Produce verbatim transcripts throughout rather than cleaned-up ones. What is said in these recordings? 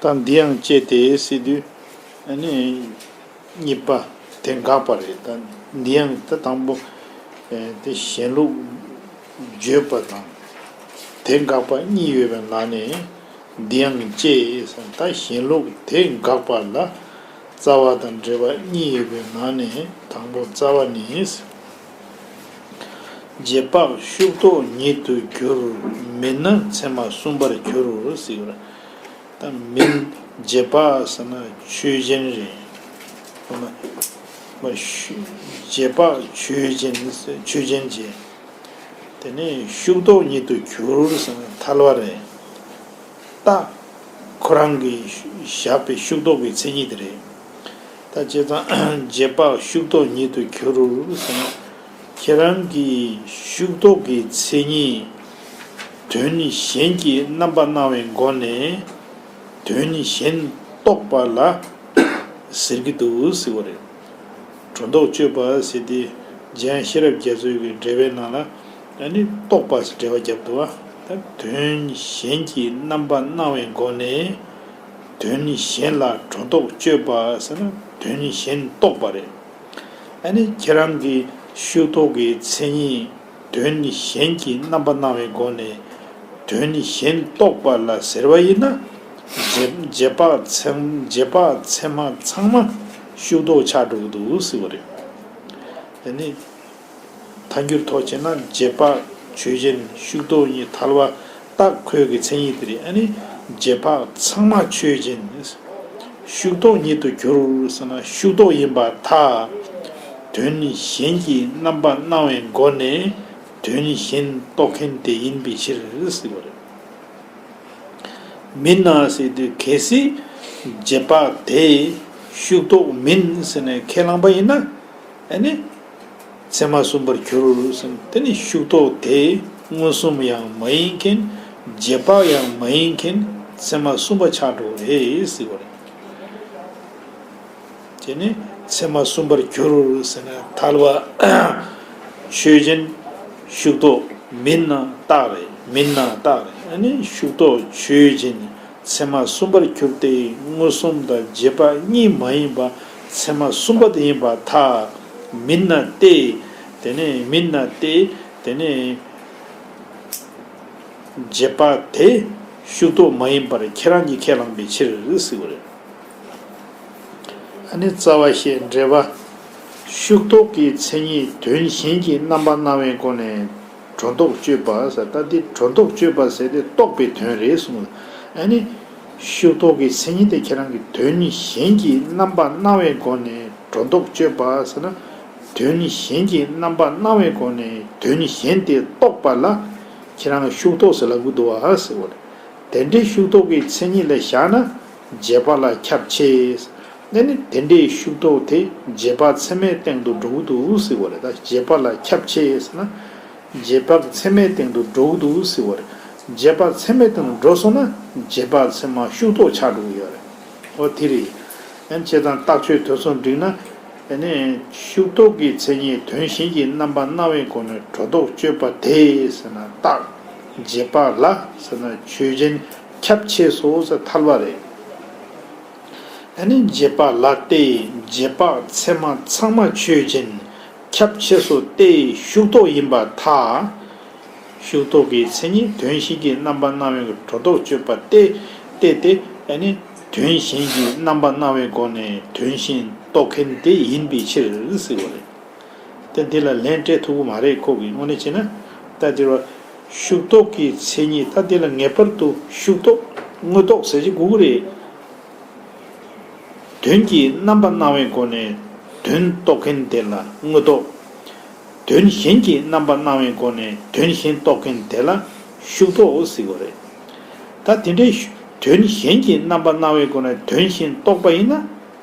ད་འདི་ཡང་བཅད་དེ་ཟེར་དུས་ཨ་ནི་གཉིས་པ་དེ་དགག་པ་རེད། ད་འདི་ཡང་ད་དང་པོ་དེ་གཞན་ལུགས་བརྗོད་པ་དང་དེ་དགག་པ་གཉིས་ཡོད་པའི་ནང་ནས། འདི་ཡང་བཅད་ཟེར། ད་གཞན་ལུགས་དེ་དགག་པ་ལ་རྩ་བ་དང་འབྲེལ་བ་གཉིས་ཡོད་པའི་ནང་ནས་དང་པོ་རྩ་བ་ནི། རྗེས་དཔག་ཤུགས་རྟོགས་ཉིད་དུ་གྱུར། མིན་ན་ཚད་མ་གསུམ་པར་འགྱུར་ཟེར་བ། ད་མིན། རྗེས་དཔག་ཟེར་ན་ཆོས་ཅན་རེད། ཧོ་མ། མ་ཤུ། རྗེས་དཔག་ཆོས་ཅན། ཆོས་ཅན་བྱས། དེ་ནས་ཤུགས་རྟོགས་ཉིད་དུ་གྱུར་ཟེར་ན་ཐལ་བ་རེད། རྟགས། ཁོ་རང་གིས་བཞག་པའི་ཤུགས་རྟོགས་ཀྱི་མཚན་ཉིད་དེ་རེད། ད་བྱས་ཙང་རྗེས་དཔག་ཤུགས་རྟོགས་ཉིད་དུ་གྱུར་ཟེར་ན། ཁྱེད་རང་གིས་ཤུགས་རྟོགས་ཀྱི་མཚན་ཉིད་དོན་གཞན་གྱི་རྣམ་པ་སྣང་བའི་སྒོ་ནས་དོན་གཞན་རྟོགས་པ་ལ་ཟེར་གྱི་འདུག་ཟེར་བ་རེད། སྒྲོ་འདོགས་གཅོད་པ་ཟེར་ཏེ་འཇམ་དབྱངས་ཤེས་རབ་རྒྱ་མཚོའི་གི་འགྲེལ་པའི་ནང་ལ་ཨ་ནི་རྟོགས་པ་ཟེར་འགྲེལ་པ་བརྒྱབ་འདུག་བ། ད་དོན་གཞན་གྱི་རྣམ་པ་སྣང་བའི་སྒོ་ནས་དོན་གཞན་ལ་སྒྲོ་འདོགས་གཅོད་པ་ཟེར་ན་དོན་གཞན་རྟོགས་པ་རེད། ཨ་ནི་ཁྱེད་རང་གི་ཤུགས་རྟོགས་ཀྱི་མཚན་ཉིད་དོན་གཞན་གྱི་རྣམ་པ་སྣང་བའི་སྒོ་ནས་དོན་གཞན་རྟོགས་པ་ལ་ཟེར་བ་ཡིན་ན། རྗེས་རྗེས་དཔག་ཚད། རྗེས་དཔག་ཚད་མ་ཚང་མ་ཤུགས་རྟོགས་ཆགས་འགྲོ་གི་འདུག་ཟེར་བ་རེད། དེ་ནི་ཐལ་འགྱུར་ཐོག་བྱས་ན་རྗེས་དཔག་ཆོས་ཅན། ཤུགས་རྟོགས་གཉིས་ཐལ་བ་རྟགས་ཁོས་ཀྱི་མཚན་ཉིད་དེ་རེད། ཨ་ནི་རྗེས་དཔག་ཚང་མ་ཆོས་ཅན། ཤུགས་རྟོགས་ཉིད་དུ་གྱུར་ཟེར་ན་ཤུགས་རྟོགས་ཡིན་པར་ཐལ། དོན་གཞན་གྱི་རྣམ་པ་སྣང་བའི་སྒོ་ནས་དོན་གཞན་རྟོགས་མཁན་དེ་ཡིན་པའི་ཕྱིར་ཟེར་བ་རེད། མིན་ན་ཟེར་དུས་གལ་སྲིད་རྗེས་དཔག་དེ་ཤུགས་རྟོགས་མིན་ཟེར་ནས་ཁས་བླངས་པ་ཡིན་ན། ཨ་ནི་ཚད་མ་གསུམ་པར་གྱུར་ཟེར། དེ་ནི་ཤུགས་རྟོགས་དེ་མངོན་སུམ་ཡང་མ་ཡིན་མཁན། རྗེས་དཔག་ཡང་མ་ཡིན་མཁན་ཚད་མ་གསུམ་པ་ཆགས་འགྲོ་གི་རེད་ཟེར་བ་རེད། དེ་ནི་ཚད་མ་གསུམ་པར་གྱུར་ཟེར་ན་ཐལ་བ་ཆོས་ཅན། ཤུགས་རྟོགས་མིན་ན་རྟགས་རེད། མིན་ན་རྟགས་རེད། ཨ་ནི་ཤུགས་རྟོགས་ཆོས་ཅན། ཚད་མ་གསུམ་པར་གྱུར་ཏེ་མངོན་སུམ་དང་རྗེས་དཔག་གཉིས་མ་ཡིན་པ་ཚད་མ་གསུམ་པ་དེ་ཡིན་པར་ཐལ། མིན་ན་སྟེ། དེ་ནས་མིན་ན་སྟེ། དེ་ནས་རྗེས་དཔག་དེ་ཤུགས་རྟོགས་མ་ཡིན་པར་ཁྱེད་རང་གིས་ཁས་བླངས་པའི་ཕྱིར་ཟེར་བ་རེད། ཨ་ནི་རྩ་བ་ཤེས་འགྲེལ་པ། ཤུགས་རྟོགས་ཀྱི་མཚན་ཉིད་དོན་གཞན་གྱི་རྣམ་པ་སྣང་བའི་སྒོ་ནས་སྒྲོ་འདོགས་གཅོད་པ་ཟེར། ད་འདི་སྒྲོ་འདོགས་གཅོད་པ་ཟེར་དེ་རྟོགས་པའི་དོན་རེད་གསུངས། ཨ་ནི་ཤུགས་རྟོགས་ཀྱི་མཚན་ཉིད་དེ་ཁྱེད་རང་གིས་དོན་གཞན་གྱི་རྣམ་པ་སྣང་བའི་སྒོ་ནས་སྒྲོ་འདོགས་གཅོད་པ་ཟེར་ན། དོན་གཞན་གྱི་རྣམ་པ་སྣང་བའི་སྒོ་ནས་དོན་གཞན་དེ་རྟོགས་པ་ལ་ཁྱེད་རང་ཤུགས་རྟོགས་ཟེར་ལབ་ཀྱི་འདུག་བ་ཟེར་བ་རེད། དེ་འདྲའི་ཤུགས་རྟོགས་ཀྱི་མཚན་ཉིད་ལ་བཞག་ན་རྗེས་དཔག་ལ་ཁྱབ་ཆེ། ཨ་ནི་དེ་འདྲའི་ཤུགས་རྟོགས་དེ་རྗེས་དཔག་ཚད་མའི་སྟེང་དུ་འགྲོ་གི་འདུག་ཟེར་བ་རེད། ད་རྗེས་དཔག་ལ་ཁྱབ་ཆེ་ཟེར་ན་རྗེས་དཔག་ཚད་མའི་སྟེང་དུ་འགྲོ་གི་འདུག་ཟེར་བ་རེད། རྗེས་དཔག་ཚད་མའི་སྟེང་དུ་འགྲོ་སོང་ན་རྗེས་དཔག་ཚད་མ་ཤུགས་རྟོགས་ཆགས་འགྲོ་གི་ཡོད་རེད། འོ་དེ་རེད། ཨ་ནི་བྱས་ཙང་རྟགས་ཆོས་དོན་གསུམ་འགྲིག་ན། ཨ་ནི་ཤུགས་རྟོགས་ཀྱི་མཚན་ཉིད་དོན་གཞན་གྱི་རྣམ་པ་སྣང་བའི་སྒོ་ནས་སྒྲོ་འདོགས་གཅོད་པ་དེ་ཟེར་ན་རྟགས། རྗེས་དཔག་ལ་ཟེར་ན་ཆོས་ཅན། ཁྱབ་ཆེ་སོ་ཟེར་ཐལ་བ་རེད། ཨ་ནི་རྗེས་དཔག་ལ་སྟེ་རྗེས་དཔག་ཚད་མ་ཚང་མ་ཆོས་ཅན། ཁྱབ་ཆེ་སོ་སྟེ་ཤུགས་རྟོགས་ཡིན་པར་ཐལ། ཤུགས་རྟོགས་ཀྱི་མཚན་ཉིད་དོན་གཞན་གྱི་རྣམ་པ་སྣང་བའི་སྒྲོ་འདོགས་གཅོད་པ་སྟེ། སྟེ་སྟེ་ཨ་ནི་དོན་གཞན་གྱི་རྣམ་པ་སྣང་བའི་སྒོ་ནས་དོན་གཞན་རྟོགས་མཁན་དེ་ཡིན་པའི་ཕྱིར་ཟེར་བ་རེད། དེ་འདི་ལ་ལན་སྤྲད་ཐུབ་ཀྱི་མ་རེད། ཁོ་གིས་དངོས་གནས་བྱས་ན་ད་འདིར་བ་ཤུགས་རྟོགས་ཀྱི་མཚན་ཉིད། ད་འདི་ལ་ངེས་པར་དུ་ཤུགས་རྟོགས་དངོས་རྟོགས་ཟེར་གྱི་དགོས་ཀྱི་རེད། དོན་གྱི་རྣམ་པ་སྣང་བའི་སྒོ་ནས་དོན་རྟོགས་མཁན་དེ་ལ་དངོས་རྟོགས། དོན་གཞན་གྱི་རྣམ་པ་སྣང་བའི་སྒོ་ནས་དོན་གཞན་རྟོགས་མཁན་དེ་ལ་ཤུགས་རྟོགས་ཟེར་བ་རེད། ད་དེ་འདྲའི་ཤུ་དོན་གཞན་གྱི་རྣམ་པ་སྣང་བའི་སྒོ་ནས་དོན་གཞན་རྟོགས་པ་ཡིན་ན་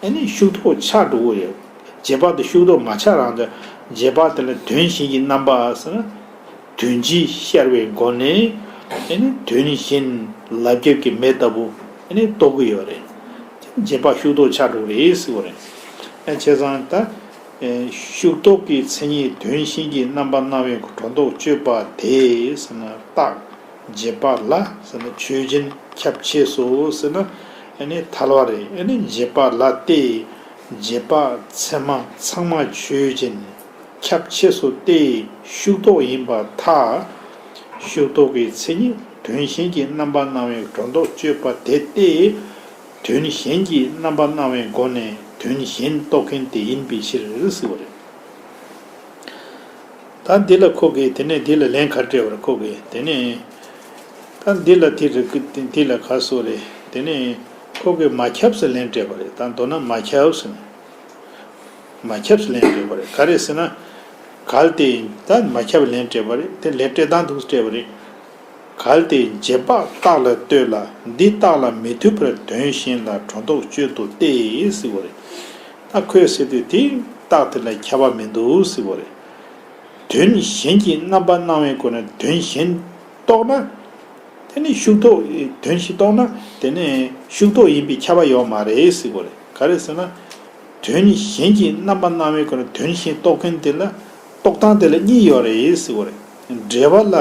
ཨ་ནི་ཤུགས་རྟོགས་ཆགས་འགྲོ་གི་ཡོད། རྗེས་དཔག་དེ་ཤུགས་རྟོགས་མ་ཆགས་རང་དུ་རྗེས་དཔག་དེ་ལ་དོན་གཞན་གྱི་རྣམ་པ་ཟེར་ན། དོན་སྤྱི་ཤར་བའི་སྒོ་ནས་ཨ་ནི་དོན་གཞན་ལབ་རྒྱབ་ཀྱི་མེ་ལྟ་བུ་ཨ་ནི་རྟོགས་ཀྱི་ཡོད་རེད། རྗེས་དཔག་ཤུགས་རྟོགས་ཆགས་འགྲོ་གི་རེད་ཟེར་བ་རེད། ཨ་བྱས་ཙང་ད་ཨེ་ཤུགས་རྟོགས་ཀྱི་མཚན་ཉིད་དོན་གཞན་གྱི་རྣམ་པ་སྣང་བའི་སྒྲོ་འདོགས་གཅོད་པ་དེ་ཟེར་ན་རྟགས། རྗེས་དཔག་ལ་ཟེར་ན་ཆོས་ཅན། ཁྱབ་ཆེ་སོ་ཟེར་ན་ ཨ་ནི་ཐལ་བ་རེད། ཨ་ནི་རྗེས་དཔག་ལ་སྟེ། རྗེས་དཔག་ཚད་མ་ཚང་མ་ཆོས་ཅན། ཁྱབ་ཆེས་སོ་སྟེ་ཤུགས་རྟོགས་ཡིན་པར་ཐལ། ཤུགས་རྟོགས་ཀྱི་མཚན་ཉིད་དོན་གཞན་གྱི་རྣམ་པར་སྣང་བའི་སྒྲོ་འདོགས་གཅོད་པ་དེ་སྟེ། དོན་གཞན་གྱི་རྣམ་པར་སྣང་བའི་སྒོ་ནས་དོན་གཞན་རྟོགས་མཁན་དེ་ཡིན་པའི་ཕྱིར་ཟེར་བ་རེད། ད་འདི་ལ་ཁོ་གིས་དེ་ནས་འདི་ལ་ལན་ག་རེ་སྤྲད་པ་རེད། ཁོ་གིས་དེ་ནས་ད་འདི་ལ་དེ་རེད། འདི་ལ་ག་སོ་རེད། དེ་ནས་ཁོ་གིས་མ་ཁྱབ་ཟེར་ལན་སྤྲད་པ་རེད། ད་མདོར་ན་མ་ཁྱབ་ཟེར་ནས། མ་ཁྱབ་ཟེར་ལན་སྤྲད་པ་རེད། ག་རེ་ཟེར་ན། གལ་ཏེ། ད་མ་ཁྱབ་ལན་སྤྲད་པ་རེད། དེ་ལན་སྤྲད་སྟངས་འདུག་སྤྲད་པ་རེད། གལ་ཏེ་རྗེས་དཔག་རྟགས་ལ་ལྟོས་ལ་འདི་རྟགས་ལ་མི་ལྟོས་པར་དོན་གཞན་ལ་སྒྲོ་འདོགས་གཅོད་དོ་སྟེ་ཟེར་བ་རེད། ད་ཁོས་ཟེར་དུས་དེ་རྟགས་དེ་ལ་ཁྱབ་པ་མི་འདུག་ཟེར་བ་རེད། དོན་གཞན་གྱི་རྣམ་པར་སྣང་བའི་སྒོ་ནས་དོན་གཞན་རྟོགས་ན། དེ་ནི་ཤུགས་རྟོགས། དོན་གཞན་རྟོགས་ན་དེ་ནི་ཤུགས་རྟོགས་ཡིན་པས་ཁྱབ་པ་ཡོད་མ་རེད་ཟེར་བ་རེད། ག་རེ་ཟེར་ན། དོན་གཞན་གྱི་རྣམ་པར་སྣང་བའི་སྒོ་ནས་དོན་གཞན་རྟོགས་མཁན་དེ་ལ་རྟོགས་སྟངས་དེ་ལ་གཉིས་ཡོད་རེད་ཟེར་བ་རེད། འབྲེལ་བ་ལ།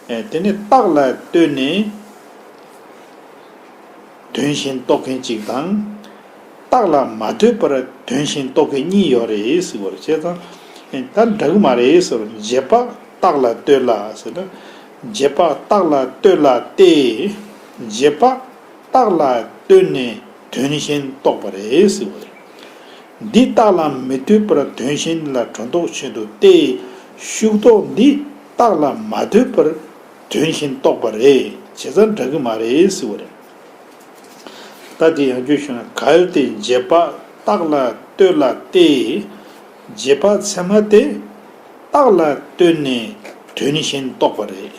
ཨེ། དེ་ནི་རྟགས་ལ་ལྟོས་ནས་དོན་གཞན་རྟོགས་མཁན་གཅིག་དང་། རྟགས་ལ་མ་ལྟོས་པར་དོན་གཞན་རྟོགས་མཁན་གཉིས་ཡོད་རེད་ཟེར་བ་རེད། བྱས་ཙང་། ཨེ། ད་འདྲ་གི་མ་རེད་ཟེར་བ་རེད། རྗེས་དཔག་རྟགས་ལ་ལྟོས་ལ་ཟེར་ན། རྗེས་དཔག་རྟགས་ལ་ལྟོས་ལ་སྟེ། རྗེས་དཔག་རྟགས་ལ་ལྟོས་ནས་དོན་གཞན་རྟོགས་པ་རེད་ཟེར་བ་རེད། འདི་རྟགས་ལ་མི་ལྟོས་པར་དོན་གཞན་ལ་སྒྲོ་འདོགས་ཆོད་དོ་སྟེ། ཤུགས་རྟོགས་འདི་རྟགས་ལ་མ་ལྟོས་པར་དོན་གཞན་རྟོགས་པ་རེད། བྱས་ཙང་འདྲ་གི་མ་རེད་ཟེར་བ་རེད། ད་དེ་ཡང་བསྐྱར་ཞུས་ན། གལ་ཏེ་རྗེས་དཔག་རྟགས་ལ་ལྟོས་ལ་སྟེ། རྗེས་དཔག་ཚད་མ་དེ་རྟགས་ལ་ལྟོས་ནས་དོན་གཞན་རྟོགས་པ་རེད།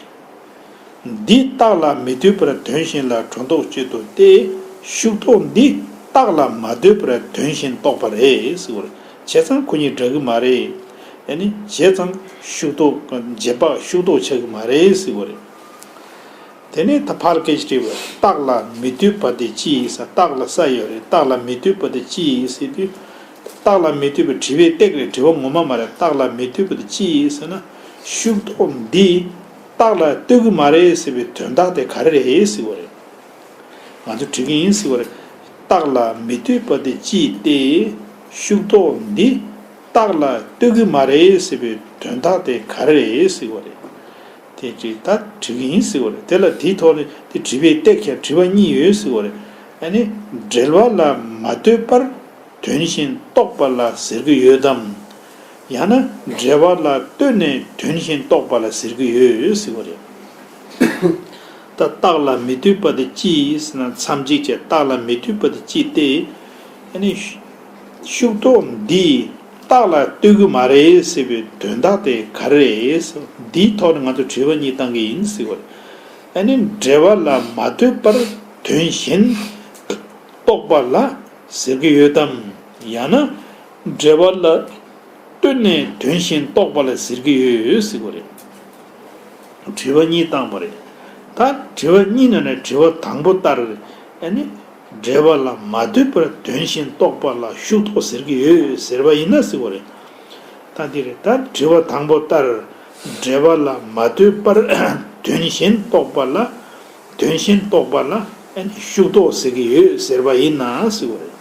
འདི་རྟགས་ལ་མི་ལྟོས་པར་དོན་གཞན་ལ་སྒྲོ་འདོགས་གཅོད་དོ་སྟེ། ཤུགས་རྟོགས་འདི་རྟགས་ལ་མ་ལྟོས་པར་དོན་གཞན་རྟོགས་པ་རེད་ཟེར་བ་རེད། བྱས་ཙང་ཁོ་གཉིས་འདྲ་གི་མ་རེད། ཨ་ནི་བྱས་ཙང་ཤུགས་རྟོགས། རྗེས་དཔག་ཤུགས་རྟོགས་ཆགས་གི་མ་རེད་ཟེར་བ་རེད། དེ་ནས་ད་ཕར་སྐད་ཆ་དྲིས་པ། རྟགས་ལ་མི་ལྟོས་པ་དེ་ཅི་ཡིན་ཟེར། རྟགས་ལ་ས་ཡོད་རེད། རྟགས་ལ་མི་ལྟོས་པ་དེ་ཅི་ཡིན་ཟེར་དུས། རྟགས་ལ་མི་ལྟོས་པའི་དྲི་བའི་སྟེགས་རེད། དྲི་བ་ངོ་མ་མ་རེད། རྟགས་ལ་མི་ལྟོས་པ་དེ་ཅི་ཡིན་ཟེར་ན། ཤུགས་རྟོགས་འདི་རྟགས་ལ་ལྟོས་ཀྱི་མ་རེད་ཟེར་བའི་དོན་དག་དེ་ག་རེ་རེད་ཟེར་བ་རེད། ང་ཚོ་དྲི་གི་ཡིན་ཟེར་བ་རེད། རྟགས་ལ་མི་ལྟོས་པ་དེ་ཅི་སྟེ། ཤུགས་རྟོགས་འདི་རྟགས་ལ་ལྟོས་ཀྱི་མ་རེད་ཟེར་བའི་དོན་དག་དེ་ག་རེ་རེད་ཟེར་བ་རེད། དེ་ཅིག་ད་དྲི་གི་ཡིན་ཟེར་བ་རེད། དེ་ལ་དེའི་ཐོག་ནས་དེ་དྲི་བའི་སྟེགས་ཀྱང་དྲི་བ་གཉིས་ཡོད་ཟེར་བ་རེད། ཨ་ནི་འབྲེལ་བ་ལ་མ་ལྟོས་པར་དོན་གཞན་རྟོགས་པ་ལ་ཟེར་གྱི་ཡོད་དམ། ཡང་ན་འབྲེལ་བ་ལ་ལྟོས་ནས་དོན་གཞན་རྟོགས་པ་ལ་ཟེར་གྱི་ཡོད་ཟེར་བ་རེད། ད་རྟགས་ལ་མི་ལྟོས་པ་དེ་ཅི་ཡིན་ཟེར་ན། མཚམས་གཅིག་བྱས། རྟགས་ལ་མི་ལྟོས་པ་དེ་ཅི་སྟེ། ཨ་ནི་ཤུགས་རྟོགས་འདིས་རྟགས་ལ་ལྟོས་ཀྱི་མ་རེད་ཟེར་བའི་དོན་དག་དེ་ག་རེ་རེད། འདིའི་ཐོག་ནས་ང་ཚོ་དྲི་བ་གཉིས་བཏང་གི་ཡིན་ཟེར་བ་རེད། ཨ་ནི་འབྲེལ་བ་ལ་མ་ལྟོས་པར་དོན་གཞན་རྟོགས་པ་ལ་ཟེར་གྱི་ཡོད་དམ། ཡང་ན་འབྲེལ་བ་ལ་ལྟོས་ནས་དོན་གཞན་རྟོགས་པ་ལ་ཟེར་གྱི་ཡོད་ཟེར་བ་རེད། དྲི་བ་གཉིས་བཏང་བ་རེད། ད་དྲི་བ་གཉིས་ནང་ནས་དྲི་བ་དང་པོ་ལྟར། ཨ་ནི་འབྲེལ་བ་ལ་མ་ལྟོས་པར་དོན་གཞན་རྟོགས་པ་ལ་ཤུགས་རྟོགས་ཟེར་གྱི་ཡོད་ཟེར་བ་ཡིན་ན་ཟེར་བ་རེད། ད་འདི་རེད། ད་དྲི་བ་དང་པོ་ལྟར། འབྲེལ་བ་ལ་མ་ལྟོས་པར་དོན་གཞན་རྟོགས་པ་ལ། དོན་གཞན་རྟོགས་པ་ལ་ཨ་ནི་ཤུགས་རྟོགས་ཟེར་གྱི་ཡོད་ཟེར་བ་ཡིན་ན་ཟེར་བ་རེད།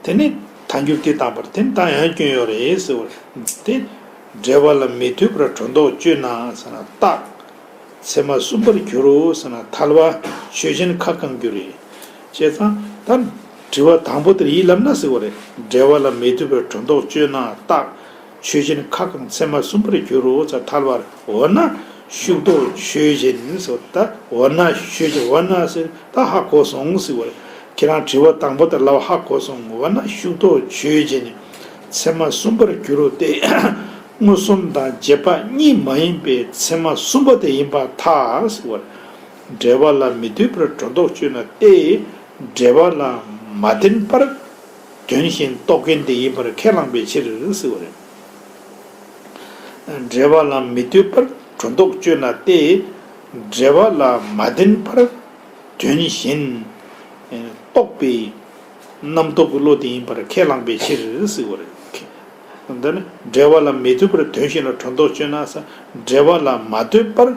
དེ་ནས་ཐལ་འགྱུར་དེ་བཏང་བར་དེ་ནི་ད་ཡང་སྐྱོན་ཡོད་རེད་ཟེར་བ་རེད། དེ་འབྲེལ་བ་ལ་མི་ལྟོས་པར་སྒྲོ་འདོགས་གཅོད་ན་ཟེར་ན། རྟགས་ཚད་མ་གསུམ་པར་འགྱུར་རོ་ཟེར་ན། ཐལ་བ་ཆོས་ཅན་ཁ་གང་འགྱུར་རེད། བྱས་ཙང་ད་དྲི་བ་དང་པོ་དེར་ཡིད་ལབ་ན་ཟེར་བ་རེད། འབྲེལ་བ་ལ་མི་ལྟོས་པར་སྒྲོ་འདོགས་གཅོད་ན་རྟགས་ཆོས་ཅན་ཁ་གང་ཚད་མ་གསུམ་པར་འགྱུར་རོ་ཟེར། ཐལ་བར་འོ་ན་ཤུགས་རྟོགས་ཆོས་ཅན་ཟེར། ད་འོ་ན་ཆོས་ཅན། འོ་ན་ཟེར་ད་ཧ་གོ་སོང་ཟེར་བ་རེད། ཁྱེད་རང་དྲི་བ་དང་པོ་དེ་ལབ་ཧ་གོ་སོང་། འོ་ན་ཤུགས་རྟོགས་ཆོས་ཅན་ཚད་མ་གསུམ་པར་འགྱུར་རོ་སྟེ། མངོན་སུམ་དང་རྗེས་དཔག་གཉིས་མ་ཡིན་པའི་ཚད་མ་གསུམ་པ་དེ་ཡིན་པར་ཐལ་ཟེར་བ་རེད། འབྲེལ་བ་ལ་མི་ལྟོས་པར་སྒྲོ་འདོགས་གཅོད་ན་སྟེ། འབྲེལ་བ་ལ་མ་བརྟེན་པར་དོན་གཞན་རྟོགས་མཁན་དེ་ཡིན་པར་ཁས་བླངས་པའི་ཕྱིར་ཟེར་བ་རེད། འབྲེལ་བ་ལ་མི་ལྟོས་པར་སྒྲོ་འདོགས་གཅོད་ན་སྟེ། འབྲེལ་བ་ལ་མ་བརྟེན་པར་དོན་གཞན་རྟོགས་པའི་རྣམ་རྟོག་གི་བློ་དེ་ཡིན་པར་ཁས་བླངས་པའི་ཕྱིར་ཟེར་བ་རེད། འདི་ནི་འབྲེལ་བ་ལ་མི་ལྟོས་པར་དོན་གཞན་ལ་སྒྲོ་འདོགས་གཅོད་ན་ཟེར། འབྲེལ་བ་ལ་མ་ལྟོས་པར་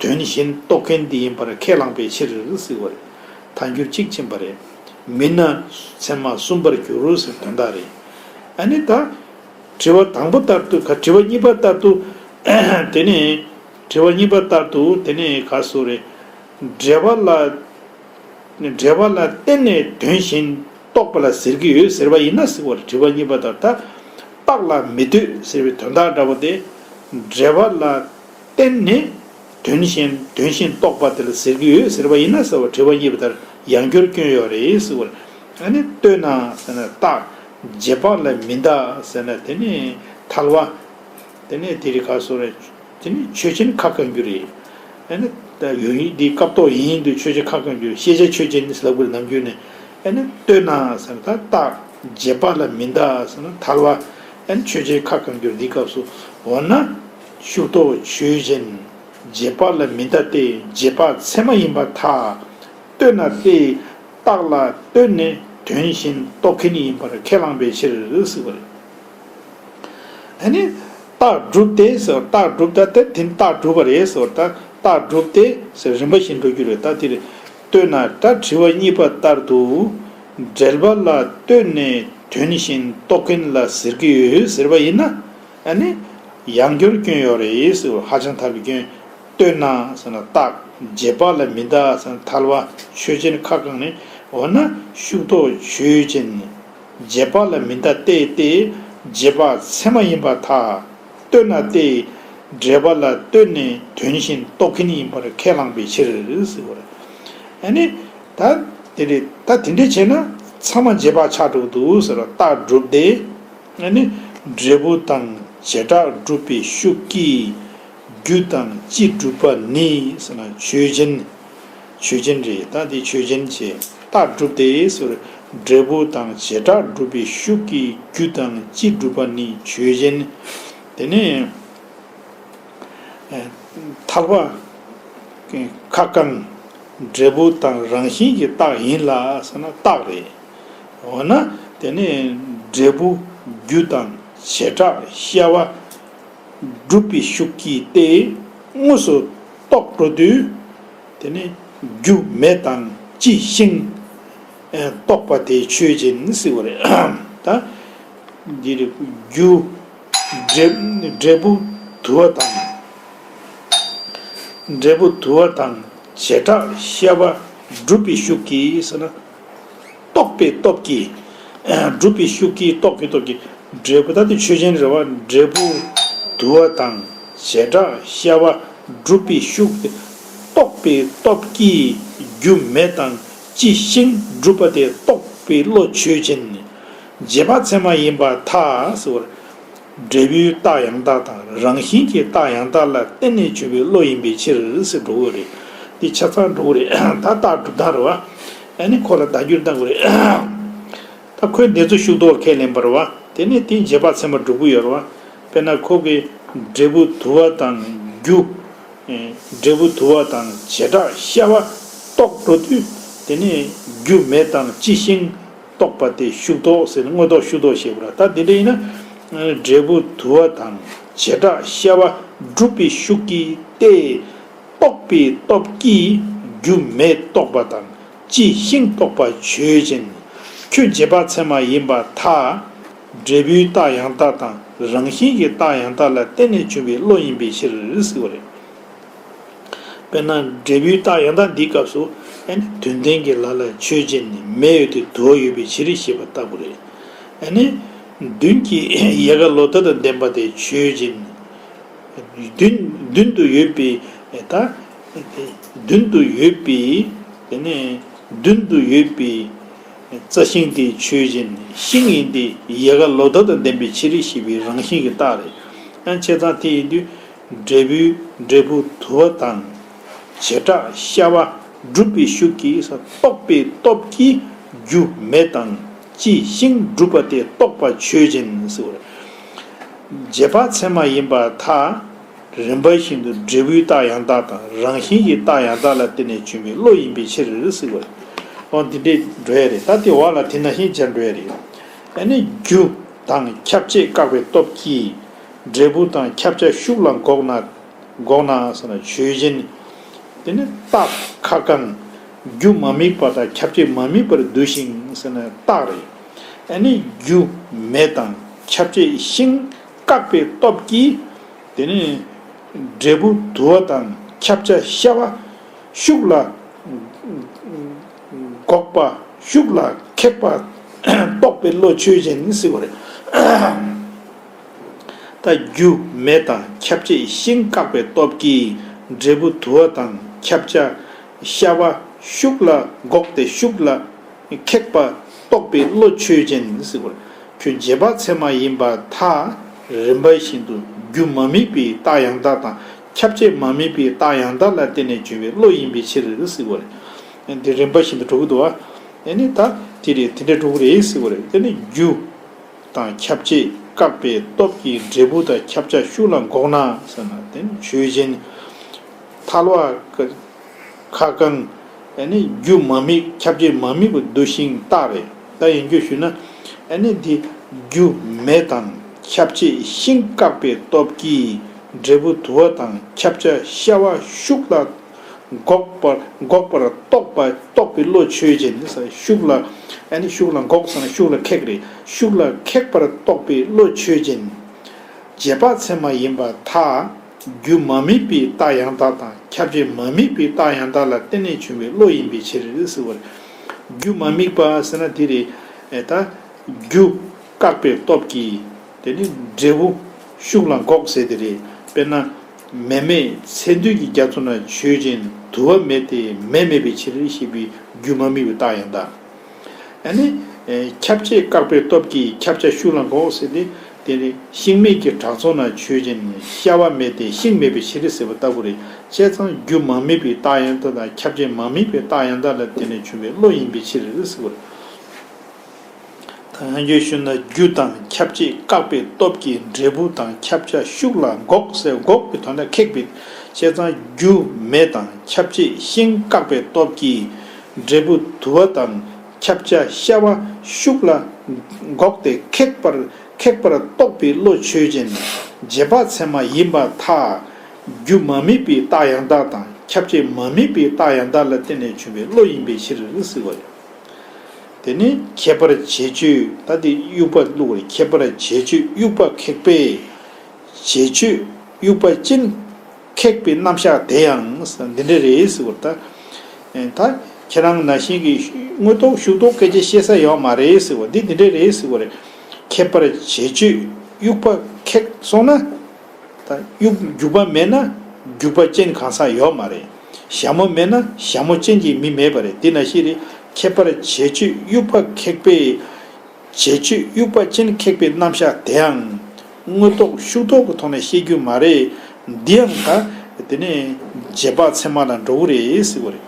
དོན་གཞན་རྟོགས་མཁན་དེ་ཡིན་པར་ཁས་བླངས་པའི་ཕྱིར་ཟེར་བ་རེད། ཐལ་འགྱུར་གཅིག་ཕྱིན་པ་རེད། མིན་ན་ཚད་མ་གསུམ་པར་འགྱུར་ཟེར་དོན་དག་རེད། ཨ་ནི་ད། དྲི་བ་དང་པོ་ལྟར་དུ་ག་དྲི་བ་གཉིས་པ་ལྟར་དུ། དེ་ནས་དྲི་བ་གཉིས་པ་ལྟར་དུ་དེ་ནས་ག་སོ་རེད། འགྲེལ་པ་ལ། འགྲེལ་པ་ལ་བརྟེན་ནས་དོན་གཞན་རྟོགས་པ་ལ་ཟེར་གྱི་ཡོད་ཟེར་བ་ཡིན་ན་ཟེར་བ་རེད། དྲི་བ་གཉིས་པ་ལྟར་ད། རྟགས་ལ་མི་ལྟོས་ཟེར་བའི་དོན་དག་འདྲ་བོ་དེ། འགྲེལ་པ་ལ་བརྟེན་ནས་དོན་གཞན་དོན་གཞན་རྟོགས་པ་དེ་ལ་ཟེར་གྱི་ཡོད་ཟེར་བ་ཡིན་ན་ཟེར་བ་དྲི་བ་གཉིས་པ་ལྟར་ཡང་བསྐྱར་སྐྱོན་ཡོད་རེད་ཟེར་བ་རེད། ཨ་ནི་ལྟོས་ན་ཟེར་ན་རྟགས་རྗེས་དཔག་ལ་མི་ལྟ་ཟེར་ན་དེ་ནི་ཐལ་བ། དེ་ནས་དེ་རིགས་ག་སོ་རེད། དེ་ནི་ཆོས་ཅན་ཁ་བསྐང་རྒྱུ་རེད། ཨ་ནི་ད་ཡོད་ཡིན་འདི་སྐབས་ཐོག་ཡིན་འདི་ཆོས་ཅན་ཁ་བསྐང་རྒྱུ་རེད། ཤེས་བྱ་ཆོས་ཅན་ནི་ལབ་དགོས་རེད་ནམ་རྒྱུན་ནས། ཨ་ནི་ལྟོས་ན་ཟེར་ན་ད་རྟགས་རྗེས་དཔག་ལ་མི་ལྟ་ཟེར་ན་ཐལ་བ། ཨ་ནི་ཆོས་ཅན་ཁ་བསྐང་རྒྱུ་རེད་འདི་སྐབས་སུ། འོ་ན་ཤུགས་རྟོགས་ཆོས་ཅན། རྗེས་དཔག་ལ་མི་ལྟ་སྟེ་རྗེས་དཔག་ཚད་མ་ཡིན་པར་ཐལ། ལྟོས་ན་སྟེ། རྟགས་ལ་ལྟོས་ནས་དོན་གཞན་རྟོགས་མཁན་ཡིན་པར་ཁས་བླངས་པའི་ཕྱིར་ཟེར་བ་རེད། ཨ་ནི། རྟགས་སྒྲུབ་སྟེ་ཟེར་རྟགས་སྒྲུབ་ད་དེ་དེ་རྟགས་སྒྲུབ་པ་རེད་ཟེར་ད་རྟགས་སྒྲུབ་སྟེ་ཟེར་རིམ་པ་བཞིན་འགྲོ་རྒྱུ་རེད། ད་དེ་རེད། ལྟོས་ན་ད་དྲི་བ་གཉིས་པ་ལྟར་དུ། འགྲེལ་པ་ལ་ལྟོས་ནས་དོན་གཞན་རྟོགས་མཁན་ལ་ཟེར་གྱི་ཡོད་ཟེར་བ་ཡིན་ན། ཨ་ནི། ཡང་བསྐྱར་སྐྱོན་ཡོད་རེད་ཟེར་ཧ་ཅང་ཐལ་བའི་སྐྱོན། ལྟོས་ན་ཟེར་ན་རྟགས་རྗེས་དཔག་ལ་མི་ལྟ་ཟེར་ན་ཐལ་བ་ཆོས་ཅན་ཁ་བསྐང་ནས། འོ་ན་ཤུགས་རྟོགས་ཆོས་ཅན། རྗེས་དཔག་ལ་མི་ལྟ་སྟེ་སྟེ། རྗེས་དཔག་ཚད་མ་ཡིན་པར་ཐལ། ལྟོས་ན་སྟེ། འགྲེལ་པ་ལ་ལྟོས་ནས་དོན་གཞན་རྟོགས་མཁན་ཡིན་པར་ཁས་བླངས་པའི་ཕྱིར་ཟེར་བ་རེད། ཨ་ནི། ད་དེ་རེད། ད་དེ་འདྲས་བྱས་ན་ཚང་མ་རྗེས་དཔག་ཆགས་འགྲོ་གི་འདུག་ཟེར་བ་རྟགས་སྒྲུབ་སྟེ། ཨ་ནི། འབྲས་བུ་དང་བྱེ་བྲག་སྒྲུབ་པའི་ཤུགས་ཀྱིས་རྒྱུ་དང་སྤྱི་སྒྲུབ་པ་ནི་ཟེར་ན་ཆོས་ཅན། ཆོས་ཅན་རེད། ད་འདི་ཆོས་ཅན་བྱས་རྟགས་སྒྲུབ་སྟེ་ཟེར། འབྲས་བུ་དང་བྱེ་བྲག་སྒྲུབ་པའི་ཤུགས་ཀྱིས་རྒྱུ་དང་སྤྱི་སྒྲུབ་པ་ནི་ཆོས་ཅན། དེ་ནས། ཐལ་བ། ཁ་བསྐང་། འབྲས་བུ་དང་རང་བཞིན་གྱི་རྟགས་ཡིན་ལ་ཟེར་ན་རྟགས་རེད། འོ་ན་དེ་ནས་འབྲས་བུ་རྒྱུ་དང་བྱེ་བྲག་ཤ་བ་སྒྲུབ་པའི་ཤུགས་ཀྱིས་ཏེ་དངོས་སུ་རྟོགས་འགྲོ་དུས། དེ་ནས་རྒྱུ་མེ་དང་དཔྱི་ཤིང་། རྟོགས་པ་དེ་ཆོས་ཅན་ཟེར་བ་རེད། ད། འདིར་རྒྱུ། འབྲས་འབྲས་བུ་དུ་བ་དང་། འབྲས་བུ་དུ་བ་དང་བྱེ་བྲག་ཤ་བ་སྒྲུབ་པའི་ཤུགས་ཀྱིས་ཟེར་ན། རྟོགས་པའི་སྟོབས་ཀྱིས། སྒྲུབ་པའི་ཤུགས་ཀྱིས་རྟོགས་པའི་སྟོབས་ཀྱིས། འབྲས་བུ་ད་དེ་ཆོས་ཅན་རེད་བ། འབྲས་བུ་དུ་བ་དང་བྱེ་བྲག་ཤ་བ་སྒྲུབ་པའི་ཤུགས་ཀྱིས། རྟོགས་པའི་སྟོབས་ཀྱིས་རྒྱུ་མེ་དང་དཔྱི་ཤིང་སྒྲུབ་པ་དེ་རྟོགས་པའི་བློ་ཆོས་ཅན། རྗེས་དཔག་ཚད་མ་ཡིན་པར་ཐལ་ཟེར་བར། འབྲས་བུའི་རྟགས་ཡང་དག་དང་རང་བཞིན་གྱི་རྟགས་ཡང་དག་ལ་བརྟེན་ནས་བྱུང་བའི་བློ་ཡིན་པའི་ཕྱིར་ཟེར་འགྲོ་གི་རེད། འདི་ཆ་ཚང་འགྲོ་གི་རེད། ད་རྟགས་སྒྲུབ་སྟངས་རེད་བ། ཨ་ནི་ཁོ་ལ་བརྡ་བསྒྱུར་བཏང་གི་རེད། ད་ཁོས་འདི་ཚོ་ཤུགས་རྟོགས་ཁས་ལེན་པ་རེད་བ། དེ་ནས་དེའི་རྗེས་དཔག་ཚད་མ་སྒྲུབ་ཀྱི་ཡོད་རེད་བ། དཔེར་ན་ཁོ་གིས་འབྲས་བུ་དུ་བ་དང་རྒྱུ། འབྲས་བུ་དུ་བ་དང་བྱེ་བྲག་ཤ་བ་རྟོགས་འགྲོ་དུས། དེ་ནས་རྒྱུ་མེ་དང་དཔྱི་ཤིང་རྟོགས་པ་དེ་ཤུགས་རྟོགས་ཟེར་ནས་དངོས་རྟོགས་ཤུགས་རྟོགས་ཞེས་པ་རེད། ད་དེ་འདྲ་ཡིན་ན། འབྲས་བུ་དུ་བ་དང་བྱེ་བྲག་ཤ་བ་སྒྲུབ་པའི་ཤུགས་ཀྱིས་ཏེ། རྟོགས་པའི་སྟོབས་ཀྱིས་རྒྱུ་མེ་རྟོགས་པ་དང་དཔྱི་ཤིང་རྟོགས་པ་ཆོས་ཅན། ཁྱོད་རྗེས་དཔག་ཚད་མ་ཡིན་པར་ཐལ། འབྲས་བུའི་རྟགས་ཡང་དག་དང་རང་བཞིན་གྱི་རྟགས་ཡང་དག་ལ་བརྟེན་ནས་བྱུང་བའི་བློ་ཡིན་པའི་ཕྱིར་ཟེར་བ་རེད། དཔེར་ན་འབྲས་བུའི་རྟགས་ཡང་དག་འདིའི་སྐབས་སུ་ཨ་ནི་དོན་ལྡན་གྱི་ལ་ལ་ཆོས་ཅན་ནི་མེ་ཡོད་དེ་དུ་བ་ཡོད་པའི་ཕྱིར་ཞེས་པ་ལྟ་བུ་རེད། ཨ་ནི་མདུན་གྱི་ཡལ་ག་ལོ་ཏོག་དང་ལྡན་པ་དེ་ཆོས་ཅན། མདུན་མདུན་དུ་ཡོད་པའི་ད་མདུན་དུ་ཡོད་པའི་དེ་ནས་མདུན་དུ་ཡོད་པའི་རྩྭ་ཤིང་དེ་ཆོས་ཅན། ཤིང་ཡིན་ཏེ་ཡལ་ག་ལོ་ཏོག་དང་ལྡན་པའི་ཕྱིར་ཞེས་པའི་རང་བཞིན་གྱི་རྟགས་རེད། ཡང་བྱས་ཙང་དེ་ཡིན་དུས། འབྲས་བུའི་འབྲས་བུ་དུ་བ་དང་། བྱེ་བྲག་ཤ་བ་སྒྲུབ་པའི་ཤུགས་ཀྱིས་རྟོགས་པའི་སྟོབས་ཀྱིས་རྒྱུ་མེ་དང་དཔྱི་ཤིང་སྒྲུབ་པ་དེ་རྟོགས་པ་ཆོས་ཅན་ཟེར་བ་རེད། རྗེས་དཔག་ཚད་མ་ཡིན་པར་ཐལ། རིམ་པ་བཞིན་དུ་འབྲས་བུའི་རྟགས་ཡང་དག་དང་རང་བཞིན་གྱི་རྟགས་ཡང་དག་ལ་བརྟེན་ནས་བྱུང་བའི་བློ་ཡིན་པའི་ཕྱིར་ཟེར་བ་རེད། འོ་འདི་འདྲས་འགྲོ་ཡ་རེད། ད་དེ་བ་ལ་དེ་ནང་བཞིན་སྦྱར་འགྲོ་ཡ་རེད། ཨ་ནི་རྒྱུ་དང་ཁྱབ་བྱེད་བཀག་པའི་སྟོབས་ཀྱིས། འབྲས་བུ་དང་ཁྱབ་བྱ་ཤུགས་ལ་འགོག་ན། འགོག་ན་ཟེར་ན་ཆོས་ཅན། དེ་ནི་རྟགས་ཁ་བསྐང་། རྒྱུ་མ་དམིགས་པ་དང་ཁྱབ་བྱེད་མ་དམིགས་པར་འདུ་ཞིང་ཟེར་ན་རྟགས་རེད། ཨ་ནི་རྒྱུ་མེ་དང་ཁྱབ་བྱེད་ཤིང་བཀག་པའི་སྟོབས་ཀྱིས། དེ་ནི་འབྲས་བུ་དུ་བ་དང་ཁྱབ་བྱ་ཤ་བ་ཤུགས་ལ་འགོག་པ་ཤུགས་ལ་ཁེགས་པ་རྟོགས་པའི་བློ་ཆོས་ཅན་ཟེར་བ་རེད། ད་རྒྱུ་མེ་དང་ཁྱབ་བྱེད་ཤིང་བཀག་པའི་སྟོབས་ཀྱིས་འབྲས་བུ་དུ་བ་དང་ཁྱབ་བྱ་ཤ་བ་ཤུགས་ལ་འགོག་སྟེ་ཤུགས་ལ་ཁེགས་པ་རྟོགས་པའི་བློ་ཆོས་ཅན་ཟེར་བ་རེད། ཁྱོད་རྗེས་དཔག་ཚད་མ་ཡིན་པར་ཐལ། རིམ་པ་བཞིན་དུ་རྒྱུ་མ་དམིགས་པའི་རྟགས་ཡང་དག་དང་ཁྱབ་བྱེད་མ་དམིགས་པའི་རྟགས་ཡང་དག་ལ་བརྟེན་ནས་བྱུང་བའི་བློ་ཡིན་པའི་ཕྱིར་ཟེར་བ་རེད། འདི་རིམ་པ་བཞིན་དུ་འགྲོ་གི་འདུག་བ། ཨ་ནི་ད་དེ་རེད། དེ་འདྲ་འགྲོ་གི་རེད་ཟེར་བ་རེད། དེ་ནི་རྒྱུ་དང་ཁྱབ་བྱེད་བཀག་པའི་སྟོབས་ཀྱིས་འབྲས་བུ་དང་ཁྱབ་བྱ་ཤུགས་ལ་འགོག་ན་ཟེར་ན། དེ་ནི་ཆོས་ཅན། ཐལ་བ་ཁ་བསྐང་། ཨ་ནི་རྒྱུ་མ་དམིགས་ཁྱབ་བྱེད་མ་དམིགས་པར་འདུ་ཞིང་རྟགས་རེད། ད་ཡིན་རྒྱུ་ཞུས་ན། ཨ་ནི་འདི་རྒྱུ་མེ་དང་ཁྱབ་བྱེད་ཤིང་བཀག་པའི་སྟོབས་ཀྱིས་འབྲས་བུ་དུ་བ་དང་ཁྱབ་བྱ་ཤ་བ་ཤུགས་ལ་འགོག་པར་འགོག་པར་རྟོགས་པ་རྟོགས་པའི་བློ་ཆོས་ཅན་ཟེར། ཤུགས་ལ། ཨ་ནི་ཤུགས་ལ་འགོག་ཟེར་ན་ཤུགས་ལ་ཁེགས་རེད། ཤུགས་ལ་ཁེགས་པར་རྟོགས་པའི་བློ་ཆོས་ཅན། རྗེས་དཔག་ཚད་མ་ཡིན་པར་ཐལ། རྒྱུ་མ་དམིགས་པའི་རྟགས་ཡང་དག་དང་ཁྱབ་བྱེད་མ་དམིགས་པའི་རྟགས་ཡང་དག་ལ་བརྟེན་ནས་བྱུང་བའི་བློ་ཡིན་པའི་ཕྱིར་ཟེར་བ་རེད། རྒྱུ་མ་དམིགས་པ་ཟེར་ན་དེ་རེད། ཨེ་ད་རྒྱུ་བཀག་པའི་སྟོབས་ཀྱིས་དེ་ནི་འབྲས་བུ་ཤུགས་ལ་འགོག་ཟེར་དེ་རེད། དཔེར་ན་མེ་མེད་ཚེ་འདུས་ཀྱི་རྒྱ་མཚོ་ན་ཆོས་ཅན། དུ་བ་མེད་དེ་མེ་མེད་པའི་ཕྱིར་ཞེས་པའི་རྒྱུ་མ་དམིགས་པའི་རྟགས་ཡང་དག་ཨ་ནི། ཨེ་ཁྱབ་བྱེད་བཀག་པའི་སྟོབས་ཀྱིས་ཁྱབ་བྱ་ཤུགས་ལ་འགོག་ཟེར་ཏེ། དེ་ནི་ཤིང་མེད་ཀྱི་བྲག་མཚོ་ན་ཆོས་ཅན། ཤ་བ་མེད་དེ་ཤིང་མེད་པའི་ཕྱིར་ཟེར་བ་ལྟ་བུ་རེད། བྱས་ཙང་རྒྱུ་མ་དམིགས་པའི་རྟགས་ཡང་དག་དང་ཁྱབ་བྱེད་མ་དམིགས་པའི་རྟགས་ཡང་དག་ལ་བརྟེན་ནས་བྱུང་བའི་བློ་ཡིན་པའི་ཕྱིར་ཟེར་བ་རེད། ད་ཡང་བསྐྱར་ཞུས་ན། རྒྱུ་དང་ཁྱབ་བྱེད་བཀག་པའི་སྟོབས་ཀྱིས་འབྲས་བུ་དང་ཁྱབ་བྱ་ཤུགས་ལ་འགོག་ཟེར། འགོག་པའི་དོན་དག་ཁེགས་པའི། བྱས་ཙང་རྒྱུ་མེ་དང་ཁྱབ་བྱེད་ཤིང་བཀག་པའི་སྟོབས་ཀྱིས་འབྲས་བུ་དུ་བ་དང་ཁྱབ་བྱ་ཤ་བ་ཤུགས་ལ་འགོག་སྟེ་ཁེགས་པར་ཁེགས་པར་རྟོགས་པའི་བློ་ཆོས་ཅན། རྗེས་དཔག་ཚད་མ་ཡིན་པར་ཐལ། རྒྱུ་མ་དམིགས་པའི་རྟགས་ཡང་དག་དང་ཁྱབ་བྱེད་མ་དམིགས་པའི་རྟགས་ཡང་དག་ལ་བརྟེན་ནས་བྱུང་བའི་བློ་ཡིན་པའི་ཕྱིར་ཟེར་བ་རེད། དེ་ནི་ཁྱད་པར་བྱེད་ཆོས། ད་དེ་དབྱུག་པ་བླུགས་པ་རེད། ཁྱད་པར་བྱེད་ཆོས་དབྱུག་པ་ཁེགས་པས་བྱེད་ཆོས་དབྱུག་པ་ཅན་ཁེགས་པའི་རྣམ་གཞག་དེ་ཡང་འདི་འདྲ་རེད་ཟེར་བ་རེད། ད་ད་ཁྱེད་རང་ནང་བཞིན་གྱི་དངོས་རྟོགས་ཤུགས་རྟོགས་སྐད་ཆ་བཤད་ས་ཡོད་མ་རེད་ཟེར་བ་འདི་འདི་འདྲ་རེད་ཟེར་བ་རེད། ཁྱད་པར་བྱེད་ཆོས་དབྱུག་པ་ཁེགས་སོང་ན། ད་དབྱུག་རྒྱུག་པ་མེད་ན་རྒྱུག་པ་ཅན་གང་ཟག་ཡོད་མ་རེད། ཞྭ་མོ་མེད་ན་ཞྭ་མོ་ཅན་གྱི་མི་མེད་པ་རེད། དེ་ནང་བཞིན་རེད། ཁྱད་པར་བྱེད་ཆོས་དབྱུག་པ་ཁེགས་པས་བྱེད་ཆོས་དབྱུག་པ་ཅན་ཁེགས་པའི་རྣམ་གཞག་དེའང་དངོས་རྟོགས་ཤུགས་རྟོགས་ཀྱི་ཐོག་ནས་བཤད་རྒྱུ་མ་རེད། འདི་ཡང་ད་དེ་ནས་རྗེས་དཔག་ཚད་མ་ལ་འགྲོ་གི་རེད་ཟེར་བ་རེད།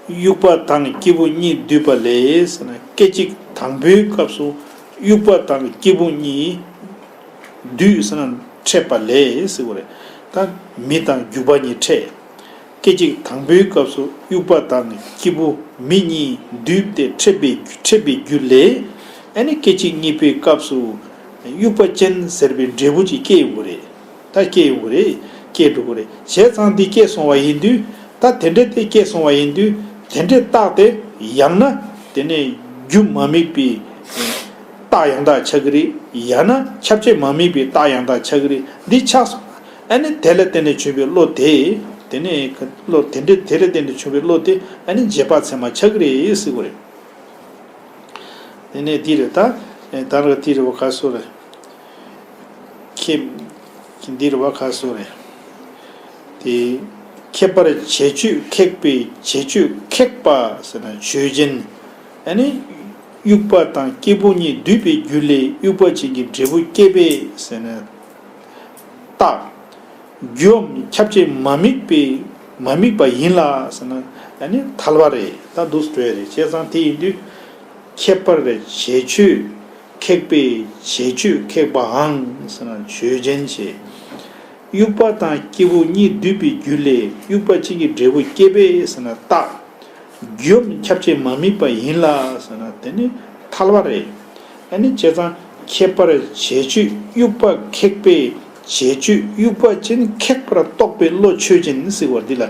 དབྱུག་པ་དང་སྐྱེས་བུ་གཉིས་འདུས་པ་ལས་ཟེར་ན། སྐད་ཅིག་དང་པོའི་སྐབས་སུ་དབྱུག་པ་དང་སྐྱེས་བུ་གཉིས་འདུས་ཟེར་ན་འཕྲད་པ་ལས་ཟེར་བ་རེད། ད་མི་དང་རྒྱུག་པ་གཉིས་འཕྲད། སྐད་ཅིག་དང་པོའི་སྐབས་སུ་དབྱུག་པ་དང་སྐྱེས་བུ་མི་གཉིས་འདུས་ཏེ་འཕྲད་པའི་འཕྲད་པའི་རྒྱུ་ལས། ཨ་ནི་སྐད་ཅིག་གཉིས་པའི་སྐབས་སུ་དབྱུག་པ་ཅན་ཟེར་བའི་འབྲས་བུ་ཅིག་སྐྱེ་ཡོང་གི་རེད། ད་སྐྱེ་ཡོང་གི་རེད། སྐྱེ་འགྲོ་གི་རེད། བྱས་ཙང་འདི་སྐྱེ་སོང་བ་ཡིན་དུས། ད་དེ་འདྲ་དེ་སྐྱེ་སོང་བ་ཡིན་དུས། དེ་འདྲའི་རྟགས་དེ་ཡང་ན་དེ་ནས་རྒྱུ་མ་དམིགས་པའི་རྟགས་ཡང་དག་ཆགས་ཀྱི་རེད། ཡང་ན་ཁྱབ་བྱེད་མ་དམིགས་པའི་རྟགས་ཡང་དག་ཆགས་ཀྱི་རེད། འདི་ཆགས་སོང་ན་ཨ་ནི་དེ་ལ་བརྟེན་ནས་བྱུང་བའི་བློ་དེ། དེ་ནས་བློ་དེ་འདྲ་དེ་ལ་བརྟེན་ནས་བྱུང་བའི་བློ་དེ་ཨ་ནི་རྗེས་དཔག་ཚད་མ་ཆགས་ཀྱི་རེད་ཟེར་གྱི་རེད། དེ་ནས་འདི་རེད་ད། ད་རེས་འདི་རེད་བ་ག་སོ་རེད། ཁྱེད། འདི་རེད་བ་ག་སོ་རེད། དེ། ཁྱད་པར་བྱེད་ཆོས་ཁེགས་པས་བྱེད་ཆོས་ཁེགས་པ་ཟེར་ན་ཆོས་ཅན། ཨ་ནི། དབྱུག་པ་དང་སྐྱེས་བུ་གཉིས་འདུས་པའི་རྒྱུ་ལས་དབྱུག་པ་ཅན་གྱི་འབྲས་བུ་སྐྱེས་པས་ཟེར་ན། རྟགས། རྒྱུའམ་ཁྱབ་བྱེད་མ་དམིགས་པའི་མ་དམིགས་པ་ཡིན་ལ་ཟེར་ན་ཨ་ནི་ཐལ་བ་རེད། ད་འདུག་སེ་འགྲོ་ཡ་རེད། བྱས་ཙང་དེ་ཡིན་དུས། ཁྱད་པར་བྱེད་ཆོས་ཁེགས་པས་བྱེད་ཆོས་ཁེགས་པའང་ཟེར་ན་ཆོས་ཅན་བྱེད། དབྱུག་པ་དང་སྐྱེས་བུ་གཉིས་འདུས་པའི་རྒྱུ་ལས་དབྱུག་པ་ཅན་གྱི་འབྲས་བུ་སྐྱེས་པས་ཟེར་ན་རྟགས། རྒྱུའམ་ཁྱབ་བྱེད་མ་དམིགས་པ་ཡིན་ལ་ཟེར་ན་དེ་ནི་ཐལ་བ་རེད། ཨ་ནི་བྱས་ཙང་ཁྱད་པར་བྱེད་ཆོས་དབྱུག་པ་ཁེགས་པས་བྱེད་ཆོས་དབྱུག་པ་ཅན་ཁེགས་པར་རྟོགས་པའི་བློ་ཆོས་ཅན་ཟེར་བ་འདི་ལ།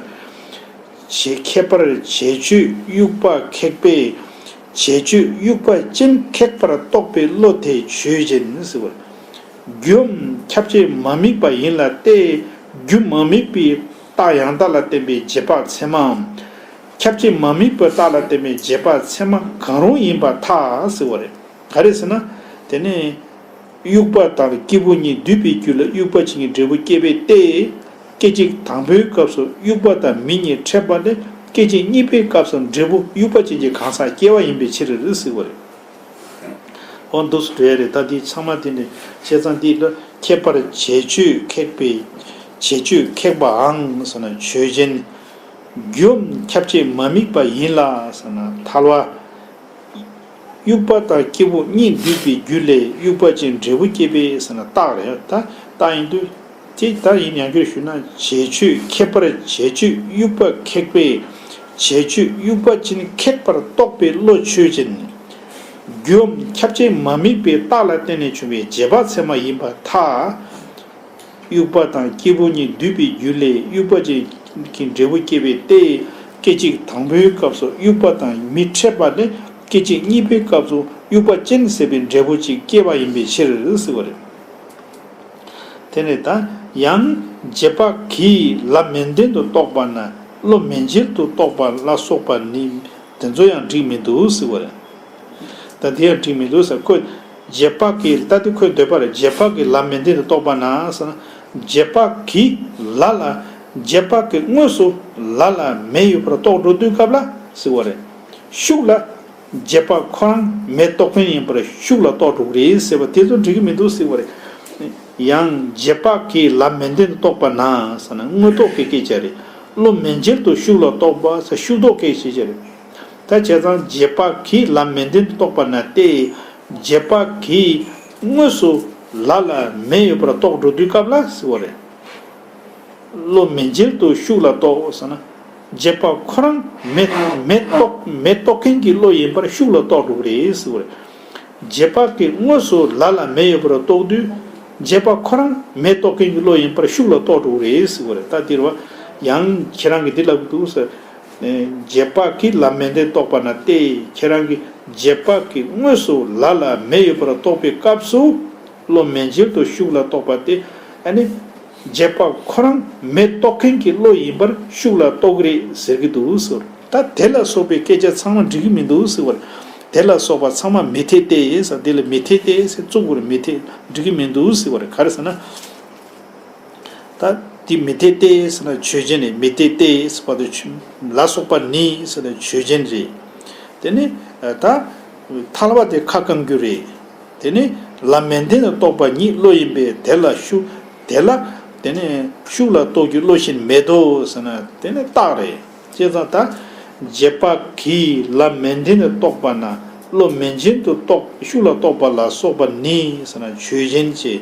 བྱེད་ཁྱད་པར་བྱེད་ཆོས་དབྱུག་པ་ཁེགས་པས། བྱེད་ཆོས་དབྱུག་པ་ཅན་ཁེགས་པར་རྟོགས་པའི་བློ་དེ་ཆོས་ཅན་ཟེར་བ། རྒྱུའམ་ཁྱབ་བྱེད་མ་དམིགས་པ་ཡིན་ལ་སྟེ། རྒྱུ་མ་དམིགས་པའི་རྟགས་ཡང་དག་ལ་བརྟེན་པའི་རྗེས་དཔག་ཚད་མའམ། ཁྱབ་བྱེད་མ་དམིགས་པའི་རྟགས་ལ་བརྟེན་པའི་རྗེས་དཔག་ཚད་མ་གང་རུང་ཡིན་པར་ཐལ་ཟེར་བ་རེད། ག་རེ་ཟེར་ན། དེ་ནི། དབྱུག་པ་དང་སྐྱེས་བུ་གཉིས་འདུས་པའི་རྒྱུད་ལ་དབྱུག་པ་ཅན་གྱི་འབྲས་བུ་སྐྱེ་བས་ཏེ། སྐད་ཅིག་དང་པོའི་སྐབས་སུ་དབྱུག་པ་དང་མིང་གཉིས་ཕྲད་པ་ལས། སྐད་ཅིག་གཉིས་པའི་སྐབས་སུ་འབྲས་བུ་དབྱུག་པ་ཅན་གྱི་གང་ཟག་སྐྱེ་བ་ཡིན་པའི་ཕྱིར་ཟེར་བ་རེད། འོ་འདུག་སེ་འགྲོ་ཡ་རེད། ད་འདི་ཚང་མ་དེ་ནི་བྱས་ཙང་འདི་ལ་ཁྱད་པར་བྱེད་ཆོས་ཁེགས་པའི། བྱེད་ཆོས་ཁེགས་པའང་ཟེར་ན་ཆོས་ཅན། རྒྱུའམ་ཁྱབ་བྱེད་མ་དམིགས་པ་ཡིན་ལ་ཟེར་ན་ཐལ་བ། དབྱུག་པ་དང་སྐྱེས་བུ་གཉིས་འདུས་པའི་རྒྱུད་ལས་དབྱུག་པ་ཅན་འབྲས་བུ་སྐྱེ་བས་ཟེར་ན་རྟགས་རེད། ད་རྟགས་ཡིན་དུས། དེ་ལྟར་ཡིན་ཡང་བསྒྱུར་ཞུས་ན། བྱེད་ཆོས་ཁྱད་པར་བྱེད་ཆོས་དབྱུག་པ་ཁེགས་པས། བྱེད་ཆོས་དབྱུག་པ་ཅན་ཁེགས་པར་རྟོགས་པའི་བློ་ཆོས་ཅན། རྒྱུའམ་ཁྱབ་བྱེད་མ་དམིགས་པའི་རྟགས་ལ་བརྟེན་ནས་བྱུང་བའི་རྗེས་དཔག་ཚད་མ་ཡིན་པར་ཐལ། དབྱུག་པ་དང་སྐྱེས་བུ་གཉིས་འདུས་པའི་རྒྱུད་ལས་དབྱུག་པ་ཅན་གྱི་འབྲས་བུ་སྐྱེ་བས་ཏེ། སྐད་ཅིག་དང་པོའི་སྐབས་སུ་དབྱུག་པ་དང་མིང་ཕྲད་པ་ལས། སྐད་ཅིག་གཉིས་པའི་སྐབས་སུ་དབྱུག་པ་ཅན་ཟེར་བའི་འབྲས་བུ་ཅིག་སྐྱེ་བ་ཡིན་པའི་ཕྱིར་ཟེར་བ་རེད། དེ་ནས་ད་ཡང་རྗེས་དཔག་གིས་ལམ་མེ་མདུན་དུ་རྟོགས་པ་ན་བློ་མེ་མཇལ་དུ་རྟོགས་པ་ལ་སོགས་པ་ནི་དེ་ཚོ་ཡང་འགྲིག་མི་འདུག་ཟེར་བ་རེད། ད་དེ་ཡང་འགྲིག་མི་འདུག་ཟེར། ཁོས་རྗེས་དཔག་གིས། ད་དེ་ཁོས་འདོད་པ་རེད། རྗེས་དཔག་གིས་ལམ་མེ་མདུན་དུ་རྟོགས་པ་ན་ཟེར་ན། རྗེས་དཔག་གིས་ལ་ལ། རྗེས་དཔག་གིས་དངོས་སུ་ལ་ལ་མེ་ཡོད་པར་རྟོགས་འགྲོ་དུས་སྐབས་ལ་ཟེར་བ་རེད། ཤུགས་ལ། རྗེས་དཔག་ཁོ་རང་མེ་རྟོགས་མཁན་ཡིན་པར་ཤུགས་ལ་རྟོགས་འགྲོ་གི་རེད་ཟེར་བ་དེ་ཚོ་འགྲིག་གི་མི་འདུག་ཟེར་བ་རེད། ཡང་རྗེས་དཔག་གིས་ལམ་མེ་མདུན་དུ་རྟོགས་པ་ན་ཟེར་ན་དངོས་རྟོགས་ཀྱི་སྐད་ཆ་རེད། བློ་མེ་མཇལ་དུ་ཤུགས་ལ་རྟོགས་པ་ཟེར་ཤུགས་རྟོགས་ཀྱི་སྐད་ཆ་རེད། ད་བྱས་ཙང་རྗེས་དཔག་གིས་ལམ་མེ་མདུན་དུ་རྟོགས་པ་ན་སྟེ། རྗེས་དཔག་གིས་དངོས་སུ་ལ་ལ་མེ་ཡོད་པར་རྟོགས་འགྲོ་དུས་སྐབས་ལ་ཟེར་བ་རེད། བློ་མེ་མཇལ་དུ་ཤུགས་ལ་རྟོགས་ཟེར་ན། རྗེས་དཔག་ཁོ་རང་མེ་མེ་རྟོགས་མེ་རྟོགས་མཁན་གྱི་བློ་ཡིན་པར་ཤུགས་ལ་རྟོགས་འགྲོ་གི་རེད་ཟེར་བ་རེད། རྗེས་དཔག་གིས་དངོས་སུ་ལ་ལ་མེ་ཡོད་པར་རྟོགས་དུས། རྗེས་དཔག་ཁོ་རང་མེ་རྟོགས་མཁན་གྱི་བློ་ཡིན་པར་ཤུགས་ལ་རྟོགས་འགྲོ་གི་རེད་ཟེར་བ་རེད། ད་འདིར་བ་ཡང་ཁྱེད་རང་གིས་འདི་ལབ་ཀྱི་འདུག་ཟེར། རྗེས་དཔག་གིས་ལམ་མེ་མདུན་རྟོགས་པ་ན་སྟེ། ཁྱེད་རང་གིས་རྗེས་དཔག་གིས་དངོས་སུ་ལ་ལ་མེ་ཡོད་པར་རྟོགས་པའི་སྐབས་སུ། བློ་མེ་མཇལ་དུ་ཤུགས་ལ་རྟོགས་པ་སྟེ། ཨ་ནི། རྗེས་དཔག་ཁོ་རང་མེ་རྟོགས་མཁན་གྱི་བློ་ཡིན་པར་ཤུགས་ལ་རྟོགས་ཀྱི་རེད་ཟེར་གྱི་འདུག་ཟེར། ད་དེ་ལ་སོགས་པའི་སྐད་ཆ་ཚང་མ་འགྲིག་གི་མི་འདུག་ཟེར་བ་རེད། དེ་ལ་སོགས་པ་ཚང་མ་མི་འཐད་དེ་ཟེར། དེ་ལ་མི་འཐད་དེ་ཟེར་བཙུགས་པ་རེད། མི་འཐད། འགྲིག་གི་མི་འདུག་ཟེར་བ་རེད། ག་རེ་ཟེར་ན། ད་དེ་མི་འཐད་དེ་ཟེར་ན་ཆོས་ཅན་རེད། མི་འཐད་དེ་ཟེར་བ་དེ་ཆོས་ལ་སོགས་པ་ནི་ཟེར་ན་ཆོས་ཅན་རེད། དེ་ནི་ད་ཐལ་བ་དེ་ཁ་བསྐང་རྒྱུ་རེད། དེ་ནི་ལམ་མེ་མདུན་དུ་རྟོགས་པ་ཉིད་བློ་ཡིན་པས་དེ་ལ་ཤུགས་དེ་ལ་དེ་ནི་ཤུགས་ལ་རྟོགས་རྒྱུ་བློ་ཞེན་མེད་དོ་ཟེར་ན་དེ་ནི་རྟགས་རེད། བྱས་ཙང་ད་རྗེས་དཔག་གིས་ལམ་མེ་མདུན་དུ་རྟོགས་པ་ན་བློ་མེ་མཇལ་དུ་རྟོགས་ཤུགས་ལ་རྟོགས་པ་ལ་སོགས་པ་ནི་ཟེར་ན་ཆོས་ཅན་བྱས།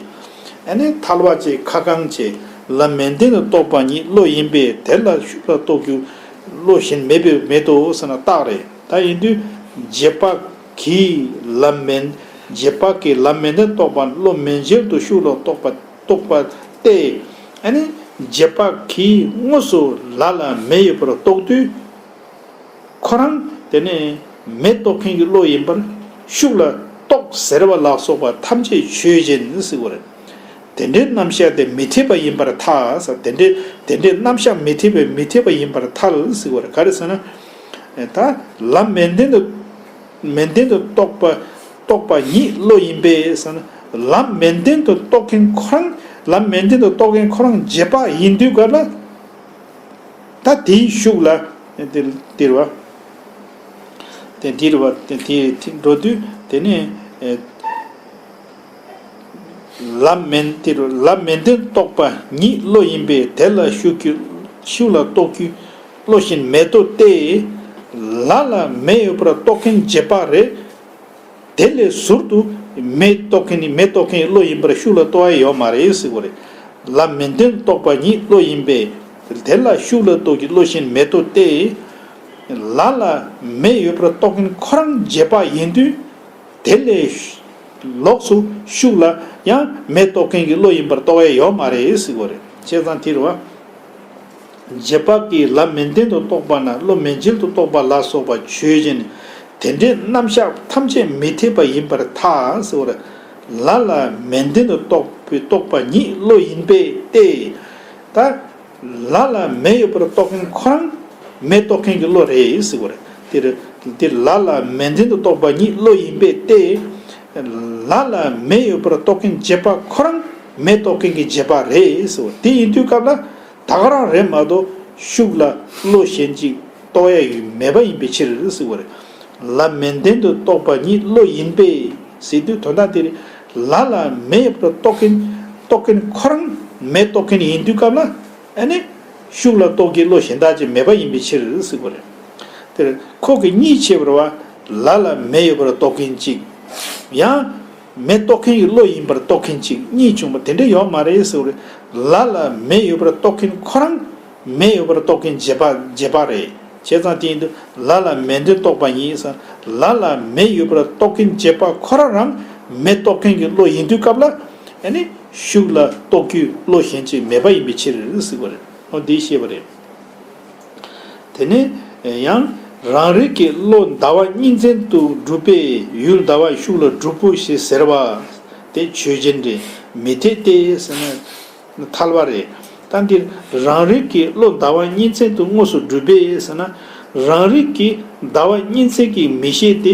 ཨ་ནི་ཐལ་བ་བྱས་ཁ་བསྐང་བྱས། ལམ་མེ་མདུན་དུ་རྟོགས་པ་ཉིད་བློ་ཡིན་པས་དེ་ལ་ཤུགས་ལ་རྟོགས་རྒྱུ་བློ་ཞེན་མེད་པས་མེད་དོ་ཟེར་ན་རྟགས་རེད། ད་ཡིན་དུས་རྗེས་དཔག་གིས་ལམ་མེ་རྗེས་དཔག་གིས་ལམ་མེ་མདུན་རྟོགས་པ་བློ་མེ་མཇལ་དུ་ཤུགས་ལ་རྟོགས་པ་རྟོགས་པ་སྟེ། ཨ་ནི་རྗེས་དཔག་གིས་དངོས་སུ་ལ་ལ་མེ་ཡོད་པར་རྟོགས་དུས། ཁོ་རང་དེ་ནི་མེ་རྟོགས་མཁན་གྱི་བློ་ཡིན་པར་ཤུགས་ལ་རྟོགས་ཟེར་བ་ལ་སོགས་པ་ཐམས་ཅད་ཆོས་ཅན་ཟེར་བ་རེད། དེ་འདྲའི་རྣམ་གཞག་དེ་མི་འཐད་པ་ཡིན་པར་ཐལ་ཟེར། དེ་འདྲའི་དེ་འདྲའི་རྣམ་གཞག་མི་འཐད་པའི་མི་འཐད་པ་ཡིན་པར་ཐལ་ཟེར་བ་རེད། ག་རེ་ཟེར་ན། ད་ལམ་མེ་མདུན་དུ་མེ་མདུན་དུ་རྟོགས་པ་རྟོགས་པ་ཉིད་བློ་ཡིན་པས་ཟེར་ན། ལམ་མེ་མདུན་དུ་རྟོགས་མཁན་ཁོ་རང་ལམ་མེ་མདུན་དུ་རྟོགས་མཁན་ཁོ་རང་རྗེས་དཔག་ཡིན་དུས་སྐབས་ལ། ད་དེའི་ཤུགས་ལ་དེ་དེ་རེད་བ། དེ་དེ་རེད་བ། དེ་དེ་དེ་འགྲོ་དུས་དེ་ནས་ཨེ། ལམ་མེ་དེ་རེད། ལམ་མེ་མདུན་རྟོགས་པ་ཉིད་བློ་ཡིན་པས་དེ་ལ་ཤུགས་ཀྱི་ཤུགས་ལ་རྟོགས་རྒྱུ་བློ་ཞེན་མེད་དོ་སྟེ། ལ་ལ་མེ་ཡོད་པར་རྟོགས་མཁན་རྗེས་དཔག་རེད། དེ་ལས་ཟུར་དུ་མེ་རྟོགས་མཁན་ནི་མེ་རྟོགས་མཁན་བློ་ཡིན་པར་ཤུགས་ལ་རྟོགས་ཡ་ཡོད་མ་རེད་ཟེར་བ་རེད། ལམ་མེ་མདུན་རྟོགས་པ་ཉིད་བློ་ཡིན་པས་དེ་ལ་ཤུགས་ལ་རྟོགས་ཀྱི་བློ་ཞེན་མེད་དོ་སྟེ། ལ་ལ་མེ་ཡོད་པར་རྟོགས་མཁན་ཁོ་རང་རྗེས་དཔག་ཡིན་དུས། དེ་ལས་ལོགས་སུ་ཤུགས་ལ་ཡང་མེ་རྟོགས་མཁན་གྱི་བློ་ཡིན་པར་རྟོགས་ཡ་ཡོད་མ་རེད་ཟེར་བ་རེད། བྱས་ཙང་དེ་རེད་བ། རྗེས་དཔག་གིས་ལ་མནན་ལྡན་དུ་རྟོགས་པ་ན་བློ་མནན་བྱེད་དུ་རྟོགས་པ་ལ་སོགས་པ་ཆོས་ཅན། དེ་འདྲའི་རྣམ་གཞག་ཐམས་ཅད་མི་འཐད་པ་ཡིན་པར་ཐལ་ཟེར་བ་རེད། ལ་ལ་མནན་ལྡན་དུ་རྟོགས་པའི་རྟོགས་པ་ཉིད་བློ་ཡིན་པས་ཏེ། ད། ལ་ལ་མེ་ཡོད་པར་རྟོགས་མཁན་ཁོ་རང་མེ་རྟོགས་མཁན་གྱི་བློ་རེད་ཟེར་བ་རེད། དེར་དེ་ལ་ལ་མནན་ལྡན་དུ་རྟོགས་པ་ཉིད་བློ་ཡིན་པས་ཏེ། ལ་ལ་མེ་ཡོད་པར་རྟོགས་མཁན་རྗེས་དཔག་ཁོ་རང་མེ་རྟོགས་མཁན་གྱི་རྗེས་དཔག་རེད་ཟེར་བ་དེ་ཡིན་དུས་སྐབས་ལ་ད་ག་རང་རེད་མ་གཏོགས་ཤུགས་ལ་བློ་གཞན་ཅིག་རྟོགས་ཡ་ཡོད་མེད་པ་ཡིན་པའི་ཕྱིར་ཟེར་བ་རེད། ལ་མནན་ལྡན་དུ་རྟོགས་པ་ཉིད་བློ་ཡིན་པས་ཟེར་དུས་དོན་དག་དེ་རེད། ལ་ལ་མེ་ཡོད་པར་རྟོགས་མཁན་རྟོགས་མཁན་ཁོ་རང་མེ་རྟོགས་མཁན་ཡིན་དུས་སྐབས་ལ། ཨ་ནི། ཤུགས་ལ་རྟོགས་ཀྱི་བློ་གཞན་དག་ཅིག་མེད་པ་ཡིན་པའི་ཕྱིར་ཟེར་བ་རེད། དེར་ཁོ་གི་གཉིས་ཕྱེ་བར་བ། ལ་ལ་མེ་ཡོད་པར་རྟོགས་མཁན་གཅིག་ཡང་། མེ་རྟོགས་མཁན་གྱི་བློ་ཡིན་པར་རྟོགས་མཁན་གཅིག་གཉིས་བྱུང་བ་དེ་འདྲ་ཡོད་མ་རེད་ཟེར་བ་རེད། ལ་ལ་མེ་ཡོད་པར་རྟོགས་མཁན་ཁོ་རང་མེ་ཡོད་པར་རྟོགས་མཁན་རྗེས་དཔག་རྗེས་དཔག་རེད། བྱས་ཙང་དེ་ཡིན་དུས་ལ་ལ་མནན་ལྡན་རྟོགས་པ་ཉིད་ཟེར། ལ་ལ་མེ་ཡོད་པར་རྟོགས་མཁན་རྗེས་དཔག་ཁོ་རང་རང་མེ་རྟོགས་མཁན་གྱི་བློ་ཡིན་དུས་སྐབས་ལ། ཨ་ནི། ཤུགས་ལ་རྟོགས་རྒྱུའི་བློ་གཞན་ཅིག་མེད་པ་ཡིན་པའི་ཕྱིར་ཟེར་བ་རེད། འོ་འདི་ཤེས་པ་རེད། དེ་ནས་ཡང་རང་རིག་གི་བློ་ཟླ་བ་གཉིས་འཛིན་དུ་གྲུབ་པས་ཡུལ་ཟླ་བ་ཤུགས་ལ་གྲུབ་པོ་ཞེས་ཟེར་བ་དེ་ཆོས་ཅན་ཏེ་མི་འཐད་དེ་ཟེར་ན་ཐལ་བ་རེད། ད་འདིར་རང་རིག་གི་བློ་ཟླ་བ་གཉིས་འཛིན་དུ་དངོས་སུ་གྲུབ་པས་ཟེར་ན། རང་རིག་གི་ཟླ་བ་གཉིས་འཛིན་གྱི་མིག་ཤེས་དེ་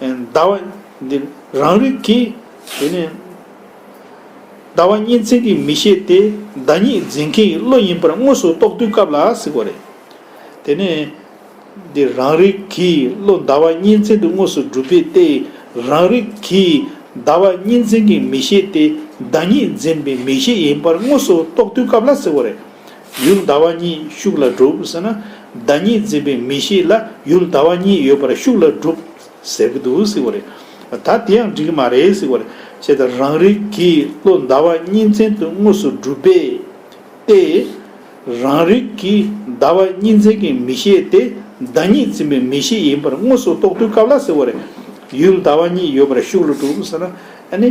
ཟླ་བ་འདིར་རང་རིག་གི་དེ་ནས། ཟླ་བ་གཉིས་འཛིན་གྱི་མིག་ཤེས་དེ་ཟླ་གཉིས་འཛིན་མཁན་གྱི་བློ་ཡིན་པར་དངོས་སུ་རྟོགས་དུས་སྐབས་ལ་ཟེར་བ་རེད། དེ་ནས་འདི་རང་རིག་གི་བློ་ཟླ་བ་གཉིས་འཛིན་དུ་དངོས་སུ་གྲུབ་པས་ཏེ། རང་རིག་གི་ཟླ་བ་གཉིས་འཛིན་གྱི་མིག་ཤེས་དེ་ཟླ་གཉིས་འཛིན་པའི་མིག་ཤེས་ཡིན་པར་དངོས་སུ་རྟོགས་དུས་སྐབས་ལ་ཟེར་བ་རེད། ཡུལ་ཟླ་བ་གཉིས་ཤུགས་ལ་གྲུབ་ཟེར་ན། ཟླ་གཉིས་འཛིན་པའི་མིག་ཤེས་ལ་ཡུལ་ཟླ་བ་གཉིས་ཡོད་པར་ཤུགས་ལ་གྲུབ། ཟེར་གྱི་འདུག་ཟེར་བ་རེད། ད་དེ་ཡང་འགྲིག་གི་མ་རེད་ཟེར་བ་རེད། བྱས་ཙང་རང་རིག་གི་བློ་ཟླ་བ་གཉིས་འཛིན་དུ་དངོས་སུ་གྲུབ་པས་ཏེ། རང་རིག་གི་ཟླ་བ་གཉིས་འཛིན་གྱི་མིག་ཤེས་དེ་ཟླ་གཉིས་འཛིན་པའི་མིག་ཤེས་ཡིན་པར་དངོས་སུ་རྟོགས་དུས་སྐབས་ལ་ཟེར་བ་རེད། ཡུལ་ཟླ་བ་གཉིས་ཡོད་པར་ཤུགས་ལ་གྲུབ་ཟེར་ན། ཨ་ནི།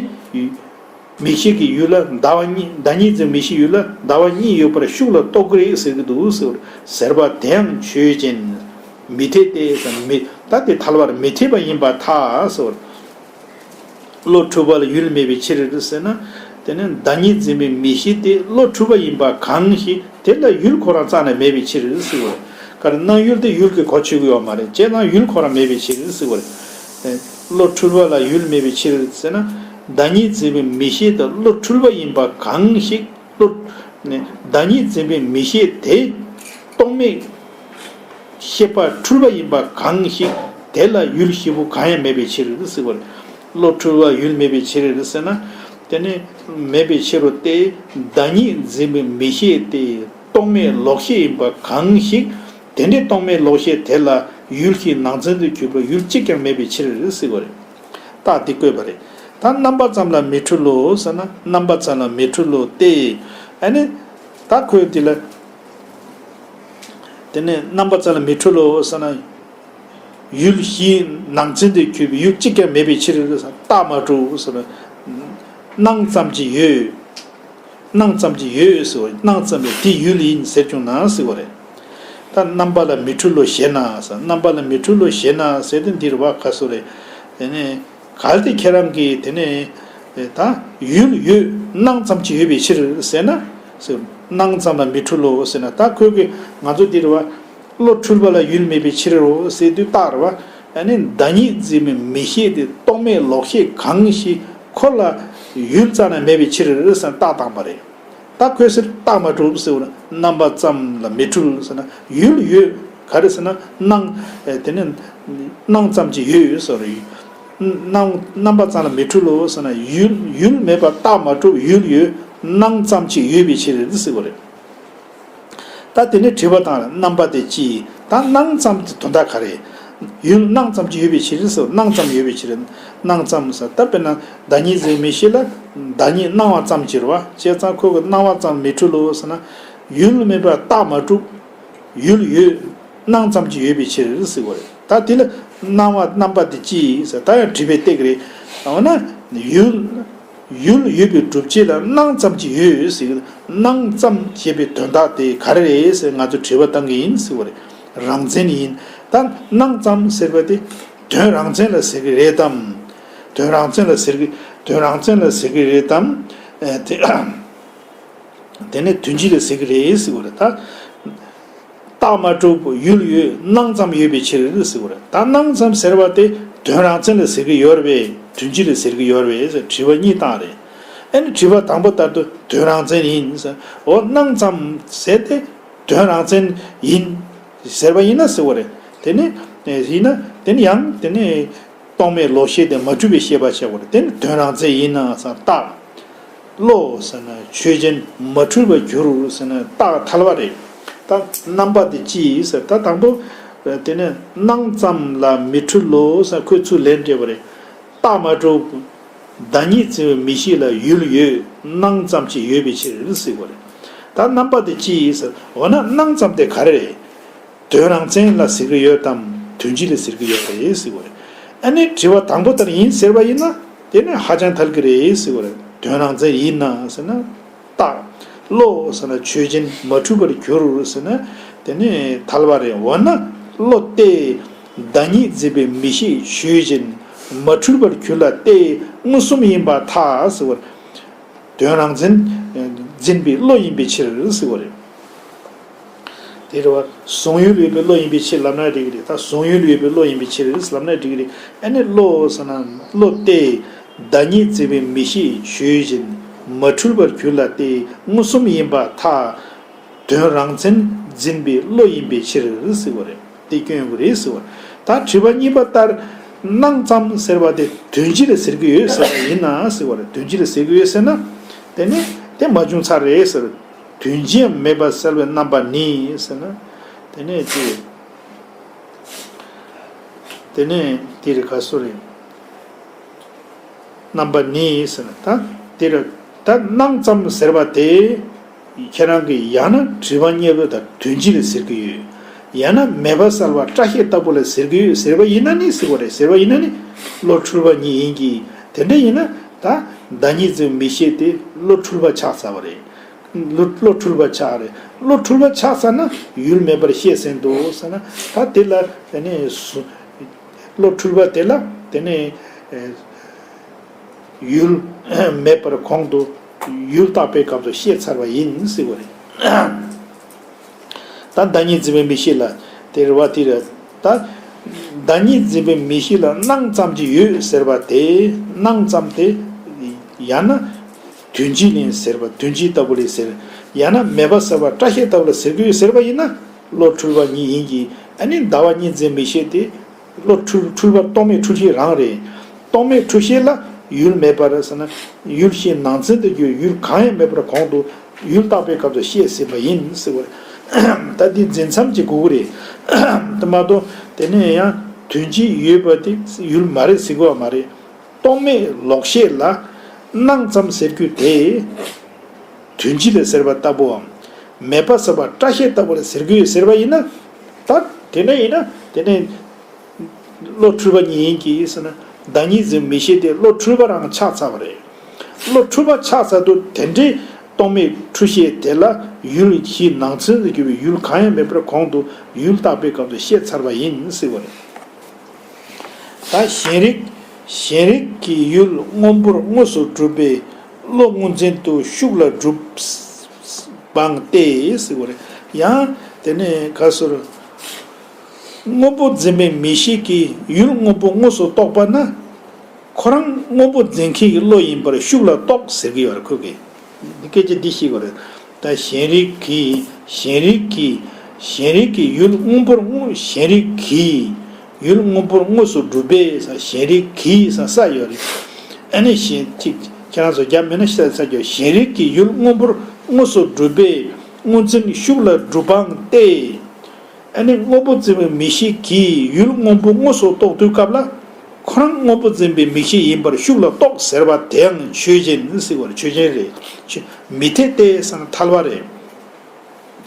མིག་ཤེས་ཀྱི་ཡུལ་ལ་ཟླ་བ་གཉིས་ཟླ་གཉིས་འཛིན་མིག་ཤེས་ཡུལ་ལ་ཟླ་བ་གཉིས་ཡོད་པར་ཤུགས་ལ་རྟོགས་ཀྱི་རེད་ཟེར་གྱི་འདུག་ཟེར་བ་རེད། ཟེར་བ་དེའང་ཆོས་ཅན། མི་འཐད་དེ་ཟེར་མི་ད་དེ་ཐལ་བར་མི་འཐད་པ་ཡིན་པར་ཐལ་ཟེར་བ་རེད། བློ་འཁྲུལ་པ་ལ་ཡུལ་མེད་པའི་ཕྱིར་ཟེར་ན། དེ་ནི་ཟླ་གཉིས་འཛིན་པའི་མིག་ཤེས་དེ་བློ་འཁྲུལ་པ་ཡིན་པ་གང་ཞིག་དེ་ལ་ཡུལ་ཁོ་རང་རྩ་ནས་མེད་པའི་ཕྱིར་ཟེར་བ་རེད། ག་རེ་སྣང་ཡུལ་དེ་ཡུལ་གྱི་གོ་ཆོད་ཀྱི་ཡོད་མ་རེད། བྱས་ཙང་ཡུལ་ཁོ་རང་མེད་པའི་ཕྱིར་ཟེར་བ་རེད། བློ་འཁྲུལ་པ་ལ་ཡུལ་མེད་པའི་ཕྱིར་ཟེར་ན། ཟླ་གཉིས་འཛིན་པའི་མིག་ཤེས་དེ་བློ་འཁྲུལ་པ་ཡིན་པ་གང་ཞིག་བློ། ཟླ་གཉིས་འཛིན་པའི་མིག་ཤེས་དེ། རྟོག་མེད། ཤེས་པ་འཁྲུལ་པ་ཡིན་པ་གང་ཞིག་དེ་ལ་ཡུལ་བཞི་པོ་གང་ཡང་མེད་པའི་ཕྱིར་ཟེར་བ་རེད། བློ་འཁྲུལ་པ་ཡུལ་མེད་པའི་ཕྱིར་ཟེར་ན། དེ་ནི་མེད་པའི་ཕྱིར་རོ་སྟེ། ཟླ་གཉིས་འཛིན་པའི་མིག་ཤེས་དེ་རྟོག་མེད་ལོག་ཤེས་ཡིན་པ་གང་ཞིག་དེ་འདྲའི་རྟོག་མེད་ལོག་ཤེས་དེ་ལ་ཡུལ་བཞིའི་ནང་ཚན་དུ་གྱུར་པ་ཡུལ་གཅིག་ཀྱང་མེད་པའི་ཕྱིར་ཟེར་བ་རེད། རྟགས་འདི་བཀོད་པ་རེད། ད་རྣམ་པ་ཙམ་ལ་མི་འཁྲུལ་ལོ་ཟེར་ན་རྣམ་པ་ཙམ་ལ་མི་འཁྲུལ་ལོ་སྟེ། ཨ་ནི། ད་ཁོས་འདི་ལ། དེ་ནས་རྣམ་པ་ཙམ་ལ་མི་འཁྲུལ་ལོ་ཟེར་ན། ཡུལ་བཞིའི་ནང་ཚན་དུ་གྱུར་པའི་ཡུལ་གཅིག་ཀྱང་མེད་པའི་ཕྱིར་རྟགས་མ་གྲུབ་ཟེར་ན། སྣང་ཙམ་གྱི་ཡོད། སྣང་ཙམ་གྱི་ཡོད་ཟེར་བ་སྣང་ཙམ་ལས་དེ་ཡུལ་ཡིན་ཟེར་བྱུང་ན་ཟེར་བ་རེད། ད་རྣམ་པ་ལ་མི་འཁྲུལ་ལོ་ཞེ་ན་ཟེར་རྣམ་པ་ལ་མི་འཁྲུལ་ལོ་ཞེ་ན་ཟེར་དེ་འདིར་བ་ཁ་སོ་རེད། དེ་ནས་གལ་ཏེ་ཁྱེད་རང་གིས་དེ་ནས་ད་ཡུལ་ཡོད་སྣང་ཙམ་གྱི་ཡོད་པའི་ཕྱིར་ཟེར་ན་ཟེར། སྣང་ཙམ་ལ་མི་འཁྲུལ་ལོ་ཟེར་ན་ད་ཁོས་གི་ང་ཚོ་འདིར་བ། བློ་འཁྲུལ་པ་ལ་ཡུལ་མེད་པའི་ཕྱིར་རོ་ཟེར་དུས་རྟགས་རེད་བ། ཨ་ནི་ཟླ་གཉིས་འཛིན་པའི་མིག་ཤེས་དེ་རྟོག་མེད་ལོག་ཤེས་གང་ཞིག་ཁོ་ལ་ཡུལ་རྩ་ནས་མེད་པའི་ཕྱིར་ཟེར་རྟགས་བཏང་པ་རེད། ད་ཁོས་ཟེར་རྟགས་མ་གྲུབ་ཟེར་བ་རྣམ་པ་ཙམ་ལ་མི་འཁྲུལ་ཟེར་ན་ཡུལ་ཡོད་ག་རེ་ཟེར་ན་སྣང་། དེ་ནི་སྣང་ཙམ་གྱི་ཡོད་ཡོད་ཟེར་རེད། སྣང་རྣམ་པ་ཙམ་ལ་མི་འཁྲུལ་ལོ་ཟེར་ན་ཡུལ་ཡུལ་མེད་པ་རྟགས་མ་གྲུབ་ཡུལ་ཡོད་སྣང་ཙམ་གྱི་ཡོད་པའི་ཕྱིར་ཟེར་བ་རེད། ད་དེ་ནས་དྲི་བ་དང་རྣམ་པ་དེ་ཅི། ད་སྣང་ཙམ་གྱི་དོན་དག་ག་རེ། ཡུལ་སྣང་ཙམ་གྱི་ཡོད་པའི་ཕྱིར་ཟེར་སྣང་ཙམ་ཡོད་པའི་ཕྱིར། སྣང་ཙམ་ཟེར་ད་དཔེར་ན་ཟླ་གཉིས་འཛིན་མིག་ཤེས་ལ་ཟླ་གཉིས་སྣང་བ་ཙམ་གྱི་རེད་བ། བྱས་ཙང་ཁོ་གི་སྣང་བ་ཙམ་མི་འཁྲུལ་ལོ་ཟེར་ན། ཡུལ་མེད་པར་རྟགས་མ་གྲུབ། ཡུལ་ཡོད། སྣང་ཙམ་གྱི་ཡོད་པའི་ཕྱིར་ཟེར་བ་རེད། ད་དེ་ལ་སྣང་བ་རྣམ་པ་དེ་ཅི་ཟེར་ད་ཡང་དྲི་བའི་སྟེགས་རེད། འོ་ན་ཡུལ། ཡུལ་ཡོད་པའི་སྒྲུབ་བྱེད་ལ་སྣང་ཙམ་གྱིས་ཡོད་ཟེར་གྱི། སྣང་ཙམ་ཞེས་པའི་དོན་དག་དེ་ག་རེ་རེད་ཟེར་ང་ཚོས་དྲི་བ་བཏང་གི་ཡིན་ཟེར་བ་རེད། རང་མཚན་ཡིན། ད་སྣང་ཙམ་ཟེར་བ་དེ་དོན་རང་མཚན་ལ་ཟེར་གྱི་རེད་དམ། དོན་རང་མཚན་ལ་ཟེར་གྱི། དོན་རང་མཚན་ལ་ཟེར་གྱི་རེད་དམ། ཨེ་དེ། དེ་ནས་དོན་སྤྱི་ལ་ཟེར་གྱི་རེད་ཟེར་བ་རེད་ད། རྟགས་མ་གྲུབ་ཡུལ་ཡོད་སྣང་ཙམ་ཡོད་པའི་ཕྱིར་ཟེར་བ་རེད། ད་སྣང་ཙམ་ཟེར་བ་དེ་དོན་རང་མཚན་ལ་ཟེར་གྱི་ཡོད་རེད་པས། དོན་སྤྱི་ལ་ཟེར་གྱི་ཡོད་རེད་པས་ཟེར་དྲི་བ་གཉིས་བཏང་རེད། ཨ་ནི་དྲི་བ་དང་པོ་ལྟར་དུ་དོན་རང་མཚན་ཡིན་ཟེར། འོ་སྣང་ཙམ་ཟེར་ཏེ་དོན་རང་མཚན་ཡིན་ཟེར་བ་ཡིན་ན་ཟེར་བ་རེད། དེ་ནི་ཡིན་ན་དེ་ནི་ཡང་དེ་ནི། རྟོག་མེད་ལོག་ཤེས་དེ་མ་འཁྲུལ་བའི་ཤེས་པ་བྱ་བར་དེ་ནི་དོན་རང་མཚན་ཡིན་ན་ཟེར་རྟགས། བློ་ཟེར་ན་ཆོས་ཅན་མ་འཁྲུལ་བར་འགྱུར་ཟེར་ན་རྟགས་ཐལ་བ་རེད། ད་རྣམ་པ་དེ་ཅི་ཡིན་ཟེར། ད་དང་པོ་དེ་ནི་སྣང་ཙམ་ལ་མི་འཁྲུལ་ལོ་ཟེར་ཁོས་ཚུར་ལན་སྤྲད་པ་རེད། རྟགས་མ་གྲུབ། བདག་ཉིད་འཛིན་པའི་མིག་ཤེས་ལ་ཡུལ་ཡོད་སྣང་ཙམ་ཅིག་ཡོད་པའི་ཕྱིར་ཟེར་བ་རེད། ད་རྣམ་པ་དེ་ཅི་ཡིན་ཟེར། འོ་ན་སྣང་ཙམ་དེ་ག་རེ་རེད། དོན་རང་མཚན་ལ་ཟེར་གྱི་ཡོད་དམ། དོན་སྤྱི་ལ་ཟེར་གྱི་ཡོད་རེད་ཟེར་བ་རེད། ཨ་ནི་དྲི་བ་དང་པོ་ལྟར་ཡིན་ཟེར་བ་ཡིན་ན་དེ་ནི་ཧ་ཅང་ཐལ་གྱི་རེད་ཟེར་བ་རེད། དོན་རང་མཚན་ཡིན་ན་ཟེར་ན། རྟགས། བློ་ཟེར་ན་ཆོས་ཅན་མ་འཁྲུལ་བར་འགྱུར་ཟེར་ན་དེ་ནི་ཐལ་བ་རེད། འོ་ན་བློ་སྟེ། བདག་ཉིད་འཛིན་པའི་མིག་ཤེས་ཆོས་ཅན་མ་འཁྲུལ་བར་གྱུར་ལ་སྟེ་མངོན་སུམ་ཡིན་པར་ཐལ་ཟེར་བ་རེད། དོན་རང་མཚན་འཛིན་པའི་བློ་ཡིན་པའི་ཕྱིར་ཟེར་བ་རེད། དེ་རེད་བ། གཟུང་ཡུལ་ཡོད་པའི་བློ་ཡིན་པའི་ཕྱིར་ལབ་ན་འགྲིག་གི་རེད། ད་གཟུང་ཡུལ་ཡོད་པའི་བློ་ཡིན་པའི་ཕྱིར་ལབ་ན་འགྲིག་གི་རེད། ཨ་ནི་བློ་ཟེར་ན་བློ་སྟེ། བདག་ཉིད་འཛིན་པའི་མིག་ཤེས་ཆོས་ཅན་མ་འཁྲུལ་བར་གྱུར་ལ་སྟེ་མངོན་སུམ་ཡིན་པར་ཐལ། དོན་རང་མཚན་འཛིན་པའི་བློ་ཡིན་པའི་ཕྱིར་ཟེར་བ་རེད། དེ་སྐྱོན་ཡོང་གི་རེད་ཟེར་བ། ད་དྲི་བ་གཉིས་པ་ལྟར་སྣང་ཙམ་ཟེར་བ་དེ་དོན་སྤྱི་ལ་ཟེར་གྱི་ཡོད་ཟེར་བ་ཡིན་ན་ཟེར་བ་རེད། དོན་སྤྱི་ལ་ཟེར་གྱི་ཡོད་ཟེར་ན་དེ་ནི་དེ་མ་བྱུང་ཚར་རེད་ཟེར། དོན་སྤྱི་མེད་པར་གསལ་བའི་རྣམ་པ་ནི་ཟེར་ན། དེ་ནས་དེ། དེ་ནས་དེ་རེད་ག་སུ་རེད། རྣམ་པ་ནི་ཟེར་ན་ད་དེ་རེད། ད་སྣང་ཙམ་ཟེར་བ་དེ་ཁྱེད་རང་གིས་ཡང་ན་དྲི་བ་གཉིས་པོ་དང་དོན་སྤྱི་ལ་ཟེར་གྱི་ཡོད། ཡང་ན་མེད་པ་གསལ་བ་སྐྲ་ཤད་ལྟ་བུ་ལ་ཟེར་གྱི་ཡོད་ཟེར་བ་ཡིན་ན་ནི་ཟེར་བ་རེད། ཟེར་བ་ཡིན་ན་ནི་བློ་འཁྲུལ་པ་ཉིད་ཡིན་གྱི། དེ་འདྲ་ཡིན་ན་ད་བདག་ཉིད་འཛིན་མིག་ཤེས་དེ་བློ་འཁྲུལ་པ་ཆགས་ཚར་བ་རེད། བློ་བློ་འཁྲུལ་པ་ཆགས་རེད། བློ་འཁྲུལ་པ་ཆགས་ཚར་ན་ཡུལ་མེད་པར་བཤད་ཟིན་འདུག་ཟེར་ན། ད་དེ་ལ་དེ་ནས་སུ། བློ་འཁྲུལ་པ་དེ་ལ་དེ་ནས་ཡུལ་མེད་པར་གོང་དུ་ཡུལ་བརྟག་པའི་སྐབས་སུ་བཤད་ཚར་བ་ཡིན་ཟེར་བ་རེད། ད་བདག་ཉིད་འཛིན་པའི་མིག་ཤེས་ལ་དེ་རེད་བ། དེ་རེད། ད་བདག་ཉིད་འཛིན་པའི་མིག་ཤེས་ལ་སྣང་ཙམ་གྱི་ཡོད་ཟེར་བ་དེ། སྣང་ཙམ་དེ་ཡང་ན་དོན་སྤྱི་ལེན་ཟེར་བ། དོན་སྤྱི་ལྟ་བུ་ལེན་ཟེར། ཡང་ན་མེད་པ་གསལ་བ་སྐྲ་ཤད་ལྟ་བུ་ལ་ཟེར་གྱི་ཡོད་ཟེར་བ་ཡིན་ན་བློ་འཁྲུལ་པ་ཉིད་ཡིན་གྱི། ཨ་ནི་བདག་ཉིད་འཛིན་མིག་ཤེས་དེ་བློ་འཁྲུལ་འཁྲུལ་པ་རྟོག་མེད་འཁྲུལ་ཤེས་རང་རེད། རྟོག་མེད་འཁྲུལ་ཤེས་ལ་ཡུལ་མེད་པར་ཟེར་ན་ཡུལ་ཤེས་ནང་ཚན་དུ་གྱུར་ཡུལ་གང་ཡང་མེད་པར་གོང་དུ་ཡུལ་བརྟག་པའི་སྐབས་སུ་བཤད་ཟིན་པ་ཡིན་ཟེར་བ་རེད། ད་འདི་འཛིན་མཚམས་ཀྱི་དགོས་ཀྱི་རེད། དེ་མ་གཏོགས་དེ་ནས་ཡང་དོན་སྤྱི་ཡོད་པ་དེ་ཡུལ་མ་རེད་ཟེར་དགོས་པ་མ་རེད། རྟོག་མེད་ལོག་ཤེས་ལ་སྣང་ཙམ་ཟེར་རྒྱུ་དེ། དོན་སྤྱི་ལ་ཟེར་བ་ལྟ་བུའམ། མེད་པ་གསལ་བ་སྐྲ་ཤད་ལྟ་བུ་ལ་ཟེར་གྱི་ཡོད་ཟེར་བ་ཡིན་ན། ད་དེ་འདྲ་ཡིན་ན་དེ་ནས་བློ་འཁྲུལ་པ་ཉིད་ཡིན་གྱི་ཟེར་ན། བདག་ཉིད་འཛིན་མིག་ཤེས་དེ་བློ་འཁྲུལ་པ་རང་ཆགས་ཚར་བ་རེད། བློ་འཁྲུལ་པ་ཆགས་ཚར་དུས་དེ་འདྲའི་རྟོག་མེད་འཁྲུལ་ཤེས་དེ་ལ་ཡུལ་གྱི་ནང་ཚན་དུ་གྱུར་པའི་ཡུལ་གང་ཡང་མེད་པར་གོང་དུ་ཡུལ་བརྟག་པའི་སྐབས་སུ་བཤད་ཚར་བ་ཡིན་ཟེར་བ་རེད། ད་གཞན་རིག་གཞན་རིག་གི་ཡུལ་སྔོན་པོར་དངོས་སུ་གྲུབ་པའི་བློ་སྔོ་འཛིན་དུ་ཤུགས་ལ་གྲུབ་པའང་སྟེ་ཟེར་བ་རེད། ཡང་དེ་ནས་ག་ཟེར། སྔོན་པོ་འཛིན་པའི་མིག་ཤེས་ཀྱིས་ཡུལ་སྔོན་པོ་དངོས་སུ་རྟོགས་པ་ན། ཁོ་རང་སྔོན་པོ་འཛིན་མཁན་གྱི་བློ་ཡིན་པར་ཤུགས་ལ་རྟོགས་ཟེར་གྱི་ཡོད་རེད་ཁོ་གིས། འདི་སྐད་ཆ་འདི་ཤེས་དགོས་རེད། ད་གཞན་རིག་གིས། གཞན་རིག་གིས། གཞན་རིག་གིས་ཡུལ་སྔོན་པོར་དངོས། གཞན་རིག་གིས་ཡུལ་སྔོན་པོར་དངོས་སུ་གྲུབ་པས་ཟེར། གཞན་རིག་གིས་ཟེར་ས་ཡོད་རེད། ཨ་ནི་གཞན་གཅིག་ཁྱེད་རང་ཚོ་རྒྱབ་མེད་ན་ཤེས་ས་རྒྱུ། གཞན་རིག་གིས་ཡུལ་སྔོན་པོར་དངོས་སུ་གྲུབ་པས་སྔོ་འཛིན་ཤུགས་ལ་གྲུབ་པའང་སྟེ། ཨ་ནི་སྔོན་པོ་འཛིན་པའི་མིག་ཤེས་ཀྱིས་ཡུལ་སྔོན་པོ་དངོས་སུ་རྟོགས་དུས་སྐབས་ལ། ཁོ་རང་སྔོན་པོ་འཛིན་པའི་མིག་ཤེས་ཡིན་པར་ཤུགས་ལ་རྟོགས་ཟེར་བ་དེའང་ཆོས་ཅན་ཟེར་བ་རེད། ཆོས་ཅན་རེད། ཆོས་མི་འཐད་དེ་ཟེར་ན་ཐལ་བ་རེད།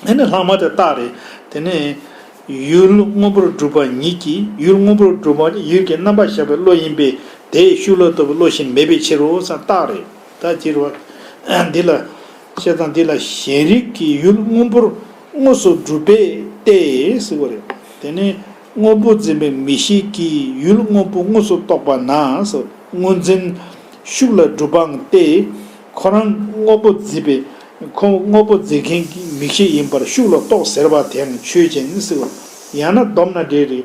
ཨ་ནི་ལྷག་མ་དེ་རྟགས་རེད། དེ་ནས་ཡུལ་སྔོན་པོར་གྲུབ་པ་ཉིད་ཀྱིས། ཡུལ་སྔོན་པོར་གྲུབ་པ་ཡུལ་གྱི་རྣམ་པར་གཞག་པའི་བློ་ཡིན་པས་དེས་ཤུགས་ལ་རྟོགས་པའི་བློ་གཞན་མེད་པའི་ཕྱིར་རོ་ཟེར་ན་རྟགས་རེད། ད་སྤྱིར་བ། འདི་ལ། བཤད་སྟངས་འདི་ལ་གཞན་རིག་གི་ཡུལ་དངོས་པོར་དངོས་སུ་སྒྲུབ་པས་ཏེ་ཟེར་བ་རེད། དེ་ནས་དངོས་པོ་འཛིན་པའི་མིག་ཤེས་ཀྱིས་ཡུལ་དངོས་པོ་དངོས་སུ་རྟོགས་པ་ན་ཟེར། དངོས་འཛིན་ཤུགས་ལ་སྒྲུབ་པའང་སྟེ། ཁོ་རང་དངོས་པོ་འཛིན་པའི། ཁོ་དངོས་པོ་འཛིན་མཁན་གྱི་མིག་ཤེས་ཡིན་པར་ཤུགས་ལ་རྟོགས་ཟེར་བ་དེའང་ཆོས་ཅན་ཟེར་བ། ཡང་ན་བསྡོམས་ན་འགྲེལ་རེད།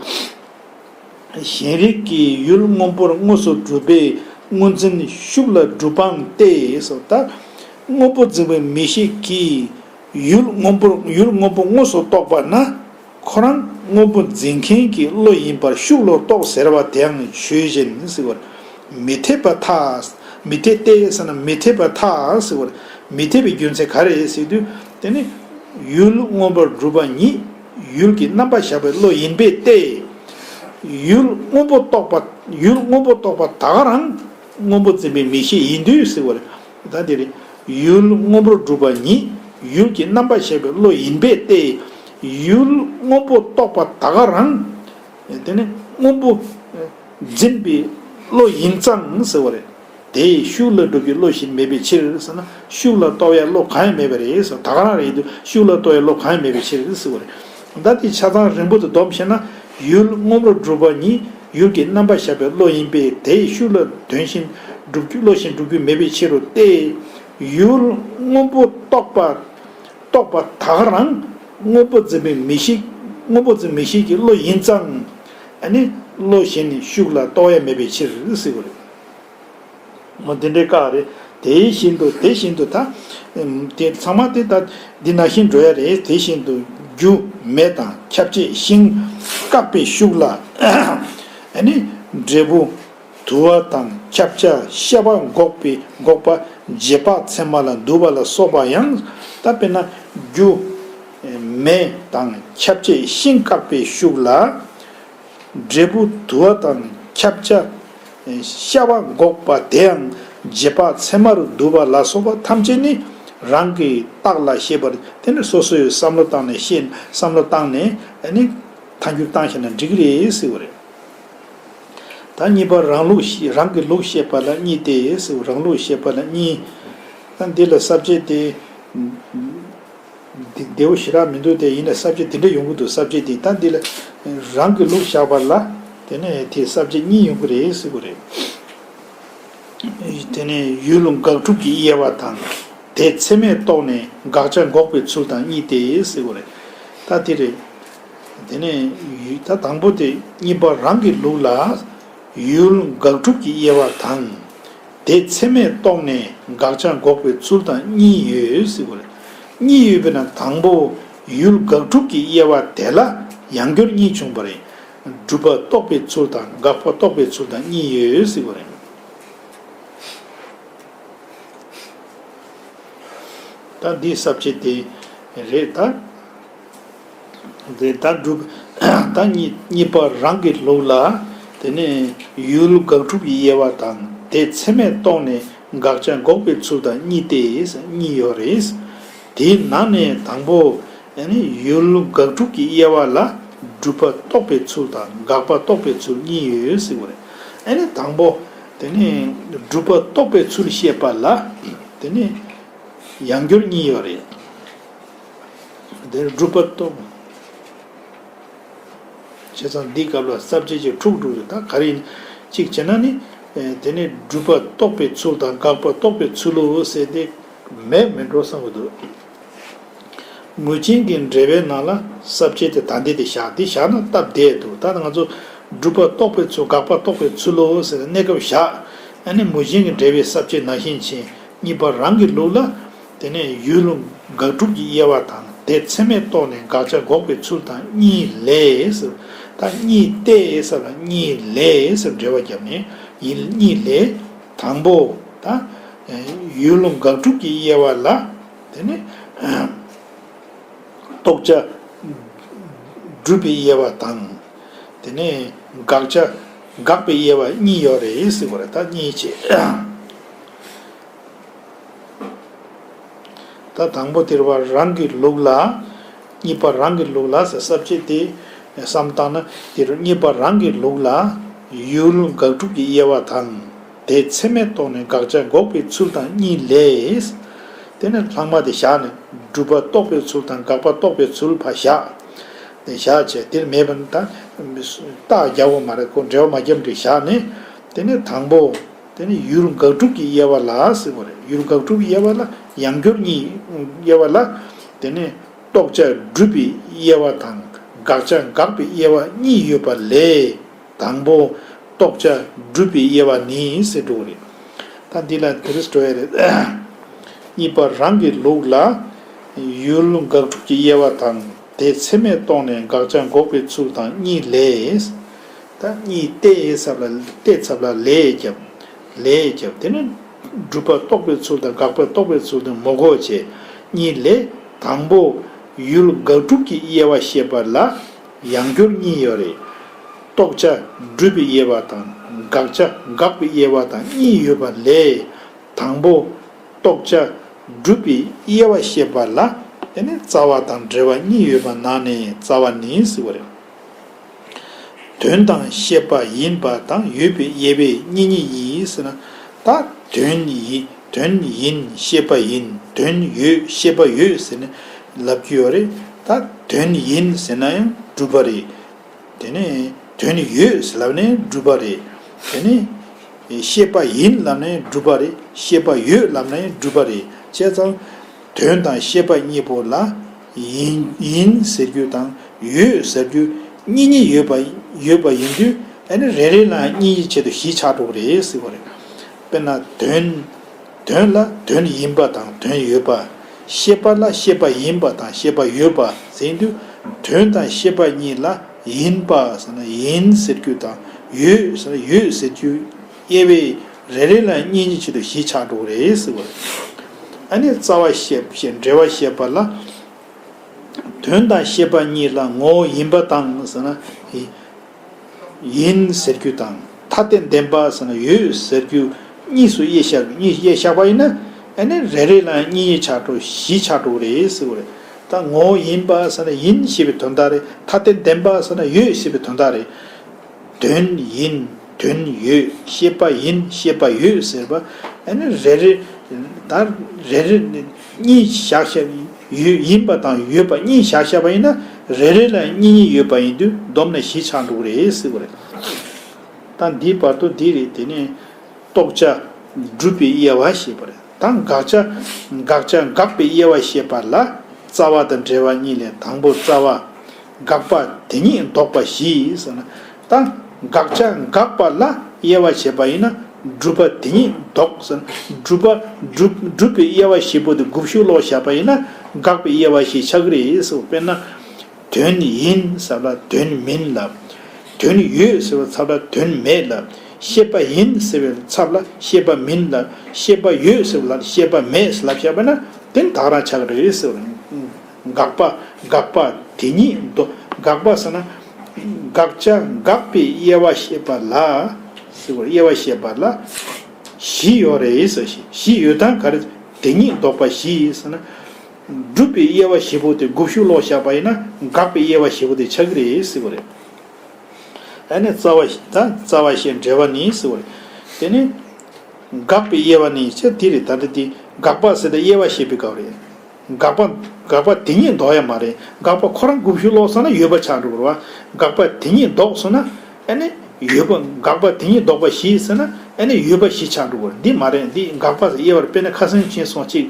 གཞན་རིག་གི་ཡུལ་དངོས་པོར་དངོས་སུ་སྒྲུབ་པས་དངོས་འཛིན་ཤུགས་ལ་སྒྲུབ་པའང་སྟེ་སོ། ད་དངོས་པོ་འཛིན་པའི་མིག་ཤེས་ཀྱིས་ཡུལ་དངོས་པོར་ཡུལ་དངོས་པོ་དངོས་སུ་རྟོགས་པ་ན། ཁོ་རང་དངོས་པོ་འཛིན་མཁན་གྱི་བློ་ཡིན་པར་ཤུགས་ལ་རྟོགས་ཟེར་བ་དེའང་ཆོས་ཅན་ཟེར་བར། མི་འཐད་པར་ཐལ། མི་འཐད་དེ་ཟེར་ན་མི་འཐད་པར་ཐལ་ཟེར་བར། མི་འཐད་པའི་རྒྱུ་མཚན་ག་རེ་ཟེར་དུས། དེ་ནི་ཡུལ་དངོས་པོར་སྒྲུབ་པ་ཉིད་ཡུལ་གྱི་རྣམ་པར་གཞག་པའི་བློ་ཡིན་པས་ཏེ། ཡུལ་དངོས་པོ་རྟོགས་པ། ཡུལ་དངོས་པོ་རྟོགས་པ་ད་ག་རང་དངོས་པོ་འཛིན་པའི་མིག་ཤེས་ཡིན་དུས་ཟེར་བ་རེད། ད་འདིར་ཡུལ་དངོས་པོར་སྒྲུབ་པ་ཉིད་ཡུལ་གྱི་རྣམ་པར་གཞག་པའི་བློ་ཡིན་པས་ཏེ། ཡུལ་དངོས་པོ་རྟོགས་པ་ད་ག་རང་། དེ་ནི་དངོས་པོ་འཛིན་པའི་བློ་ཡིན་ཙང་ཟེར་བ་རེད། དེས་ཤུགས་ལ་སྒྲུབ་ཀྱི་བློ་གཞན་མེད་པའི་ཕྱིར་ཟེར་ན། ཤུགས་ལ་རྟོགས་ཡ་བློ་གང་ཡང་མེད་པ་རེད་ཟེར། ད་ག་རང་རེད་འདུག་ཤུགས་ལ་རྟོགས་ཡ་བློ་གང་ཡང་མེད་པའི་ཕྱིར་ཟེར་བ་རེད། ད་དེ་ཆ་ཚང་རིང་པོ་དུ་སྡོམ་བྱས་ན། ཡུལ་དངོས་པོར་སྒྲུབ་པ་ཉིད་ཡུལ་གྱི་རྣམ་པར་གཞག་པའི་བློ་ཡིན་པས། དེས་ཤུགས་ལ་དོན་གཞན་སྒྲུབ་ཀྱི་བློ་གཞན་སྒྲུབ་རྒྱུ་མེད་པའི་ཕྱིར་རོ། སྟེ། ཡུལ་དངོས་པོ་རྟོགས་པ། རྟོགས་པ་ད་ག་རང་དངོས་པོ་འཛིན་པའི་མིག་ཤེས། དངོས་པོ་འཛིན་མིག་ཤེས་ཀྱི་བློ་ཡིན་ཙང་། ཨ་ནི་བློ་གཞན་ནི་ཤུགས་ལ་རྟོགས་ཡ་མེད་པའི་ཕྱིར་ཟེར་བ་རེད། འོ་དེ་འདྲའི་བཀའ་རེད། དེ་བཞིན་དུ་དེ་བཞིན་དུ་ད། ཨམ། དེ་ཚང་མ་དེ་ད་འདི་ནང་བཞིན་འགྲོ་ཡ་རེད། དེ་བཞིན་དུ་རྒྱུ་མེ་དང་ཁྱབ་བྱེད་ཤིང་བཀག་པའི་ཤུགས་ལ། ཨ་ནི་འབྲས་བུ་དུ་བ་དང་ཁྱབ་བྱ་ཤ་བ་འགོག་པའི་འགོག་པ་རྗེས་དཔག་ཚད་མ་ལ་འདུ་བ་ལ་སོགས་པ་ཡང་། ད་དཔེར་ན་རྒྱུ་མེ་དང་ཁྱབ་བྱེད་ཤིང་བཀག་པའི་ཤུགས་ལ། འབྲས་བུ་དུ་བ་དང་ཁྱབ་བྱ་ཤ་བ་འགོག་པ་དེའང་རྗེས་དཔག་ཚད་མ་རུ་འདུ་བ་ལ་སོགས་པ་ཐམས་ཅད་ནི་རང་གི་རྟགས་ལ་ཤེས་པར། དེ་ནི་སོ་སོའི་བསམ་བློ་བཏང་ནས་ཤེས། བསམ་བློ་བཏང་ནས་ཨ་ནི་ཐལ་འགྱུར་བཏང་ཤེས་ན་འགྲིག་གི་རེད་ཟེར་བ་རེད། ད་གཉིས་པ་རང་ལུགས་ཤེས། རང་གི་ལུགས་ཤེས་པ་ལ་གཉིས་ཏེ་ཟེར་བ། རང་ལུགས་ཤེས་པ་ལ་གཉིས། ད་འདི་ལ་ས་བཅད་དེ། འདི་བདེ་བོ་ཞེ་དྲག་མི་འདུག་དེ་ཡིན་ན་ས་བཅད་དེ་འདྲ་ཡོང་གི་འདུག་ས་བཅད་དེ་ད་འདི་ལ་རང་གི་ལུགས་བཞག་པ་ལ། དེ་ནས་དེ་ས་བཅད་གཉིས་ཡོང་གི་རེད་ཟེར་གི་རེད། དེ་ནས་ཡུལ་དགག་སྒྲུབ་ཀྱི་དབྱེ་བ་དང་། དེ་ཚད་མས་རྟོགས་ནས་དགག་བྱ་འགོག་པའི་ཚུལ་དང་གཉིས་ཏེ་ཟེར་གི་རེད། ད་དེ་རེད། དེ་ནས་ཡུལ་ད་དང་པོ་དེ་གཉིས་པ་རང་གི་ལུགས་ལ། ཡུལ་དགག་སྒྲུབ་ཀྱི་དབྱེ་བ་དང་། དེ་ཚད་མས་རྟོགས་ནས་དགག་བྱ་འགོག་པའི་ཚུལ་དང་གཉིས་ཡོད་ཟེར་གི་རེད། གཉིས་ཡོད་པས་ན་དང་པོ་ཡུལ་དགག་སྒྲུབ་ཀྱི་དབྱེ་བ་དེ་ལ་ཡང་སྐྱར་གཉིས་བྱུང་བ་རེད། སྒྲུབ་པ་རྟོགས་པའི་ཚུལ་དང་དགག་པ་རྟོགས་པའི་ཚུལ་དང་གཉིས་ཡོད་ཟེར་གི་རེད། ད་འདི་ས་བཅད་དེ་རེད་ད། དེ་ལྟར་སྒྲུབ། ད་གཉིས་གཉིས་པ་རང་གི་ལུགས་ལ། དེ་ནས་ཡུལ་དགག་སྒྲུབ་ཀྱི་དབྱེ་བ་དང་དེ་ཚད་མས་རྟོགས་ནས་དགག་བྱ་འགོག་པའི་ཚུལ་དང་གཉིས་ཏེ་གཉིས་ཡོད་རེད། དེའི་ནང་ནས་དང་པོ་ཡུལ་དགག་སྒྲུབ་ཀྱི་དབྱེ་བ་ལ་སྒྲུབ་པ་རྟོགས་པའི་ཚུལ་དང་དགག་པ་རྟོགས་པའི་ཚུལ་གཉིས་ཡོད་ཟེར་བ་རེད། ཨ་ནི་དང་པོ་དེ་ནས་སྒྲུབ་པ་རྟོགས་པའི་ཚུལ་བཤད་པ་ལ་དེ་ནས་ཡང་སྐྱར་གཉིས་ཡོད་རེད། དེ་ནས་སྒྲུབ་པ་རྟོགས། བྱས་ཙང་འདིའི་སྐབས་ལ་ས་བཅད་ཀྱི་དྲུག་དྲུག་རེད། ད་ག་རེ་ཡིན། གཅིག་བྱས་ན་ནི། དེ་ནས་སྒྲུབ་པ་རྟོགས་པའི་ཚུལ་དང་དགག་པ་རྟོགས་པའི་ཚུལ་ལོ་ཟེར་ཏེ། མེད་མི་འགྲོ་བསམ་གྱི་འདུག་ངོས་ཅན་གྱི་འགྲེལ་པའི་ནང་ལ་ས་བཅད་དེ་ད་འདི་དེ་བཞག་འདི་བཞག་ན་སྟབས་བདེ་འདུག་ད་ང་ཚོ་སྒྲུབ་པ་རྟོགས་པའི་ཚུལ་དགག་པ་རྟོགས་པའི་ཚུལ་ལོ་ཟེར་ནས་གནས་སྐབས་བཞག་ཨ་ནི་ངོས་ཅན་གྱི་འགྲེལ་པའི་ས་བཅད་ནང་བཞིན་བྱས། གཉིས་པ་རང་གི་ལུགས་ལ། དེ་ནས་ཡུལ་དགག་སྒྲུབ་ཀྱི་དབྱེ་བ་དང་དེ་ཚད་མས་རྟོགས་ནས་དགག་བྱ་འགོག་པའི་ཚུལ་དང་གཉིས་ལས་ཟེར། ད་གཉིས་ཏེ་ཟེར་ལ་གཉིས་ལས་ཟེར་འགྲེལ་བ་བརྒྱབ་ནས་ཡིན་གཉིས་ལས། དང་པོ་ད་ཡུལ་དགག་སྒྲུབ་ཀྱི་དབྱེ་བ་ལ། དེ་ནས་རྟོགས་བྱ་སྒྲུབ་པའི་དབྱེ་བ་དང་། དེ་ནས་དགག་བྱ་དགག་པའི་དབྱེ་བ་གཉིས་ཡོད་རེད་ཟེར་བ་རེད། ད་གཉིས་བྱས། ད་དང་པོ་དེར་བ་རང་གི་ལུགས་ལ། གཉིས་པ་རང་གི་ལུགས་ལ་ཟེར་ས་བཅད་དེ་བསམ་བཏང་ན་དེ་རུ་གཉིས་པ་རང་གི་ལུགས་ལ་ཡུལ་དགག་སྒྲུབ་ཀྱི་དབྱེ་བ་དང་ དེ་ཚད་མས་རྟོགས་ནས་དགག་བྱ་འགོག་པའི་ཚུལ་དང་གཉིས་ལས། དེ་ནས་ལྷག་མ་དེ་བཞག་ནས་སྒྲུབ་པ་རྟོགས་པའི་ཚུལ་དང་དགག་པ་རྟོགས་པའི་ཚུལ་ཕར་བཞག་དེ་བཞག་བྱས་དེར་མེད་པ་ནི་ད་རྟགས་རྒྱག་དགོས་མ་རེད། ཁོ་འགྲེལ་པ་མ་བརྒྱབ་འདྲ་བཞག་ནས། དེ་ནས་དང་པོ། དེ་ནི་ཡུལ་དགག་སྒྲུབ་ཀྱི་དབྱེ་བ་ལ་ཟེར་བ་རེད། ཡུལ་དགག་སྒྲུབ་ཀྱི་དབྱེ་བ་ལ་ཡང་སྒྱུར་གཉིས་དབྱེ་བ་ལ། དེ་ནི་རྟོགས་བྱ་སྒྲུབ་པའི་དབྱེ་བ་དང་དགག་བྱ་དགག་པའི་དབྱེ་བ་གཉིས་ཡོད་པ་ལས། དང་པོ། རྟོགས་བྱ་སྒྲུབ་པའི་དབྱེ་བ་ནི་ཟེར་འགྲོ་གི་རེད། ད་འདི་ལ་དེ་རིང་འགྲོ་ཡ་རེད། གཉིས་པ་རང་གི་ལུགས་ལ་ཡུལ་དགག་སྒྲུབ་ཀྱི་དབྱེ་བ་དང་དེ་ཚད་མས་རྟོགས་ནས་དགག་བྱ་འགོག་པའི་ཚུལ་དང་གཉིས་ལས། ད་གཉིས་ཏེ་ཡི་ཚབ་ལ་ཏེ་ཚབ་ལ་ལས་བརྒྱབ། ལས་བརྒྱབ། དེ་ནི་སྒྲུབ་པ་རྟོགས་པའི་ཚུལ་དང་དགག་པ་རྟོགས་པའི་ཚུལ་དུ་མ་གོ་བྱས། གཉིས་ལས། དང་པོ་ཡུལ་དགག་སྒྲུབ་ཀྱི་དབྱེ་བ་བཤད་པ་ལ་ཡང་སྒྱུར་གཉིས་ཡོད་རེད། རྟོགས་བྱ་སྒྲུབ་པའི་དབྱེ་བ་དང་དགག་བྱ་དགག་པའི་དབྱེ་བ་དང་གཉིས་ཡོད་པ་ལས། དང་པོ། རྟོགས་བྱ་སྒྲུབ་པའི་དབྱེ་བ་བཤད་པ་ལ། དེ་ནི་རྩ་བ་དང་འབྲེལ་བ་གཉིས་ཡོད་པ་ནང་ནས་རྩ་བ་ནི་ཟེར་བ་རེད། དོན་དང་ཤེས་པ་ཡིན་པ་དང་ཡོད་པའི་དབྱེ་བས་གཉིས་གཉིས་ཡིན་ཟེར་ན། ད་དོན་ཡིན་དོན་ཡིན་ཤེས་པ་ཡིན། དོན་ཡོད་ཤེས་པ་ཡོད་ཟེར་ནས་ལབ་ཀྱི་ཡོད་རེད། ད་དོན་ཡིན་ཟེར་ན་ཡང་སྒྲུབ་པ་རེད། དེ་ནས་དོན་ཡོད་ཟེར་ལབ་ནས་སྒྲུབ་པ་རེད། དེ་ནས་ཤེས་པ་ཡིན་ལབ་ནས་སྒྲུབ་པ་རེད། ཤེས་པ་ཡོད་ལབ་ནས་སྒྲུབ་པ་རེད། བྱས་ཙང་དོན་དང་ཤེས་པ་གཉིས་པོ་ལ་ཡིན་ཡིན་ཟེར་རྒྱུ་དང་ཡོད་ཟེར་རྒྱུ་གཉིས་གཉིས་ཡོད་པ་ཡོད་པ་ཡིན་དུས། ཨ་ནི་རེ་རེ་ལ་གཉིས་ཀྱི་ཆེད་དུ་བཞི་ཆགས་འགྲོ་གི་རེད་ཟེར་བ་རེད། དཔེར་ན་དོན། དོན་ལ་དོན་ཡིན་པ་དང་དོན་ཡོད་པ། ཤེས་པ་ལ་ཤེས་པ་ཡིན་པ་དང་ཤེས་པ་ཡོད་པ་ཟེར་དུས། དོན་དང་ཤེས་པ་གཉིས་ལ་ཡིན་པ་ཟེར་ན་ཡིན་ཟེར་རྒྱུ་དང་ཡོད་ཟེར་ན་ཡོད་ཟེར་རྒྱུ་དབྱེ་བས་རེ་རེ་ལ་གཉིས་གཉིས་ཆེད་དུ་བཞི་ཆགས་འགྲོ་གི་རེད་ཟེར་བ་རེད། ཨ་ནི་རྩ་བ་བཤད་བཤད་འགྲེལ་བ་བཤད་པ་ལ། དོན་དང་ཤེས་པ་གཉིས་ལ་ངོ་བོ་ཡིན་པ་དང་ཟེར་ན། ཡིན་ཟེར་རྒྱུ་དང་ཐ་དད་བདེན་པ་ཟེར་ན་ཡོད་ཟེར་རྒྱུ་གཉིས་སུ་དབྱེ་བཞག་གཉིས་དབྱེ་བཞག་པ་ཡིན་ན། ཨ་ནི་རེ་རེ་ལ་གཉིས་གཉིས་ཆགས་འགྲོ་བཞི་ཆགས་འགྲོ་གི་རེད་ཟེར་བ་རེད། ད་ངོ་བོ་ཡིན་པ་ཟེར་ན་ཡིན་ཞེས་པའི་དོན་དག་རེད། ཐ་དད་བདེན་པ་ཟེར་ན་ཡོད་ཞེས་པའི་དོན་དག་རེད། དོན་ཡིན། དོན་ཡོད། ཤེས་པ་ཡིན། ཤེས་པ་ཡོད་ཟེར་བ། ཨ་ནི་རེ་རེ། ད་རེ་རེ་གཉིས་བཞག་བཞག་ཡོད་ཡིན་པ་དང་ཡོད་པ་གཉིས་བཞག་བཞག་པ་ཡིན་ན། རེ་རེ་ལ་གཉིས་གཉིས་ཡོད་པ་ཡིན་དུས་བསྡོམས་ནས་བཞི་ཆགས་འགྲོ་གི་རེད་ཟེར་བ་རེད། ད་འདིའི་བར་དུ་འདི་རེད། དེ་ནས་རྟོགས་བྱ་སྒྲུབ་པའི་དབྱེ་བ་ཞེས་པ་རེད། ད་དགག་བྱ་དགག་བྱ་དགག་པའི་དབྱེ་བ་བཤད་པ་ལ་རྩ་བ་དང་འབྲེལ་བ་གཉིས་ལས་དང་པོ་རྩ་བ། དགག་པ་དེ་ཉིད་ལྡོག་པ་བཞི་ཟེར་ན། ད་དགག་བྱ་དགག་པ་ལ་དབྱེ་བ་བྱས་པ་ཡིན་ན། སྒྲུབ་པ་དེ་ཉིད་ལྡོག་ཟེར་ན། སྒྲུབ་པ་སྒྲུབ་སྒྲུབ་པའི་དབྱེ་བ་བཞི་པོ་དེ་དགུ་བཅུ་ལོག་བཞག་པ་ཡིན་ན། དགག་པའི་དབྱེ་བ་བཞི་ཆགས་ཀྱི་རེད་ཟེར། དཔེར་ན། དོན་ཡིན་ཟེར་ལ་དོན་མིན་ལ། དོན་ཡོད་ཟེར་བའི་ཚབ་ལ་དོན་མེད་ལ། ཤེས་པ་ཡིན་ཟེར་བའི་ཚབ་ལ་ཤེས་པ་མིན་ལ། ཤེས་པ་ཡོད་ཟེར་བ་ལ་ཤེས་པ་མེད་ཟེར་ལབ་བཞག་པ་ན། དེ་ནི་དག་རང་ཆགས་ཀྱི་རེད་ཟེར་བ་རེད། དགག་པ་དགག་པ་དེ་ཉིད་དོ། དགག་པ་ཟེར་ན། དགག་བྱ་དགག་པའི་དབྱེ་བ་བཤད་པ་ལ། ཟེར་བ་དབྱེ་བ་བཤད་པ་ལ། བཞི་ཡོད་རེད་ཟེར། བཞི་བཞི་ཡོད་དང་ག་རེ། དེ་ཉིད་ལྡོག་པ་བཞི་ཟེར་ན། སྒྲུབ་པའི་དབྱེ་བ་བཞི་པོ་དེ་དགུ་བཅུ་ལོག་བཞག་པ་ཡིན་ན། དགག་པའི་དབྱེ་བ་བཞི་པོ་དེ་ཆགས་ཀྱི་རེད་ཟེར་བ་རེད། ཨ་ནི་རྩ་བ་ད་རྩ་བ་བཤད་འགྲེལ་བ་ནི་ཟེར་བ་རེད། དེ་ནི། དགག་པའི་དབྱེ་བ་ནི་ཅེས་དེ་རེད། ད་ལྟ་དེ་དགག་པ་ཟེར་ཏེ་དབྱེ་བ་བཤད་པའི་སྐབས་རེད། དགག་པ་དགག་པ་དེ་ཉིད་ལྡོག་ཡ་མ་རེད། དགག་པ་ཁོ་རང་དགུ་བཅུ་ལོག་སོང་ན་ཡོད་པ་ཆགས་འགྲོ་གི་རེད་བ། དགག་པ་དེ་ཉིད་ལྡོག་སོང་ན། ཨ་ནི་ཡོད་པ་དགག་པ་དེ་ཉིད་ལྡོག་པ་བཞི་ཟེར་ན། ཨ་ནི་ཡོད་པ་བཞི་ཆགས་འགྲོ་གི་རེད། འདི་མ་རེད། འདི་དགག་པ་ཟེར་དབྱེ་བར་དཔེར་ན་ཁ་སང་ཕྱིན་སོང་གཅིག་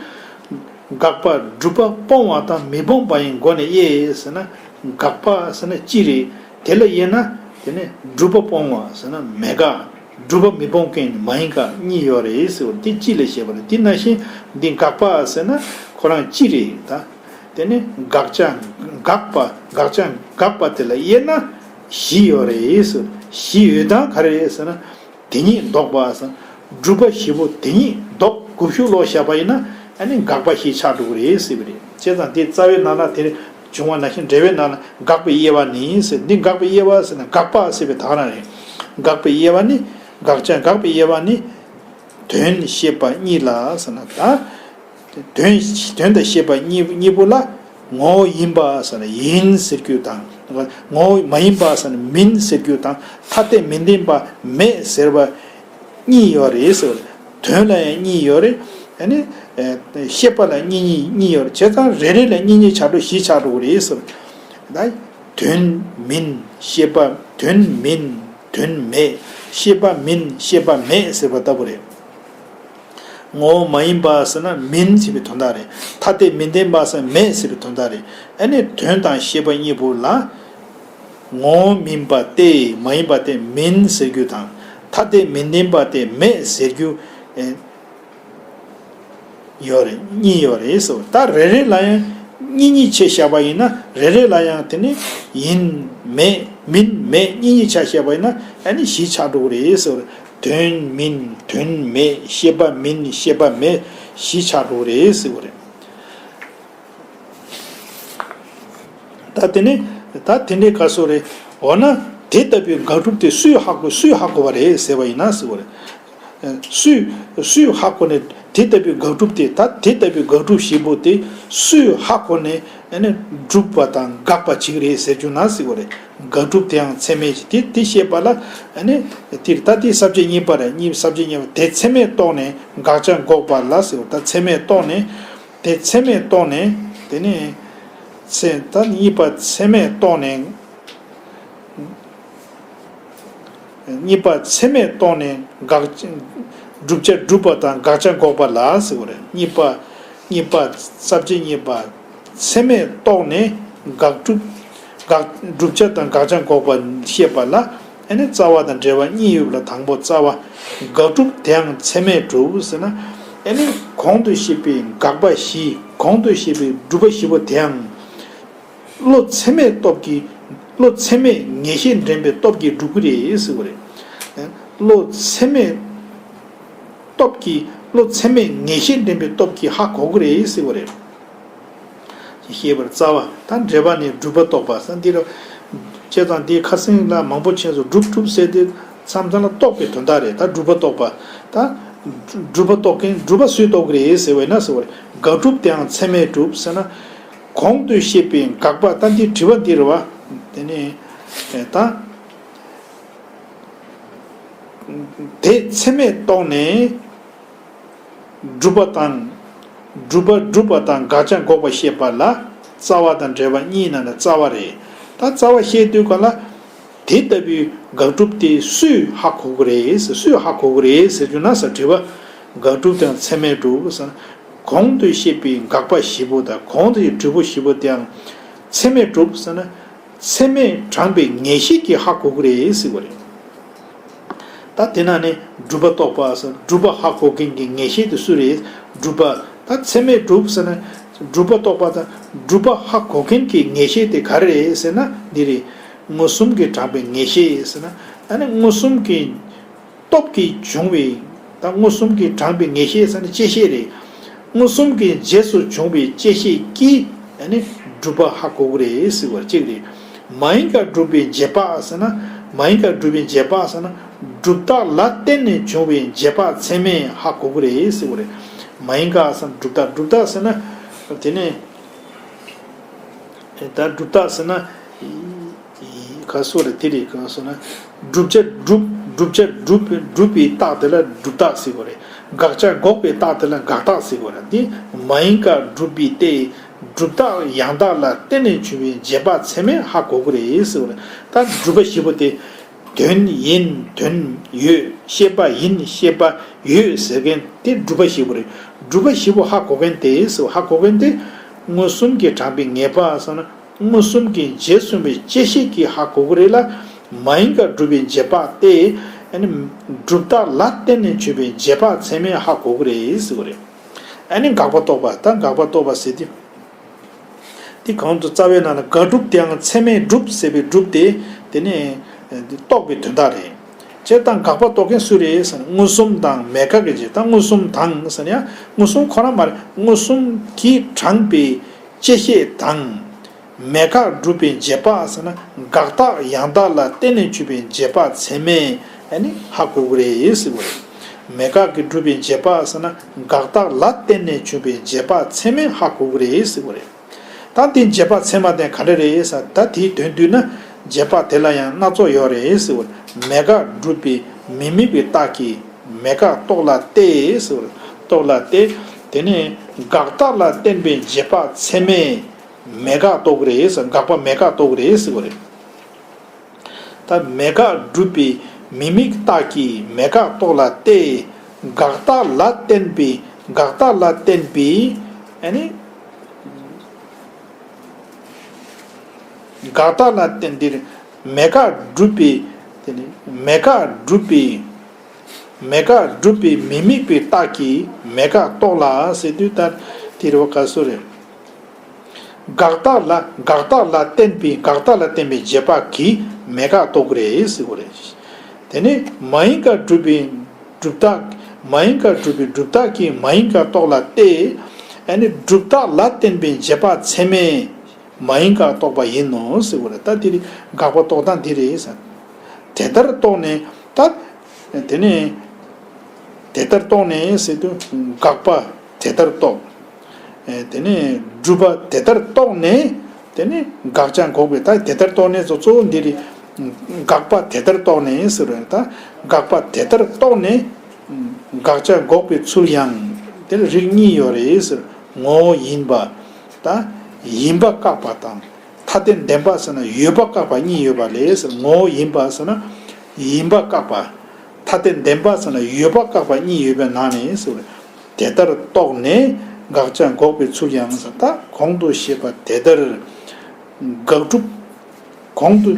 དགག་པ་སྒྲུབ་པ་སྤོང་བ་དང་མི་སྤོང་བ་ཡི་སྒོ་ནས་དབྱེ་ཟེར་ན། དགག་པ་ཟེར་ན་གཅིག་རེད། དེ་ལ་དབྱེ་ན། དེ་ནས་སྒྲུབ་པ་སྤོང་བ་ཟེར་ན་མེད་དགག་སྒྲུབ་པ་མི་སྤོང་མཁན་མ་ཡིན་དགག་གཉིས་ཡོད་རེད་ཟེར་བ་དེ་གཅིག་ལ་བཤད་པ་རེད། དེ་ནང་བཞིན་འདི་དགག་པ་ཟེར་ན་ཁོ་རང་གཅིག་རེད་ད། དེ་ནས་དགག་བྱ་དགག་པ་དགག་བྱ་དགག་པ་དེ་ལ་དབྱེ་ན་བཞི་ཡོད་རེད་ཟེར། བཞི་ཡོད་དང་ག་རེ་རེད་ཟེར་ན། དེ་ཉིད་ལྡོག་པ་ཟེར། སྒྲུབ་པ་བཞི་པོ་དེ་ཉིད་ལྡོག་དགུ་བཅུ་ལོག་བཞག་པ་ཡིན་ན། ཨ་ནི་དགག་པ་བཞི་ཆགས་འགྲོ་གི་རེད་ཟེར་བ་རེད། བྱས་ཙང་དེ་རྩ་བའི་ནང་ལ་དེར་བྱུང་བ་ནང་བཞིན་འགྲེལ་པའི་ནང་ལ་དགག་པའི་དབྱེ་བ་ནི་ཟེར། འདི་དགག་པའི་དབྱེ་བ་ཟེར་ན་དགག་པ་ཟེར་བའི་དག་རང་རེད། དགག་པའི་དབྱེ་བ་ནི། དགག་བྱ་དགག་པའི་དབྱེ་བ་ནི། དོན་ཤེས་པ་གཉིས་ལ་ཟེར་ན་ད། དོན་དོན་དང་ཤེས་པ་གཉིས་གཉིས་པོ་ལ་ངོ་བོ་ཡིན་པ་ཟེར་ན་ཡིན་ཟེར་རྒྱུ་དང་། ངོ་བོ་མ་ཡིན་པ་ཟེར་ན་མིན་ཟེར་རྒྱུ་དང་། ཐ་དད་མི་ལྡན་པ་མེད་ཟེར་བ་ གཉིས་ཡོད་རེད་ཟེར་བ་རེད། དོན་ལ་ཡང་གཉིས་ཡོད་རེད། ཨ་ནི། ཨེ། ཤེས་པ་ལ་གཉིས་གཉིས་གཉིས་ཡོད་རེད། བྱས་ཙང་རེ་རེ་ལ་གཉིས་གཉིས་ཆགས་འགྲོ། བཞི་ཆགས་འགྲོ་གི་རེད་ཟེར་བ་རེད། ད། དོན་མིན་ཤེས་པ། དོན་མིན་དོན་མེད། ཤེས་པ་མིན་ཤེས་པ་མེད་ཟེར་བ་ལྟ་བུ་རེད། ངོ་བོ་མ་ཡིན་པ་ཟེར་ན་མིན་ཟེར་བའི་དོན་དག་རེད། ཐ་དད་མི་ལྡན་པ་ཟེར་ན་མེད་ཟེར་བའི་དོན་དག་རེད། ཨ་ནི་དོན་དང་ཤེས་པ་གཉིས་པོ་ལ། ངོ་བོ་མིན་པ་སྟེ་མ་ཡིན་པ་སྟེ་མིན་ཟེར་རྒྱུ་དང་། ཐ་དད་མི་ལྡན་པ་སྟེ་མེད་ཟེར་རྒྱུ། ཨེ། ཡོད་རེད། གཉིས་ཡོད་རེད་ཟེར། ད་རེ་རེ་ལ་ཡང་གཉིས་གཉིས་བྱས་བཞག་པ་ཡིན་ན། རེ་རེ་ལ་ཡང་དེ་ནི་ཡིན་མེད་མིན་མེད་གཉིས་གཉིས་ཆ་བཞག་པ་ཡིན་ན། ཨ་ནི་བཞི་ཆགས་འགྲོ་གི་རེད་ཟེར། དོན་མིན་དོན་མེད། ཤེས་པ་མིན་ཤེས་པ་མེད། བཞི་ཆགས་འགྲོ་གི་རེད་ཟེར་བ་རེད། ད་དེ་ནི། ད་དེ་འདྲའི་སྐབས་སུ་རེད། འོ་ན་དེ་ལྟ་བུའི་དགག་སྒྲུབ་དེ་སུས་ཧ་གོ། སུས་ཧ་གོ་བ་རེད་ཟེར་བ་ཡིན་ན་ཟེར་བ་རེད། སུས། སུས་ཧ་གོ་ནས་དེ་ལྟ་བུའི་དགག་སྒྲུབ་དེ། ད་དེ་ལྟ་བུའི་དགག་སྒྲུབ་བཞི་པོ་དེ་སུས་ཧ་གོ་ནས། ཨ་ནི་སྒྲུབ་པ་དང་དགག་པ་བྱེད་ཀྱི་རེད་ཟེར་རྒྱུ་ན་ཟེར་བ་རེད། དགག་སྒྲུབ་དེའང་ཚད་མས་དེ། དེ་བཤད་པ་ལ། ཨ་ནི་དེ་ད་དེ་ས་བཅད་གཉིས་པ་རེད། གཉིས། ས་བཅད་གཉིས་པ་དེ་ཚད་མས་རྟོགས་ནས་དགག་བྱ་འགོག་པ་ལ་ཟེར་བ། ད་ཚད་མས་རྟོགས་ནས། དེ་ཚད་མས་རྟོགས་ནས། དེ་ནས་ཚེ། ད་གཉིས་པ་ཚད་མས་རྟོགས་ནས། གཉིས་པ་ཚད་མས་རྟོགས་ནས་དགག་བྱ། བསྒྲུབ་བྱ་སྒྲུབ་པ་དང་དགག་བྱ་འགོག་པ་ལ་ཟེར་བ་རེད། གཉིས་པ། གཉིས་པ། ས་བཅད་གཉིས་པ། ཚད་མས་རྟོགས་ནས་དགག་སྒྲུབ། དགག་བསྒྲུབ་བྱ་དང་དགག་བྱ་འགོག་པ་བཤད་པ་ལ། ཨ་ནི་རྩ་བ་དང་འབྲེལ་བ་གཉིས་ཡོད་པ་ལ། དང་པོ་རྩ་བ། དགག་སྒྲུབ་དེའང་ཚད་མས་གྲུབ་ཟེར་ན། ཨ་ནི་གོང་དུ་བཤད་པའི་དགག་པ་བཞི། གོང་དུ་བཤད་པའི་སྒྲུབ་པ་བཞི་པོ་དེའང་བློ་ཚད་མའི་སྟོབས་ཀྱིས། བློ་ཚད་མས་ངེས་ཤེས་འདྲེན་པའི་སྟོབས་ཀྱིས་འགྲུབ་ཀྱི་རེད་ཟེར་བ་རེད། བློ་ཚད་མའི་སྟོབས་ཀྱིས། བློ་ཚད་མས་ངེས་ཤེས་འདྲེན་པའི་སྟོབས་ཀྱིས་ཧ་གོ་གི་རེད་ཟེར་བ་རེད། ཤེས་པར་རྩ་བ། ད་འགྲེལ་པ་ནས་སྒྲུབ་པ་རྟོགས་པ་ཟེར་འདི་རེད། བྱས་ཙང་འདི་ཁ་སང་ལ་མང་པོ་ཕྱིན་སོང་། སྒྲུབ་སྒྲུབ་ཟེར་དེ་མཚམས་མཚམས་ལ་རྟོགས་པའི་དོན་དག་རེད། ད་སྒྲུབ་པ་རྟོགས་པ། ད་སྒྲུབ་པ་རྟོགས་མཁན། སྒྲུབ་པ་སུས་རྟོགས་ཀྱི་རེད་ཟེར་བས་ན་ཟེར་བ་རེད། དགག་སྒྲུབ་དེའང་ཚད་མས་གྲུབ་ཟེར་ན། གོང་དུ་བཤད་པའི་དགག་པ། ད་འདི་དྲི་བ་འདི་རེད་བ། དེ་ནས་ད། དེ་ཚད་མས་རྟོགས་ནས་སྒྲུབ་པ་དང་། སྒྲུབ་པ་སྒྲུབ་པ་དང་དགག་བྱ་འགོག་པ་བཤད་པ་ལ། རྩ་བ་དང་འབྲེལ་བ་གཉིས་ནང་ནས་རྩ་བ་རེད། ད་རྩ་བ་བཤད་དུས་ག་ལ། དེ་ལྟ་བུའི་དགག་སྒྲུབ་དེ་སུས་ཧ་གོ་གི་རེད། སུས་ཧ་གོ་གི་རེད་ཟེར་རྒྱུ་ན་ཟེར། དྲི་བ། དགག་སྒྲུབ་དེའང་ཚད་མས་གྲུབ་ཟེར་ན། གོང་དུ་བཤད་པའི་དགག་པ་བཞི་པོ་དང་གོང་དུ་བཤད་པའི་སྒྲུབ་པ་བཞི་པོ་དེའང་ཚད་མས་གྲུབ་ཟེར་ན། ཚད་མས་དྲངས་པའི་ངེས་ཤེས་ཀྱིས་ཧ་གོ་གི་རེད་ཟེར་བ་རེད། ད་དེ་ན་ནི་སྒྲུབ་པ་རྟོགས་པ་ཟེར། སྒྲུབ་པ་ཧ་གོ་མཁན་གྱི་ངེས་ཤེས་དེ་སུ་རེད། སྒྲུབ་པ། ད་ཚད་མས་གྲུབ་ཟེར་ན། སྒྲུབ་པ་རྟོགས་པ་དང་སྒྲུབ་པ་ཧ་གོ་མཁན་གྱི་ངེས་ཤེས་དེ་ག་རེ་རེད་ཟེར་ན། འདི་རེད། མངོན་སུམ་གྱིས་དྲངས་པའི་ངེས་ཤེས་ཟེར་ན། ཨ་ནི་མངོན་སུམ་གྱི་སྟོབས་ཀྱིས་བྱུང་བའི། ད་མངོན་སུམ་གྱིས་དྲངས་པའི་ངེས་ཤེས་ཟེར་ན་བཅད་ཤེས་རེད། མངོན་སུམ་གྱི་རྗེས་སུ་བྱུང་བའི་བཅད་ཤེས་ཀྱིས་ཨ་ནི་སྒྲུབ་པ་ཧ་གོ་གི་རེད་ཟེར་བ་གཅིག་རེད། མ་ཡིན་དགག་སྒྲུབ་པའི་རྗེས་དཔག་ཟེར་ན། མ་ཡིན་དགག་སྒྲུབ་པའི་རྗེས་དཔག་ཟེར་ན། སྒྲུབ་རྟགས་ལ་བརྟེན་ནས་བྱུང་བའི་རྗེས་དཔག་ཚད་མས་ཧ་གོ་གི་རེད་ཟེར་བ་རེད། མ་ཡིན་དགག་ཟེར་ན་སྒྲུབ་རྟགས། སྒྲུབ་རྟགས་ཟེར་ན། དེ་ནས། ད་སྒྲུབ་རྟགས་ཟེར་ན། ག་སོ་རེད། དེ་རེད། ག་སོ་ན། བསྒྲུབ་བྱ་སྒྲུབ། བསྒྲུབ་བྱ་སྒྲུབ། སྒྲུབ་པའི་རྟགས་དེ་ལ་སྒྲུབ་རྟགས་ཟེར་གོ་རེད། དགག་བྱ་འགོག་པའི་རྟགས་དེ་ལ་དགག་རྟགས་ཟེར་གོ་རེད། འདི་མ་ཡིན་དགག་སྒྲུབ་པའི་སྟེ། སྒྲུབ་རྟགས་ཡང་དག་ལ་བརྟེན་ནས་བྱུང་བའི་རྗེས་དཔག་ཚད་མས་ཧ་གོ་གི་རེད་ཟེར་གོ་རེད། ད་སྒྲུབ་པ་བཞི་པོ་དེ། དོན་ཡིན་དོན་ཡོད། ཤེས་པ་ཡིན་ཤེས་པ་ཡོད་ཟེར་མཁན་དེ་སྒྲུབ་པ་བཞི་པོ་རེད། སྒྲུབ་པ་བཞི་པོ་ཧ་གོ་མཁན་དེ་ཟེར་བ། ཧ་གོ་མཁན་དེ་མངོན་སུམ་གྱིས་དྲངས་པའི་ངེས་པ་ཟེར་ན། མངོན་སུམ་གྱི་རྗེས་སུ་བྱུང་བའི་བཅད་ཤེས་ཀྱིས་ཧ་གོ་གི་རེད་ལ། མ་ཡིན་དགག་སྒྲུབ་པའི་རྗེས་དཔག་སྟེ། ཨ་ནི་སྒྲུབ་རྟགས་ལ་བརྟེན་ནས་བྱུང་བའི་རྗེས་དཔག་ཚད་མས་ཧ་གོ་གི་རེད་ཟེར་བ་རེད། ཨ་ནི་དགག་པ་རྟོགས་པ། ད་དགག་པ་རྟོགས་པ་ཟེར་དུས། དེ་གོང་དུ་རྩ་བའི་ནང་ལ་དགག་སྒྲུབ་དེའང་ཚད་མས་གྲུབ་ཟེར་བའི་གྲུབ་དེ། དེ་ནས་རྟོགས་པའི་དོན་དག་རེད། བྱས་ཙང་དགག་པ་རྟོགས་མཁན་སུ་རེད་ཟེར་ན། མངོན་སུམ་དང་མེད་དགག་གི་རྗེས། ད་མངོན་སུམ་དང་ཟེར་ན་ཡང་མངོན་སུམ་ཁོ་ན་མ་རེད། མངོན་སུམ་གྱིས་དྲངས་པའི་བཅད་ཤེས་དང་། མེད་དགག་སྒྲུབ་པའི་རྗེས་དཔག་ཟེར་ན། དགག་རྟགས་ཡང་དག་ལ་བརྟེན་ནས་བྱུང་བའི་རྗེས་དཔག་ཚད་མས་ཨ་ནི་ཧ་གོ་གི་རེད་ཟེར་བ་རེད། མེད་དགག་གིས་སྒྲུབ་པའི་རྗེས་དཔག་ཟེར་ན། དགག་རྟགས་ལ་བརྟེན་ནས་བྱུང་བའི་རྗེས་དཔག་ཚད་མས་ཧ་གོ་གི་རེད་ཟེར་བ་རེད། ད་དེ་རྗེས་དཔག་ཚད་མ་དེ་ག་འདྲ་རེད་ཟེར། ད་དེའི་དོན་བསྡུས་ན། རྗེས་དཔག་དེ་ལ་ཡང་སྣ་ཚོགས་ཡོད་རེད་ཟེར་བ་རེད། མེད་དགག་སྒྲུབ་པའི་མི་དམིགས་པའི་རྟགས་ཀྱིས། མེད་དགག་རྟོག་ལ་བརྟེན་ཟེར་བ་རེད། རྟོག་ལ་བརྟེན། དེ་ནས་དགག་རྟགས་ལ་བརྟེན་པའི་རྗེས་དཔག་ཚད་མས་མེད་དགག་རྟོགས་ཀྱི་རེད་ཟེར། དགག་པ་མེད་དགག་རྟོགས་ཀྱི་རེད་ཟེར་བ་རེད། ད་མེད་དགག་སྒྲུབ་པའི་མི་དམིགས་རྟགས་ཀྱིས་མེད་དགག་རྟོག་ལ་བརྟེན། དགག་རྟགས་ལ་བརྟེན་པའི་དགག་རྟགས་ལ་བརྟེན་པའི་ཨ་ནི། དགག་རྟགས་ལ་བརྟེན་ཏེ་མེད་དགག་སྒྲུབ་པའི། དེ་ནི་མེད་དགག་སྒྲུབ་པའི། མེད་དགག་སྒྲུབ་པའི་མི་དམིགས་པའི་རྟགས་ཀྱིས་མེད་དགག་རྟོག་ལ་ཟེར་དུས། ད་དེ་རེད་བ། ག་སོ་རེད། དགག་རྟགས་ལ། དགག་རྟགས་ལ་བརྟེན་པའི། དགག་རྟགས་ལ་བརྟེན་པའི་རྗེས་དཔག་གིས་མེད་དགག་རྟོགས་ཀྱི་རེད་ཟེར་བ་རེད། དེ་ནི་མ་ཡིན་དགག་སྒྲུབ་པའི་སྒྲུབ་རྟགས། མ་ཡིན་དགག་སྒྲུབ་པའི་སྒྲུབ་རྟགས་ཀྱིས་མ་ཡིན་དགག་རྟོག་ལ་བརྟེན། ཨ་ནི་སྒྲུབ་རྟགས་ལ་བརྟེན་པའི་རྗེས་དཔག་ཚད་མས་མ་ཡིན་དགག་རྟོགས་པ་ཡིན་ནོ་ཟེར་བ་རེད། ད་དེ་ནི་དགག་པ་རྟོག་སྟངས་དེ་རེད་ཟེར། དེ་ལྟར་རྟོགས་ནས། ད་དེ་ནི་དེ་ལྟར་རྟོགས་ནས་ཟེར་དུས་དགག་པ་དེ་ལྟར་རྟོགས། ཨེ། དེ་ནས་སྒྲུབ་པ་དེ་ལྟར་རྟོགས་ནས། དེ་ནས་དགག་བྱ་འགོག་པའི། ད་དེ་ལྟར་རྟོགས་ནས་སོ་སོ་འདི་རེད། དགག་པ་དེ་ལྟར་རྟོགས་ནས་ཟེར་བས། ད་དགག་པ་དེ་ལྟར་རྟོགས་ནས་དགག་བྱ་འགོག་པའི་ཚུལ་ཡང་དེར་རིགས་གཉིས་ཡོད་རེད་ཟེར། ངོ་བོ་ཡིན་པ། ད་ཡིན་པ་བཀག་པ་དང་། ཐ་དད་བདེན་པ་ཟེར་ན་ཡོད་པ་བཀག་པ་གཉིས་ཡོད་པ་ལས་ཟེར། ངོ་བོ་ཡིན་པ་ཟེར་ན་ཡིན་པ་བཀག་པ། ཐ་དད་བདེན་པ་ཟེར་ན་ཡོད་པ་བཀག་པ་གཉིས་ཡོད་པའི་ནང་ནས་ཟེར། དེ་ལྟར་རྟོགས་ནས་དགག་བྱ་འགོག་པའི་ཚུལ་ཡང་ཟེར། ད་གོང་དུ་བཤད་པ་དེ་ལྟར་དགག་སྒྲུབ། གོང་དུ།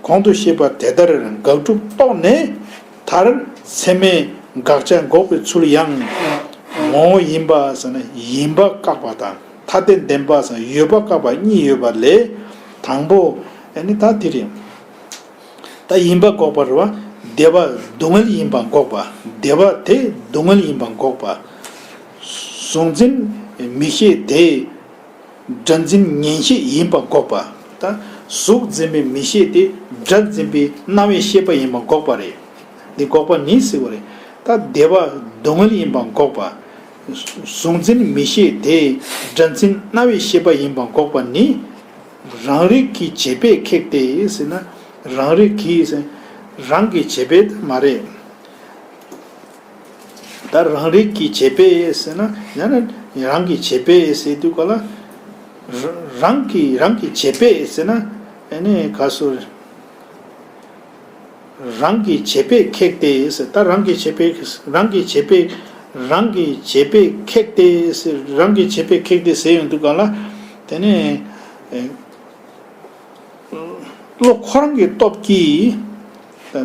གོང་དུ་བཤད་པ་དེ་ལྟར་དགག་སྒྲུབ་རྟོགས་ནས། མཐར་ཚད་མས་དགག་བྱ་འགོག་པའི་ཚུལ་ཡང་ངོ་བོ་ཡིན་པ་ཟེར་ན་ཡིན་པ་བཀག་པ་དང་། ཐ་དད་བདེན་པ་ཟེར་ན་ཡོད་པ་བཀག་པ་གཉིས་ཡོད་པ་ལས། དང་པོ་ཨ་ནི་ད་དེ་རེད། ད་ཡིན་པ་འགོག་པ་རེད་བ། སྡེ་པ་སྡུག་བསྔལ་ཡིན་པ་འགོག་པ། སྡེ་པ་དེ་སྡུག་བསྔལ་ཡིན་པ་འགོག་པ། གཟུགས་འཛིན་མིག་ཤེས་དེ་སྒྲ་འཛིན་ཉན་ཤེས་ཡིན་པ་འགོག་པ། ད་གཟུགས་འཛིན་པའི་མིག་ཤེས་དེ་སྒྲ་འཛིན་པའི་རྣ་བའི་ཤེས་པ་ཡིན་པ་འགོག་པ་རེད། འདི་འགོག་པ་ནི་ཟེར་བ་རེད། ད་སྡེ་པ་སྡུག་བསྔལ་ཡིན་པ་འགོག་པ། གཟུགས་འཛིན་མིག་ཤེས་དེ་སྒྲ་འཛིན་རྣ་བའི་ཤེས་པ་ཡིན་པ་འགོག་པ་ནི། རང་རིག་གི་བྱེད་པས་ཁེགས་ཏེ་ཟེར་ན། རང་རིག་གིས་ཟེར། རང་གི་བྱེད་པས་མ་རེད། ད་རང་རིག་གི་བྱེད་པས་ཟེར་ན། ཡང་ན་རང་གི་བྱེད་པས་ཟེར་དུས་ག་ལ། ར- རང་གི་རང་གི་བྱེད་པས་ཟེར་ན། ཨ་ནི་ག་སོ། རང་གི་བྱེད་པས་ཁེགས་ཏེ་ཟེར། ད་རང་གི་བྱེད་པས། རང་གི་བྱེད་པས། རང་གི་བྱེད་པས་ཁེགས་ཏེ་ཟེར། རང་གི་བྱེད་པས་ཁེགས་ཏེ་ཟེར་ཡོང་དུས་ག་ལ། དེ་ནས་ཨེ། བློ་ཁོ་རང་གི་སྟོབས་ཀྱིས། ད་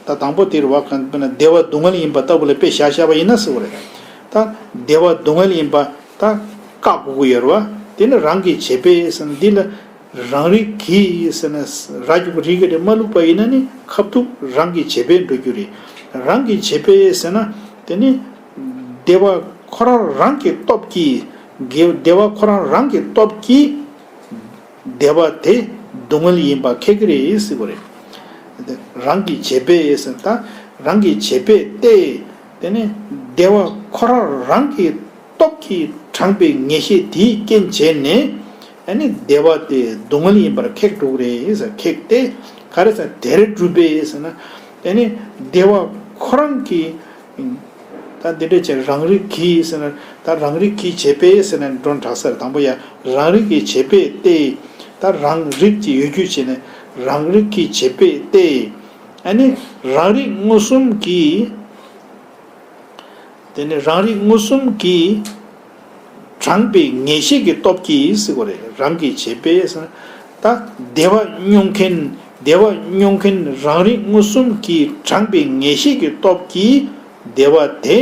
ད་དང་པོ་དེ་རེད་བ། གང་དཔེར་ན་སྡེ་པ་སྡུག་བསྔལ་ཡིན་པ་ལྟ་བུ་ལ་དཔེ་བཞག་བཞག་པ་ཡིན་ན་ཟེར་བ་རེད། ད་སྡེ་པ་སྡུག་བསྔལ་ཡིན་པ་ད་བཀག་དགོས་ཀྱི་ཡོད་རེད་བ། དེ་ནི་རང་གི་བྱེད་པས་ཟེར་ན། འདི་ལ་རང་རིག་གིས་ཟེར་ན་ར་རྒྱུ་གི་རིགས་ཀྱི་རེད་མ་བླུགས་པ་ཡིན་ན་ནི་ཁ་ཐུག་རང་གི་བྱེད་པས་འགྲོ་རྒྱུ་རེད། རང་གི་བྱེད་པས་ཟེར་ན་དེ་ནི་སྡེ་པ་ཁོ་རང་རང་གི་སྟོབས་ཀྱིས། སྡེ་སྡེ་པ་ཁོ་རང་རང་གི་སྟོབས་ཀྱིས། སྡེ་པ་དེ་སྡུག་བསྔལ་ཡིན་པ་ཁེགས་ཀྱི་རེད་ཟེར་བ་རེད། རང་གི་བྱེད་པས་ཟེར། ད་རང་གི་བྱེད་པས་ཏེ། དེ་ནི་སྡེ་པ་ཁོ་རང་རང་གི་སྟོབས་ཀྱིས་དྲངས་པའི་ངེས་ཤེས་དེའི་རྐྱེན་བྱས་ནས། ཨ་ནི་སྡེ་པ་དེ་སྡུག་བསྔལ་ཡིན་པར་ཁེགས་འགྲོ་གི་རེད་ཟེར། ཁེགས་ཏེ། ག་རེ་ཟེར། དེར་སྒྲུབ་པས་ཟེར་ན། དེ་ནི་སྡེ་པ་ཁོ་རང་གི། ད་འདི་འདྲ་བྱས། རང་རིག་གིས་ཟེར་ན། ད་རང་རིག་གིས་བྱེད་པས་ཟེར་ན་འགྲོ་དྲག་ས་རེད། དང་པོ་ཡ། རང་རིག་གིས་བྱེད་པས་ཏེ། ད་རང་རིག་ཅིག་ཡོད་རྒྱུ་བྱས་ནས་རང་རིག་གིས་བྱེད་པས་ཏེ། ཨ་ནི་རང་རིག་མངོན་སུམ་གྱིས། དེ་ནི་རང་རིག་མངོན་སུམ་གྱིས་དྲངས་པའི་ངེས་ཤེས་ཀྱི་སྟོབས་ཀྱིས་ཟེར་བ་རེད། རང་གི་བྱེད་པས་ཟེར་ན། ད་སྡེ་པ་མྱོང་མཁན། སྡེ་པ་མྱོང་མཁན་རང་རིག་མངོན་སུམ་གྱིས་དྲངས་པའི་ངེས་ཤེས་ཀྱི་སྟོབས་ཀྱིས་སྡེ་པ་དེ་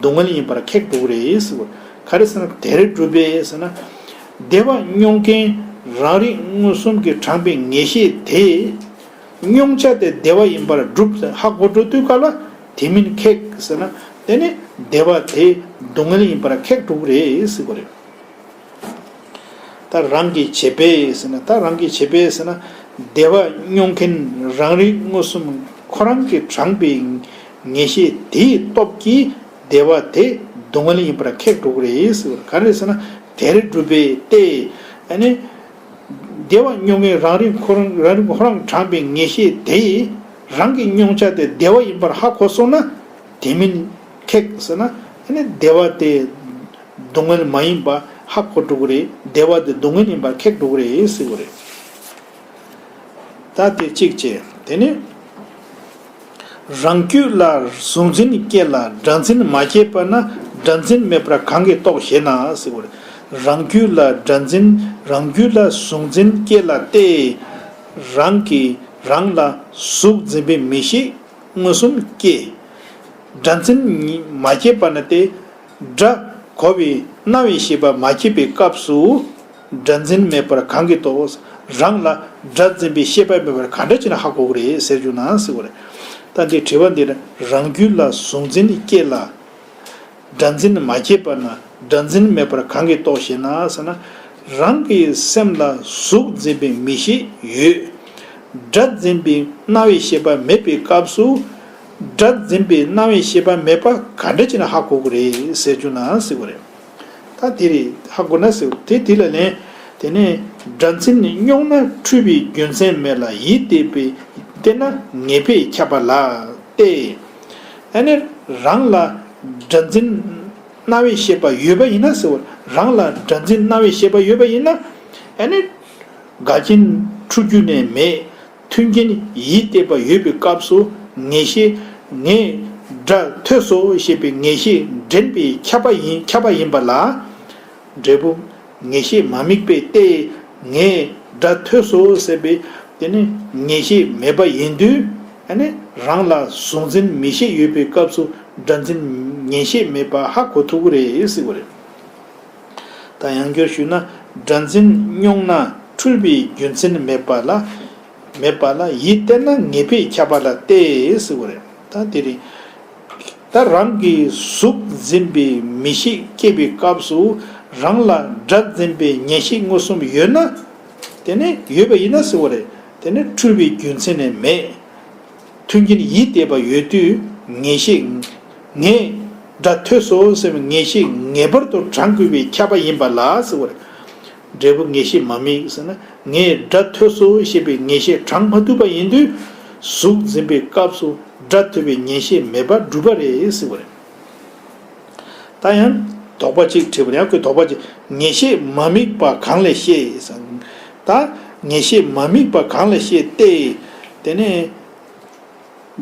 སྡུག་བསྔལ་ཡིན་པར་ཁེགས་འགྲོ་གི་རེད་ཟེར་བ། ག་རེ་ཟེར་ན། དེར་སྒྲུབ་པས་ཟེར་ན། སྡེ་པ་མྱོང་མཁན་རང་རིག་མངོན་སུམ་གྱིས་དྲངས་པའི་ངེས་ཤེས་དེ། མྱོང་བྱ་དེ་སྡེ་པ་ཡིན་པར་སྒྲུབ་ཧ་གོ་འགྲོ་དུས་ག་ལ་དེ་མིན་ཁེགས་ཟེར་ན། དེ་ནི་སྡེ་པ་དེ་སྡུག་བསྔལ་ཡིན་པར་ཁེགས་འགྲོ་གི་རེད་ཟེར་བ་རེད། ད་རང་གི་བྱེད་པས་ཟེར་ན། ད་རང་གི་བྱེད་པས་ཟེར་ན། སྡེ་པ་མྱོང་མཁན་རང་རིག་མངོན་སུམ་ཁོ་རང་གིས་དྲངས་པའི་ངེས་ཤེས་དེའི་སྟོབས་ཀྱིས་སྡེ་པ་དེ་སྡུག་བསྔལ་ཡིན་པར་ཁེགས་འགྲོ་གི་རེད་ཟེར་བ་རེད། ག་རེ་ཟེར་ན། དེར་སྒྲུབ་པས་ཏེ། ཨ་ནི། སྡེ་པ་མྱོང་མཁན་རང་རིག་ཁོ་རང་། རང་རིག་ཁོ་རང་དྲངས་པའི་ངེས་ཤེས་དེས་རང་གི་མྱོང་བྱ་དེ་སྡེ་པ་ཡིན་པར་ཧ་གོ་སོང་ན། དེ་མིན་ཁེགས་ཟེར་ན་ཨ་ནི་བདེ་བ་དེ་སྡུག་བསྔལ་མ་ཡིན་པ་ཧ་གོ་འགྲོ་གི་རེད། བདེ་བ་དེ་སྡུག་བསྔལ་ཡིན་པར་ཁེགས་འགྲོ་གི་རེད་ཟེར་གི་རེད། ད་དེ་གཅིག་བྱས། དེ་ནས་རང་རྒྱུད་ལ་གཟུང་འཛིན་སྐྱེ་ལ་སྒྲ་འཛིན་མ་སྐྱེས་པ་ན། སྒྲ་འཛིན་མེད་པར་གང་གིས་རྟོགས་ཞེ་ན་ཟེར་གི་རེད། རང་རྒྱུད་ལ་སྒྲ་འཛིན། རང་རྒྱུད་ལ་གཟུང་འཛིན་སྐྱེ་ལ་སྟེ། རང་གིས་རང་ལ་གཟུགས་འཛིན་པའི་མིག་ཤེས་མངོན་སུམ་སྐྱེ། སྒྲ་འཛིན་མ་སྐྱེས་པ་ན་སྟེ། སྒྲ་གོ་བའི་རྣ་བའི་ཤེས་པ་མ་སྐྱེས་པའི་སྐབས་སུ། སྒྲ་འཛིན་མེད་པར་གང་གིས་རྟོགས། རང་ལ་སྒྲ་འཛིན་པའི་ཤེས་པ་མེད་པར་གང་འདྲ་བྱས་ན་ཧ་གོ་གི་རེད་ཟེར་རྒྱུ་ན་ཟེར་བ་རེད། ད་འདི་དྲི་བ་འདིར་རང་རྒྱུད་ལ་གཟུང་འཛིན་སྐྱེ་ལ། སྒྲ་འཛིན་མ་སྐྱེས་པ་ན། སྒྲ་འཛིན་མེད་པར་གང་གིས་རྟོགས་ཞེ་ན་ཟེར་ན། རང་གི་སེམས་ལ་གཟུགས་འཛིན་པའི་མིག་ཤེས་ཡོད། སྒྲ་འཛིན་པའི་རྣ་བའི་ཤེས་པ་མེད་པའི་སྐབས་སུ། སྒྲ་འཛིན་པའི་རྣ་བའི་ཤེས་པ་མེད་པ་ག་འདྲ་བྱས་ན་ཧ་གོ་གི་རེད་ཟེར་རྒྱུ་ན་ཟེར་བ་རེད། ད་དེ་རེད། ཧ་གོ་ན་ཟེར་བ་དེ། དེ་ལ་ལན། དེ་ནས་སྒྲ་འཛིན་རྙོག་ན་འཁྲུལ་པའི་རྒྱུ་མཚན་མེད་ལ་ཡིད་གཏད་པའི་གཏད་ན་ངེས་པས་ཁྱབ་པ་ལ་སྟེ། ཨ་ནི་རང་ལ་སྒྲ་འཛིན་རྣ་བའི་ཤེས་པ་ཡོད་པ་ཡིན་ན་ཟེར་བ། རང་ལ་སྒྲ་འཛིན་རྣ་བའི་ཤེས་པ་ཡོད་པ་ཡིན་ན། ཨ་ནི་འགལ་རྐྱེན་འཁྲུལ་རྒྱུ་ནས་མེད། མཐུན་རྐྱེན་ཡིད་གཏད་པ་ཡོད་པའི་སྐབས་སུ་ངེས་ཤེས། ངས་སྒྲ་ཐོས་སོ་ཞེས་པའི་ངེས་ཤེས་འདྲེན་པའི་ཁྱབ་པ་ཡིན། ཁྱབ་པ་ཡིན་པ་ལ། འབྲས་བུ་ངེས་ཤེས་མ་དམིགས་པའི་སྟེ། ངས་སྒྲ་ཐོས་སོ་ཟེར་བའི་དེ་ནི་ངེས་ཤེས་མེད་པ་ཡིན་དུས། ཨ་ནི་རང་ལ་གཟུང་འཛིན་མིག་ཤེས་ཡོད་པའི་སྐབས་སུ་སྒྲ་འཛིན་ངེས་ཤེས་མེད་པ་ཧ་གོ་ཐུབ་ཀྱི་རེད་ཟེར་བ་རེད། ད་ཡང་བསྐྱར་ཞུས་ན། སྒྲ་འཛིན་རྙོག་ན་འཁྲུལ་པའི་རྒྱུ་མཚན་མེད་པ་ལ། མེད་པ་ལ་ཡིད་གཏད་ན་ངེས་པས་ཁྱབ་པ་ལ་སྟེ་ཟེར་བ་རེད། ད་དེ་རེད། ད་རང་གི་གཟུགས་འཛིན་པའི་མིག་ཤེས་སྐྱེས་པའི་སྐབས་སུ་རང་ལ་སྒྲ་འཛིན་པའི་ངེས་ཤེས་མངོན་སུམ་ཡོད་ན། དེ་ནི་ཡོད་པ་ཡིན་ན་ཟེར་བ་རེད། དེ་ནི་འཁྲུལ་པའི་རྒྱུ་མཚན་ནི་མེད། མཐུན་རྐྱེན་ཡིད་གཏད་པ་ཡོད་དུས་ངེས་ཤེས། ངས་སྒྲ་ཐོས་སོ་ཟེར་བའི་ངེས་ཤེས་ངེས་པར་དུ་དྲང་དགོས་པའི་ཁྱབ་པ་ཡིན་པ་ལ་ཟེར་བ་རེད། འབྲས་བུ་ངེས་ཤེས་མ་དམིགས་ཟེར་ན། ངས་སྒྲ་ཐོས་སོ་ཞེས་པའི་ངེས་ཤེས་དྲང་མ་ཐུབ་པ་ཡིན་དུས། གཟུགས་འཛིན་པའི་སྐབས་སུ་སྒྲ་ཐོས་པའི་ངེས་ཤེས་མེད་པར་གྲུབ་པ་རེད་ཟེར་བ་རེད། ད་ཡང་དོགས་པ་གཅིག་དྲིས་པ་རེད། ཡང་ཁོས་དོགས་པ་གཅིག་ངེས་ཤེས་མ་དམིགས་པ་གང་ལས་ཤེས་ཟེར། ད་ངེས་ཤེས་མ་དམིགས་པ་གང་ལས་ཤེས་ཏེ། དེ་ནས།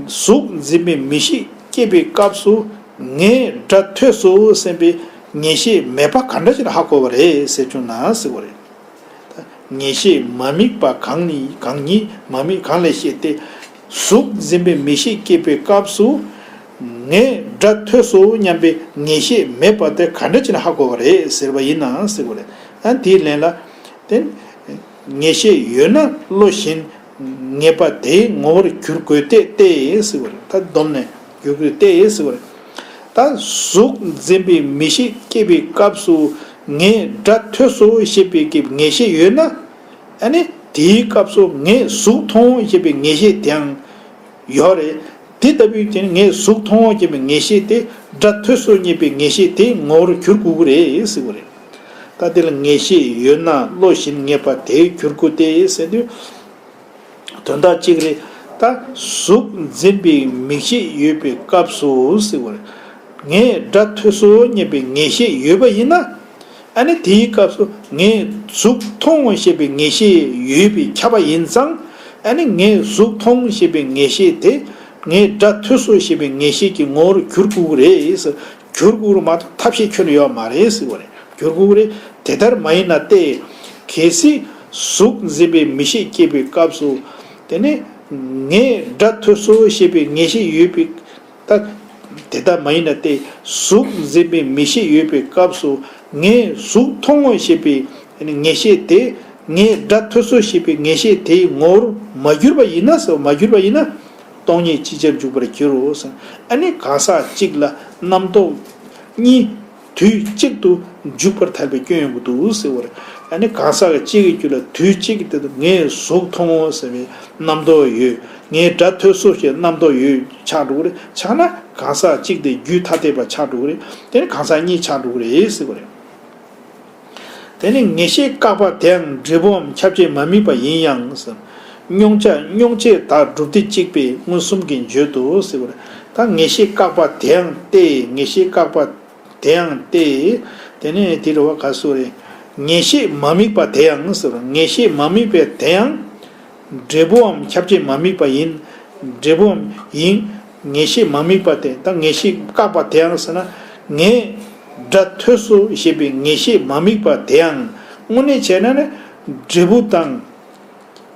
གཟུགས་འཛིན་པའི་མིག་ཤེས་སྐྱེས་པའི་སྐབས་སུ་ངས་སྒྲ་ཐོས་སོ་ཟེར་བའི་ངེས་ཤེས་མེད་པ་ག་འདྲ་ཞིག་ཧ་གོ་བ་རེད་ཟེར་བྱུང་ན་ཟེར་བ་རེད། ངེས་ཤེས་མ་དམིགས་པ་གང་ནི་གང་ཉིད་མ་དམིགས་གང་ལས་ཤེས་ཏེ། གཟུགས་འཛིན་པའི་མིག་ཤེས་སྐྱེས་པའི་སྐབས་སུ་ངས་སྒྲ་ཐོས་སོ་སྙམ་པའི་ངེས་ཤེས་མེད་པ་དེ་ག་འདྲ་ཞིག་ཧ་གོ་བ་རེད་ཟེར་བ་ཡིན་ན་ཟེར་བ་རེད། ཨ་དེའི་ལན་ལ། དེ། ངེས་ཤེས་ཡོད་ན་བློ་བཞིན་ངེས་པ་དེའི་ངོ་བོར་གྱུར་དགོས་ཏེ་སྟེ་ཟེར་བ་རེད། ད་བསྡོམས་ནས་གྱུར་དགོས་ཏེ་ཟེར་བ་རེད། ད་གཟུགས་འཛིན་པའི་མིག་ཤེས་སྐྱེས་པའི་སྐབས་སུ་ངས་སྒྲ་ཐོས་སོ་ཞེས་པའི་གི་ངེས་ཤེས་ཡོད་ན། ཨ་ནི་དེའི་སྐབས་སུ་ངས་གཟུགས་མཐོང་ཞེས་པའི་ངེས་ཤེས་དེའང་ཡོད་རེད། དེ་ལྟ་བུའི་དེ་ནི་ངས་གཟུགས་མཐོང་ཞེས་པའི་ངེས་ཤེས་དེ་སྒྲ་ཐོས་སོ་ཞེས་པའི་ངེས་ཤེས་དེའི་ངོ་བོར་གྱུར་དགོས་ཀྱི་རེད་ཟེར་བ་རེད། ད་དེ་ལ་ངེས་ཤེས་ཡོད་ན་བློ་བཞིན་ངེས་པ་དེའི་གྱུར་དགོས་ཏེ་ཟེར་དུས། དོན་དག་གཅིག་རེད། ད་གཟུགས་འཛིན་པའི་མིག་ཤེས་ཡོད་པའི་སྐབས་སུ་ཟེར་བ་རེད། ངས་སྒྲ་ཐོས་སོ་སྙམ་པའི་ངེས་ཤེས་ཡོད་པ་ཡིན་ན། ཨ་ནི་དེའི་སྐབས་སུ་ངས་གཟུགས་མཐོང་ཞེས་པའི་ངེས་ཤེས་ཡོད་པའི་ཁྱབ་པ་ཡིན་ཙང་། ཨ་ནི་ངས་གཟུགས་མཐོང་ཞེས་པའི་ངེས་ཤེས་དེ་ངས་སྒྲ་ཐོས་སོ་ཞེས་པའི་ངེས་ཤེས་ཀྱི་ངོ་བོར་གྱུར་དགོས་ཀྱི་རེད། གྱུར་དགོས་ཀྱི་མ་གཏོགས་ཐབས་ཤེས་ཁྱོན་ནས་ཡོད་མ་རེད་ཟེར་བ་རེད། གྱུར་དགོས་ཀྱི་རེད། དེ་ལྟར་མ་ཡིན་ན་སྟེ། གལ་སྲིད་གཟུགས་འཛིན་པའི་མིག་ཤེས་སྐྱེས་པའི་སྐབས་སུ། དེ་ནི་ངས་སྒྲ་ཐོས་སོ་ཞེས་པའི་ངེས་ཤེས་ཡོད་པའི། ད་དེ་ལྟར་མ་ཡིན་ན་སྟེ། གཟུགས་འཛིན་པའི་མིག་ཤེས་ཡོད་པའི་སྐབས་སུ་ངས་གཟུགས་མཐོང་ངོ་ཞེས་པའི་ངེས་ཤེས་དེ་ངས་སྒྲ་ཐོས་སོ་ཞེས་པའི་ངེས་ཤེས་དེའི་ངོ་བོར་མ་གྱུར་པ་ཡིན་ན་ཟེར། མ་གྱུར་པ་ཡིན་ན་སྟོང་ཉིད་ཅིག་ཅར་འཇུག་པར་འགྱུར་རོ་ཟེར། ཨ་ནི་གང་ཟག་གཅིག་ལ་རྣམ་རྟོག་གཉིས་དུས་གཅིག་ཏུ་འཇུག་པར་ཐལ་བའི་སྐྱོན་ཡོང་གི་འདུག་ཟེར་བ་རེད། ཨ་ནི་གང་ཟག་གཅིག་གི་རྒྱུད་ལ་དུས་གཅིག་གི་དེ་དུ་ངས་གཟུགས་མཐོང་ངོ་ཟེར་བའི་རྣམ་རྟོག་ཡོད། ངས་སྒྲ་ཐོས་སོ་ཞེས་རྣམ་རྟོག་ཡོད་ཆགས་འགྲོ་གི་རེད། ཆགས་ན་གང་ཟག་གཅིག་དེ་རྒྱུད་ཐ་དད་པ་ཆགས་འགྲོ་གི་རེད། དེ་ནི་གང་ཟག་གཉིས་ཆགས་འགྲོ་གི་རེད་ཟེར་བ་རེད། དེ་ནི་ངེས་ཤེས་བཀག་པ་དེའང་འབྲས་བུའམ་ཁྱབ་བྱེད་མ་དམིགས་པ་ཡིན་ཡང་ཟེར། རྙོག་བྱ་རྙོག་བྱེད་དག་སྒྲུབ་སྡེ་གཅིག་པས་མངོན་སུམ་གྱིས་བརྗོད་དོ་ཟེར་བ་རེད། ད་ ད་ངེས་ཤེས་བཀག་པ་དེ་ཡང་སྟེ། ངེས་ཤེས་བཀག་པ་དེ་ཡང་སྟེ། དེ་ནས་དེ་རུ་བ་ག་སུ་རེད། ངེས་ཤེས་མ་དམིགས་པ་དེ་ཡང་ཟེར། ངེས་ཤེས་མ་དམིགས་པའི་དེ་ཡང་། འབྲས་བུའམ་ཁྱབ་བྱེད་མ་དམིགས་པ་ཡིན། འབྲས་བུའམ་ཡིན། ངེས་ཤེས་མ་དམིགས་པ་དེ་ད་ངེས་ཤེས་བཀག་པ་དེ་ཡང་ཟེར་ན། ངས་སྒྲ་ཐོས་སོ་ཞེས་པའི་ངེས་ཤེས་མ་དམིགས་པ་དེ་ཡང་། དངོས་གནས་བྱས་ན་ནི་འབྲས་བུ་དང་།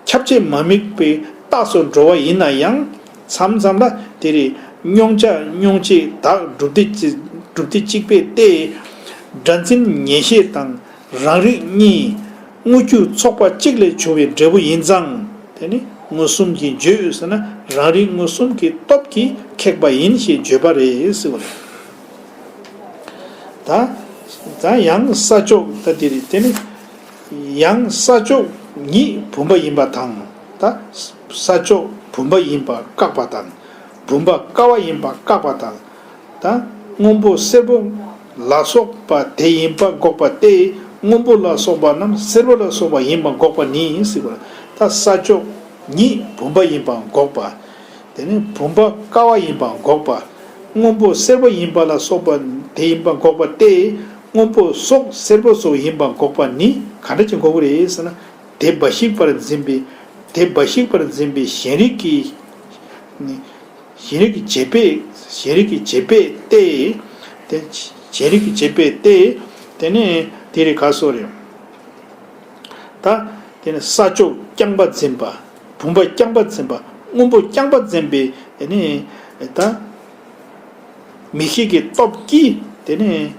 ཁྱབ་བྱེད་མ་དམིགས་པའི་རྟགས་སུ་འགྲོ་བ་ཡིན་ན་ཡང་། མཚམས་མཚམས་ལ་དེ་རེད། མྱོང་བྱ་མྱོང་བྱེད་དག་གྲུབ་སྡེ་གཅིག་གྲུབ་སྡེ་གཅིག་པས་ཏེ། སྒྲ་འཛིན་ངེས་ཤེས་དང་རང་རིག་གཉིས་དངོས་རྒྱུ་ཚོགས་པ་གཅིག་ལས་བྱུང་བའི་འབྲས་བུ་ཡིན་ཙང་། དེ་ནི་མངོན་སུམ་གྱིས་བརྗོད་ཟེར་ན། རང་རིག་མངོན་སུམ་གྱི་སྟོབས་ཀྱིས་ཁེགས་པ་ཡིན་ཞེས་བརྗོད་པ་རེད་ཟེར་བ་རེད། ད་ད་ཡང་ས་ཕྱོགས་ད་དེ་རེད། དེ་ནི། ཡང་ས་ཕྱོགས་ཉིད་བུམ་པ་ཡིན་པ་དང་། ད་ས་ཕྱོགས་བུམ་པ་ཡིན་པ་བཀག་པ་དང་། བུམ་པ་ཀ་བ་ཡིན་པ་བཀག་པ་དང་། ད་སྔོན་པོ་སེར་པོ་ལ་སོགས་པ་དེ་ཡིན་པ་འགོག་པ་སྟེ། སྔོན་པོ་ལ་སོགས་པ་རྣམས་སེར་པོ་ལ་སོགས་པ་ཡིན་པ་འགོག་པ་ནི་ཟེར་བ། ད་ས་ཕྱོགས་ཉིད་བུམ་པ་ཡིན་པ་འགོག་པ། དེ་ནི་བུམ་པ་ཀ་བ་ཡིན་པ་འགོག་པ། སྔོན་པོ་སེར་པོ་ཡིན་པ་ལ་སོགས་པ་དེ་ཡིན་པ་འགོག་པ་སྟེ། སྔོན་པོ་སོགས་སེར་པོ་སོགས་ཡིན་པ་འགོག་པ་ནི་ག་འདྲ་ཅིག་འགོག་གི་རེད་ཟེར་ན། དེ་འབའ་ཞིག་པར་འཛིན་པའི། དེ་འབའ་ཞིག་པར་འཛིན་པའི་གཞན་རིག་གི། གཞན་རིག་གི་བྱེད་པས། གཞན་རིག་གི་བྱེད་པས་ཏེ། དེ་གཞན་རིག་གི་བྱེད་པས་ཏེ། དེ་ནས་དེ་རིགས་ག་སོགས་རེད། ད་དེ་ནས་ས་ཕྱོགས་རྐྱང་པ་འཛིན་པ། བུམ་པ་རྐྱང་པ་འཛིན་པ། སྔོན་པོ་རྐྱང་པ་འཛིན་པའི་དེ་ནས་ད་མིག་ཤེས་ཀྱི་སྟོབས་ཀྱིས་དེ་ནས་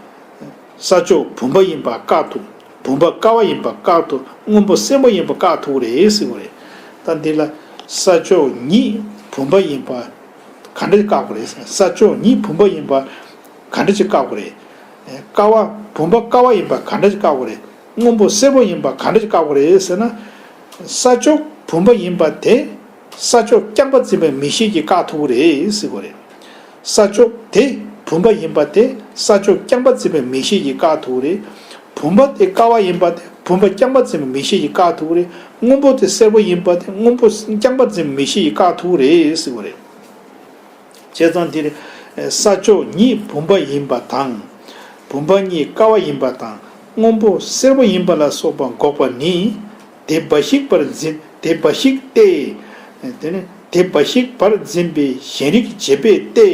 ས་ཕྱོགས་བུམ་པ་ཡིན་པ་བཀག་ཐུབ། བུམ་པ་ཀ་བ་ཡིན་པ་བཀག་ཐུབ། སྔོན་པོ་སེར་པོ་ཡིན་པ་བཀག་ཐུབ་རེད་ཟེར་བ་རེད། ད་འདི་ལ་ས་ཕྱོགས་ཉིད་བུམ་པ་ཡིན་པ་ག་འདྲ་བཀག་དགོས་རེད། ས་ཕྱོགས་ཉིད་བུམ་པ་ཡིན་པ་ག་འདྲ་ཅིག་བཀག་དགོས་རེད། ཀ་བ། བུམ་པ་ཀ་བ་ཡིན་པ་ག་འདྲ་ཅིག་བཀག་དགོས་རེད། སྔོན་པོ་སེར་པོ་ཡིན་པ་ག་འདྲ་ཅིག་བཀག་དགོས་རེད་ཟེར་ན། ས་ཕྱོགས་བུམ་པ་ཡིན་པ་དེ་ས་ཕྱོགས་རྐྱང་པ་འཛིན་པའི་མིག་ཤེས་ཀྱིས་བཀག་ཐུབ་ཀྱི་རེད་ཟེར་དགོས་རེད། ས་ཕྱོགས་དེ་བུམ་པ་ཡིན་པ་དེ་ས་ཕྱོགས་རྐྱང་པ་འཛིན་པའི་མིག་ཤེས་ཀྱིས་བཀག་ཐུབ་ཀྱི་རེད། བུམ་པ་དེ་ཀ་བ་ཡིན་པ་དེ་བུམ་པ་རྐྱང་པ་འཛིན་པའི་མིག་ཤེས་ཀྱིས་བཀག་ཐུབ་ཀྱི་རེད། སྔོན་པོ་དེ་སེར་པོ་ཡིན་པ་དེ་སྔོན་པོ་རྐྱང་པ་འཛིན་པའི་མིག་ཤེས་ཀྱིས་བཀག་ཐུབ་ཀྱི་རེད་ཟེར་དགོས་རེད། བྱས་ཙང་འདིར་ས་ཕྱོགས་ཉིད་བུམ་པ་ཡིན་པ་དང་། བུམ་པ་གཉིས་ཀ་བ་ཡིན་པ་དང་སྔོན་པོ་སེར་པོ་ཡིན་པ་ལ་སོགས་པ་འགོག་པ་ནི། དེ་འབའ་ཞིག་པར་འཛིན། དེ་འབའ་ཞིག་སྟེ། དེ་ནི་དེ་འབའ་ཞིག་པར་འཛིན་པའི་གཞན་རིག་བྱེད་པས་ཏེ།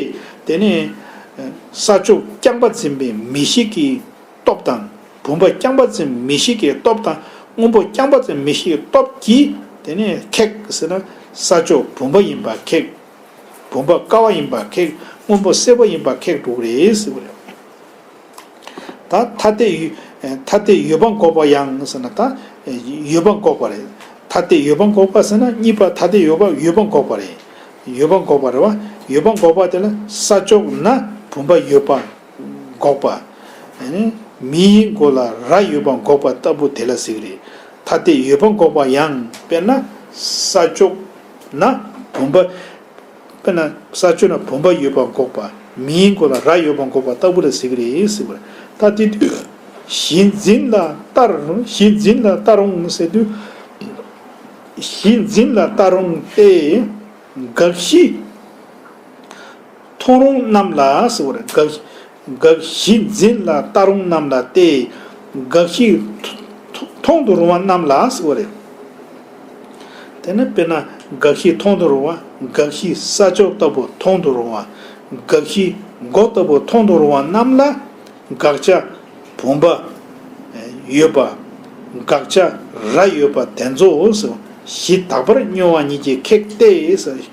དེ་ནི་ས་ཕྱོགས་རྐྱང་པ་འཛིན་པའི་མིག་ཤེས་ཀྱི་སྟོབས་དང་། བུམ་པ་རྐྱང་པ་འཛིན་མིག་ཤེས་ཀྱི་སྟོབས་དང་། སྔོན་པོ་རྐྱང་པ་འཛིན་མིག་ཤེས་ཀྱི་སྟོབས་ཀྱིས་དེ་ནི་ཁེགས་ཟེར་ན། ས་ཕྱོགས་བུམ་པ་ཡིན་པ་ཁེགས། བུམ་པ་ཀ་བ་ཡིན་པ་ཁེགས། སྔོན་པོ་སེར་པོ་ཡིན་པ་ཁེགས་འགྲོ་གི་རེད་ཟེར་བ་རེད། ད་ཐ་དད་ཡོད། ཐ་དད་ཡོད་པ་འགོག་པ་ཡང་ཟེར་ན། ད་ཡོད་པ་འགོག་པ་རེད། ཐ་དད་ཡོད་པ་འགོག་པ་ཟེར་ན། གཉིས་པ་ཐ་དད་ཡོད་པ་ཡོད་པ་འགོག་པ་རེད། ཡོད་པ་འགོག་པ་རེད་བ། ཡོད་པ་འགོག་པ་དེ་ལ་ས་ཕྱོགས་ན་བུམ་པ་ཡོད་པ་འགོག་པ། མིའི་མགོ་ལ་རྭ་ཡོད་པ་འགོག་པ་ལྟ་བུ་དེ་ལ་ཟེར་གི་རེད། ཐ་དད་ཡོད་པ་འགོག་པ་ཡང་། དཔེར་ན་ས་ཕྱོགས་ན་བུམ་པ། དཔེར་ན་ས་ཕྱོགས་ན་བུམ་པ་ཡོད་པ་འགོག་པ། མིའི་མགོ་ལ་རྭ་ཡོད་པ་འགོག་པ་ལྟ་བུ་ལ་ཟེར་གི་རེད་ཟེར་བ། ད་དེ་དུས་གཞི་འཛིན་ལ་ལྟར། གཞི་འཛིན་ལ་ལྟར་རུང་ཟེར་དུས། གཞི་འཛིན་ལ་ལྟར་རུང་སྟེ། དགག་གཞི་མཐོང་རུང་རྣམས་ལ་ཟེར་བ་རེད། དགག་དགག་གཞི་འཛིན་ལ་ལྟར་རུང་རྣམས་ལ་སྟེ། དགག་གཞི་མཐོང་དུ་རུང་བ་རྣམས་ལ་ཟེར་བ་རེད། དེ་ནི་དཔེར་ན་དགག་གཞི་མཐོང་དུ་རུང་བ། དགག་གཞི་ས་ཕྱོགས་ལྟ་བུ་མཐོང་དུ་རུང་བ། དགག་གཞི་མགོ་ལྟ་བུ་མཐོང་དུ་རུང་བ་རྣམས་ལ། དགག་བྱ་བུམ་པ་ཡོད་པ། དགག་བྱ་རྭ་ཡོད་པ་དེ་ཚོ་གཞི་དག་པར་སྨྱོ་བ་ཉིད་ཀྱིས་ཁེགས་ཏེ།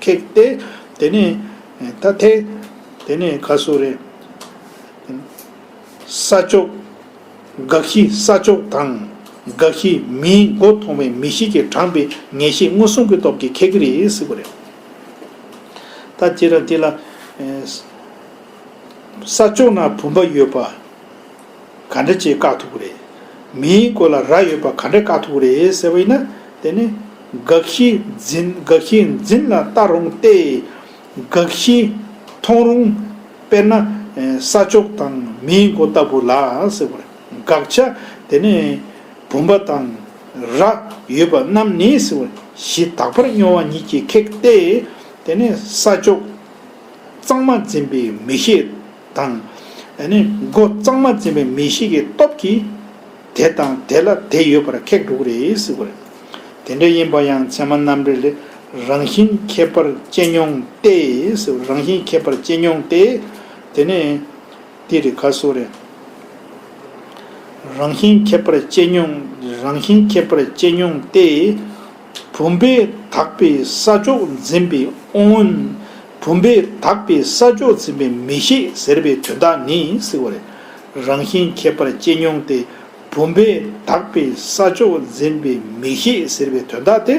ཁེགས་ཏེ། དེ་ནི་ད་དེ་དེ་ནི་ག་སུ་རེད། ས་ཕྱོགས། དགག་གཞི་ས་ཕྱོགས་དང་། དགག་གཞི་མིའི་མགོ་མཐོང་བའི་མིག་ཤེས་ཀྱིས་དྲངས་པའི་ངེས་ཤེས་མངོན་སུམ་གྱི་སྟོབས་ཀྱིས་ཁེགས་ཀྱི་རེད་ཟེར་བ་རེད། ད་དེ་ལ་དེ་ལ་ས་ཕྱོགས་ན་བུམ་པ་ཡོད་པ་ག་འདྲ་ཅིག་བཀག་ཐུབ་ཀྱི་རེད། མིའི་མགོ་ལ་རྭ་ཡོད་པ་ག་འདྲ་བཀག་ཐུབ་ཀྱི་རེད་ཟེར་བ་ཡིན་ན། དེ་ནི་དགག་གཞི་འཛིན། དགག་གཞི་འཛིན་ལ་ལྟར་རུང་སྟེ། དགག་གཞི་མཐོང་རུང་། དཔེར་ན་ས་ཕྱོགས་དང་མིའི་མགོ་ལྟ་བུ་ལ་ཟེར་བ་རེད། དགག་བྱ་དེ་ནི་བུམ་པ་དང་རྭ་ཡོད་པ་རྣམས་ནི་ཟེར་བ་རེད། གཞི་དག་པར་སྨྱོ་བ་ཉིད་ཀྱིས་ཁེགས་ཏེ། དེ་ནི་ས་ཕྱོགས་ གཙང་མ་འཛིན་པའི་མིག་ཤེས་དང་། ཨ་ནི་སྒོ་གཙང་མ་འཛིན་པའི་མིག་ཤེས་ཀྱི་སྟོབས་ཀྱིས་དེ་དང་དེ་ལ་དེ་ཡོད་པར་ཁེགས་འགྲོ་གི་རེད་ཟེར་བ་རེད། དེ་འདྲ་ཡིན་པ་ཡང་ཚད་མ་རྣམ་འགྲེལ་ལས། རང་བཞིན་ཁྱད་པར་བཅས་མྱོང་སྟེ་ཟེར་བ། རང་བཞིན་ཁྱད་པར་བཅས་མྱོང་སྟེ། དེ་ནས་འདི་རེད། ག་སོ་རེད། རང་བཞིན་ཁྱད་པར་བཅས་མྱོང་། རང་བཞིན་ཁྱད་པར་བཅས་མྱོང་སྟེ། བུམ་པས་དག་པའི་ས་ཕྱོགས་འཛིན་པའི་དབང་། བུམ་པས་དག་པའི་ས་ཕྱོགས་འཛིན་པའི་མིག་ཤེས་ཟེར་བའི་དོན་དག་ནི་ཟེར་བ་རེད། རང་བཞིན་ཁྱད་པར་བཅས་མྱོང་སྟེ། བུམ་པས་དག་པའི་ས་ཕྱོགས་འཛིན་པའི་མིག་ཤེས་ཟེར་བའི་དོན་དག་དེ།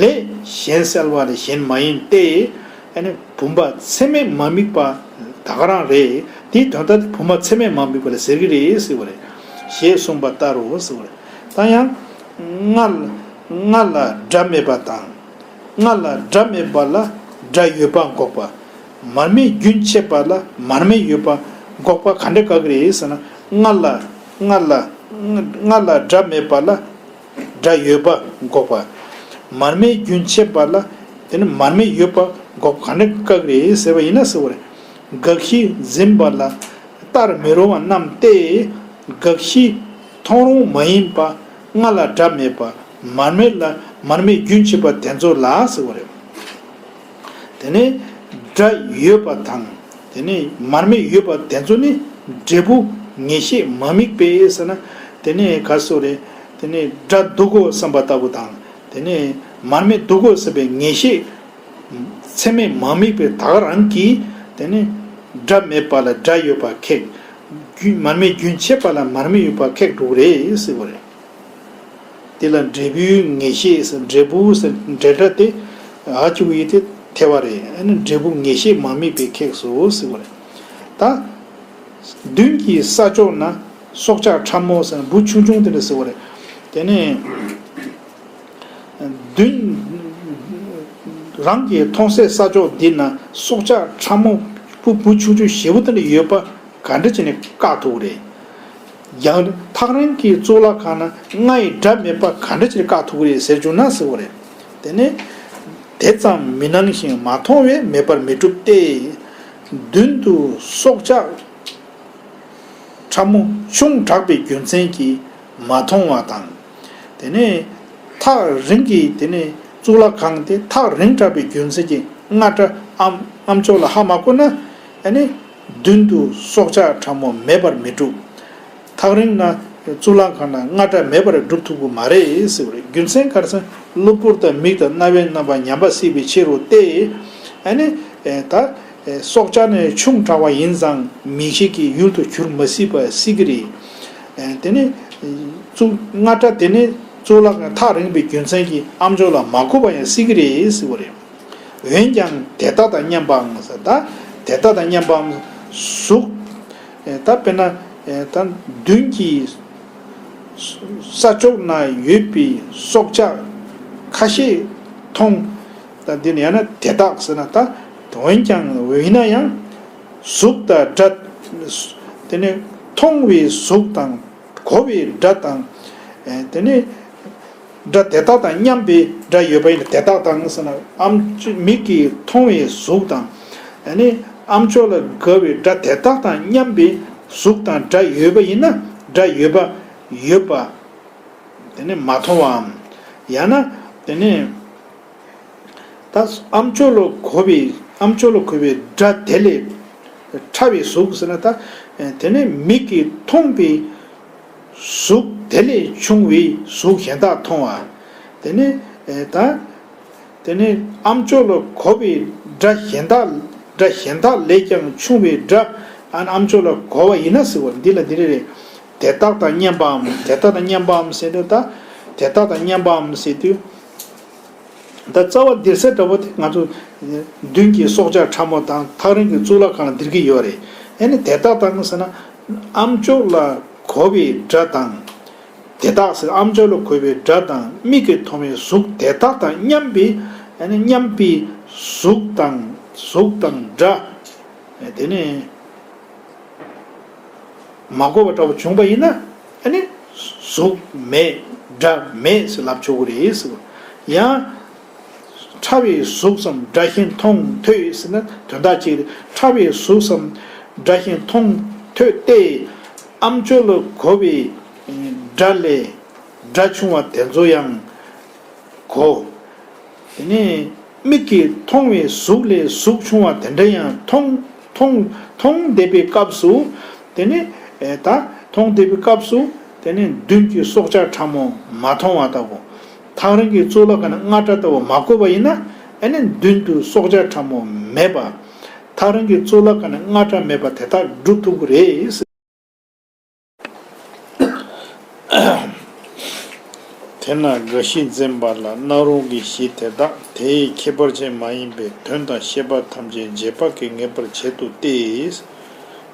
ལས་གཞན་སེལ་བ་ལས་གཞན་མ་ཡིན་ཏེ། ཨ་ནི་བུམ་པ་ཚད་མས་མ་དམིགས་པ་ད་ག་རང་རེད། དེའི་དོན་དག་དེ་བུམ་པ་ཚད་མས་མ་དམིགས་པ་ལ་ཟེར་གྱི་རེད་ཟེར་བ་རེད། ཞེས་གསུངས་པ་ལྟར་རོ་ཟེར་བ་རེད། ད་ཡང་། ལྔ་ལ་ལྔ་ལ་སྒྲ་མེད་པ་དང་། ལྔ་ལ་སྒྲ་མེད་པ་ལ་སྒྲ་ཡོད་པ་འགོག་པ། མར་མེ་རྒྱུན་ཆད་པ་ལ་མར་མེ་ཡོད་པ་འགོག་པ་ག་འདྲ་དགག་གི་རེད་ཟེར་ན། ལྔ་ལ་ལྔ་ལ་ལྔ་ལ་སྒྲ་མེད་པ་ལ་སྒྲ་ཡོད་པ་འགོག་པ། མར་མེ་རྒྱུན་ཆད་པ་ལ་དེ་ནི་མར་མེ་ཡོད་པ་འགོག་པ་ག་འདྲ་དགག་གི་རེད་ཟེར་བ་ཡིན་ན་ཟེར་བ་རེད། དགག་གཞི་འཛིན་པ་ལ་བལྟར་མི་རུང་བ་རྣམས་ཏེ། དགག་གཞི་མཐོང་རུང་མ་ཡིན་པ། ལྔ་ལ་སྒྲ་མེད་པ། མར་མེ་ལ་མར་མེ་རྒྱུན་ཆད་པ་དེ་ཚོ་ལ་ཟེར་བ་རེད། དེ་ནས་སྒྲ་ཡོད་པ་དང་། དེ་ནས་མར་མེ་ཡོད་པ་དེ་ཚོ་ནི་འབྲས་བུ་ངེས་ཤེས་མ་དམིགས་པས་ཟེར་ན། དེ་ནས་ག་སོ་རེད། དེ་ནས་སྒྲ་འདུག་གོ་བསམ་པ་ལྟ་བུ་དང་། དེ་ནས་མར་མེ་འདུག་གོ་བསམ་པའི་ངེས་ཤེས་ཚད་མས་མ་དམིགས་པའི་ད་ག་རང་གིས། དེ་ནས་སྒྲ་མེད་པ་ལ་སྒྲ་ཡོད་པ་ཁེགས། རྒྱུན་མར་མེ་རྒྱུན་ཆད་པ་ལ་མར་མེ་ཡོད་པ་ཁེགས་འགྲོ་གི་རེད་ཟེར་བ་རེད། དེ་ལ་འབྲས་བུའི་ངེས་ཤེས་ཟེར། འབྲས་བུ་ཟེར་འབྲེལ་སྒྲ་དེ་ཨ་ཅུ་ཡི་དེ་ཐེ་བ་རེད། ཨ་ནི་འབྲས་བུ་ངེས་ཤེས་མ་དམིགས་པས་ཁེགས་སོ་ཟེར་བ་རེད། ད་མདུན་གྱི་ས་ཕྱོགས་ན་སྲོག་ཆགས་ཕྲ་མོ་ཟེར་འབུ་ཆུང་ཆུང་དེ་འདྲ་ཟེར་བ་རེད། དེ་ནས་མདུན་རང་གི་མཐོང་སའི་ས་ཕྱོགས་འདི་ན་སྲོག་ཆགས་ཕྲ་མོ་འབུ་འབུ་ཆུང་ཆུང་ཞེ་པོ་དེ་འདྲ་ཡོད་པ་ག་འདྲ་བྱས་ནས་བཀག་ཐུབ་རེད། ཡང་ཐག་རིང་གི་གཙུག་ལག་ཁང་ན་ལྔ་ཡི་སྒྲ་མེད་པ་ག་འདྲ་ཅིག་བཀག་ཐུབ་ཀྱི་རེད་ཟེར་བྱུང་ན་ཟེར་བ་རེད། དེ་ནས་དེ་ཙམ་མི་སྣང་ཞིང་མ་མཐོང་བས་མེད་པར་མི་འགྲུབ་སྟེ། མདུན་དུ་སྲོག་ཆགས་ཕྲ་མོ་ཆུང་དྲགས་པའི་རྒྱུ་མཚན་གྱིས་མ་མཐོང་བ་དང་། དེ་ནས་ཐག་རིང་གི་དེ་ནས་གཙུག་ལག་ཁང་དེ་ཐག་རིང་དྲགས་པའི་རྒྱུ་མཚན་གྱིས་རྔ་སྒྲ་ཨམ་ཨམ་ཅོག་ལ་ཧ་མ་གོ་ན། ཨ་ནི། མདུན་དུ་སྲོག་ཆགས་ཕྲ་མོ་མེད་པར་མི་འགྲུབ། ཐག་རིང་ན་གཙུག་ལག་ཁང་ན་རྔ་སྒྲ་མེད་པར་སྒྲུབ་ཐུབ་ཀྱི་མ་རེད་ཟེར་བ་རེད། རྒྱུ་མཚན་ག་རེ་ཟེར་ན་གློ་བུར་དང་མིག་དང་རྣ་བའི་རྣམ་པ་ཉམས་པ་སྲིད་པའི་ཕྱིར་རོ་སྟེ། ཨ་ནི་ད་སྲོག་ཆགས་ནི་ཆུང་དྲགས་པ་ཡིན་ཙང་མིག་ཤེས་ཀྱི་ཡུལ་དུ་གྱུར་མ་སྲིད་པ་སྲིད་ཀྱི་རེད། དེ་ནི་གཙུག་རྔ་སྒྲ་དེ་ནི་གཙུག་ལག་ཁང་ཐག་རིང་བའི་རྒྱུ་མཚན་གྱིས་ཨམ་ཅོག་ལ་མ་གོ་བ་ཡང་སྲིད་ཀྱི་རེད་ཟེར་བ་རེད། འོན་ཀྱང་དེ་དག་དང་མཉམ་པའམ་ཟེར། ད་དེ་དག་དང་མཉམ་པའམ་གཟུགས། ད་དཔེར་ན་ད་མདུན་གྱི་ས་ཕྱོགས་ན་ཡོད་པའི་སྲོག་ཆགས་ཁ་ཤས་མཐོང་། ད་འདི་ནི་ཡང་ན་དེ་དག་ཟེར་ན། ད་འོན་ཀྱང་འོན་ན་ཡང་གཟུགས་དང་སྒྲ། དེ་ནི་མཐོང་བའི་གཟུགས་དང་གོ་བའི་སྒྲ་དང་། དེ་ནི། སྒྲ་དེ་དག་དང་མཉམ་པའི་སྒྲ་ཡོད་པ་ཡིན་ན། དེ་དག་དང་ཟེར་ན་ཨམ་ཅོག་མིག་གིས་མཐོང་བའི་གཟུགས་དང་། ཨ་ནི་ཨམ་ཅོག་ལ་གོ་བའི་སྒྲ་དེ་དག་དང་མཉམ་པའི་གཟུགས་དང་སྒྲ་ཡོད་པ་ཡིན་ན། སྒྲ་ཡོད་པ་ཡོད་པ། དེ་ནི་མ་མཐོང་བའམ། ཡང་ན་དེ་ནི། ད་ཨམ་ཅོག་ལ་གོ་བའི་ཨམ་ཅོག་ལ་གོ་བའི་སྒྲ་དེ་ལས་ཕྲ་བའི་གཟུགས་ཟེར་ན། ད་དེ་ནི་མིག་གིས་མཐོང་བའི་གཟུགས་དེ་ལས་ཆུང་བའི་གཟུགས་གཞན་དག་མཐོང་བ། དེ་ནི་ད་དེ་ནི་ཨམ་ཅོག་ལ་གོ་བའི་སྒྲ་གཞན་དག་སྒྲ་གཞན་དག་ལས་ཀྱང་ཆུང་བའི་སྒྲ། ཨ་ནི་ཨམ་ཅོག་ལ་གོ་བ་ཡིན་ན་ཟེར་བ་འདི་ལ་འདི་རེད་རེད། དེ་དག་དང་མཉམ་པའམ། དེ་དག་དང་མཉམ་པའམ་ཟེར་དུས། ད་དེ་དག་དང་མཉམ་པའམ་ཟེར་དུས། ད་རྩ་བ་འདིར་ཟེར་འདྲ་པོ་དེ་ང་ཚོ་མདུན་གྱི་སྲོག་ཆགས་ཕྲ་མོ་དང་ཐག་རིང་གི་གཙུག་ལག་ཁང་ལ་འདིར་གྱི་ཡོད་རེད། ཨ་ནི་དེ་དག་དང་ཟེར་ན་ཨམ་ཅོག་ལ་གོ་བའི་སྒྲ་དང་། དེ་དག་ཟེར་ཨམ་ཅོག་ལ་གོ་བའི་སྒྲ་དང་མིག་གིས་མཐོང་བའི་གཟུགས་དེ་དག་དང་མཉམ་པའི། ཨ་ནི་མཉམ་པའི་གཟུགས་དང་གཟུགས་དང་སྒྲ། དེ་ནི། མ་གོ་བ་འདྲ་པོ་བྱུང་བ་ཡིན་ན། ཨ་ནི་གཟུགས་མེད་སྒྲ་མེད་ཟེར་ལབ་ཆོག་གི་རེད་ཟེར་བ། ཡང་ ཕྲ་བའི་གཟུགས་སམ་སྒྲ་ཤིང་མཐོང་ཐོས་ཟེར་ན་དོན་དག་གཅིག་རེད། ཕྲ་བའི་གཟུགས་སམ་སྒྲ་ཤིང་མཐོང་ཐོས་ཏེ། ཨ་མཆོག་ལ་གོ་བའི་སྒྲ་ལས་སྒྲ་ཆུང་བ་དེ་ཚོ་ཡང་གོ། དེ་ནས་མིག་གིས་མཐོང་བའི་གཟུགས་ལས་གཟུགས་ཆུང་བ་དེ་འདྲ་ཡང་མཐོང་མཐོང་མཐོང་བསྡད་པའི་སྐབས་སུ། དེ་ནས་ད་མཐོང་བསྡད་པའི་སྐབས་སུ། དེ་ནས་མདུན་གྱི་སྲོག་ཆགས་ཕྲ་མོ་མ་མཐོང་བ་ལྟ་བུ། ཐག་རིང་གི་གཙུག་ལག་ཁང་ནས་རྔ་སྒྲ་ལྟ་བུ་མ་གོ་བ་ཡིན་ན། ཨ་ནི་མདུན་དུ་སྲོག་ཆགས་ཕྲ་མོ་མེད་པ། ཐག་རིང་གི་གཙུག་ལག་ཁང་ནས་རྔ་སྒྲ་མེད་པ་དེ་དག་སྒྲུབ་ཐུབ་ཀྱི་རེད། དེས་ན་དགག་གཞི་འཛིན་པ་ལ་སྣང་རུང་གི་གཞི་དེ་དག་དེའི་ཁྱད་པར་ཅན་མ་ཡིན་པའི་དོན་དང་ཤེས་པ་ཐམས་ཅད་རྗེས་དཔག་གིས་ངེས་པར་བྱེད་དོ་སྟེ།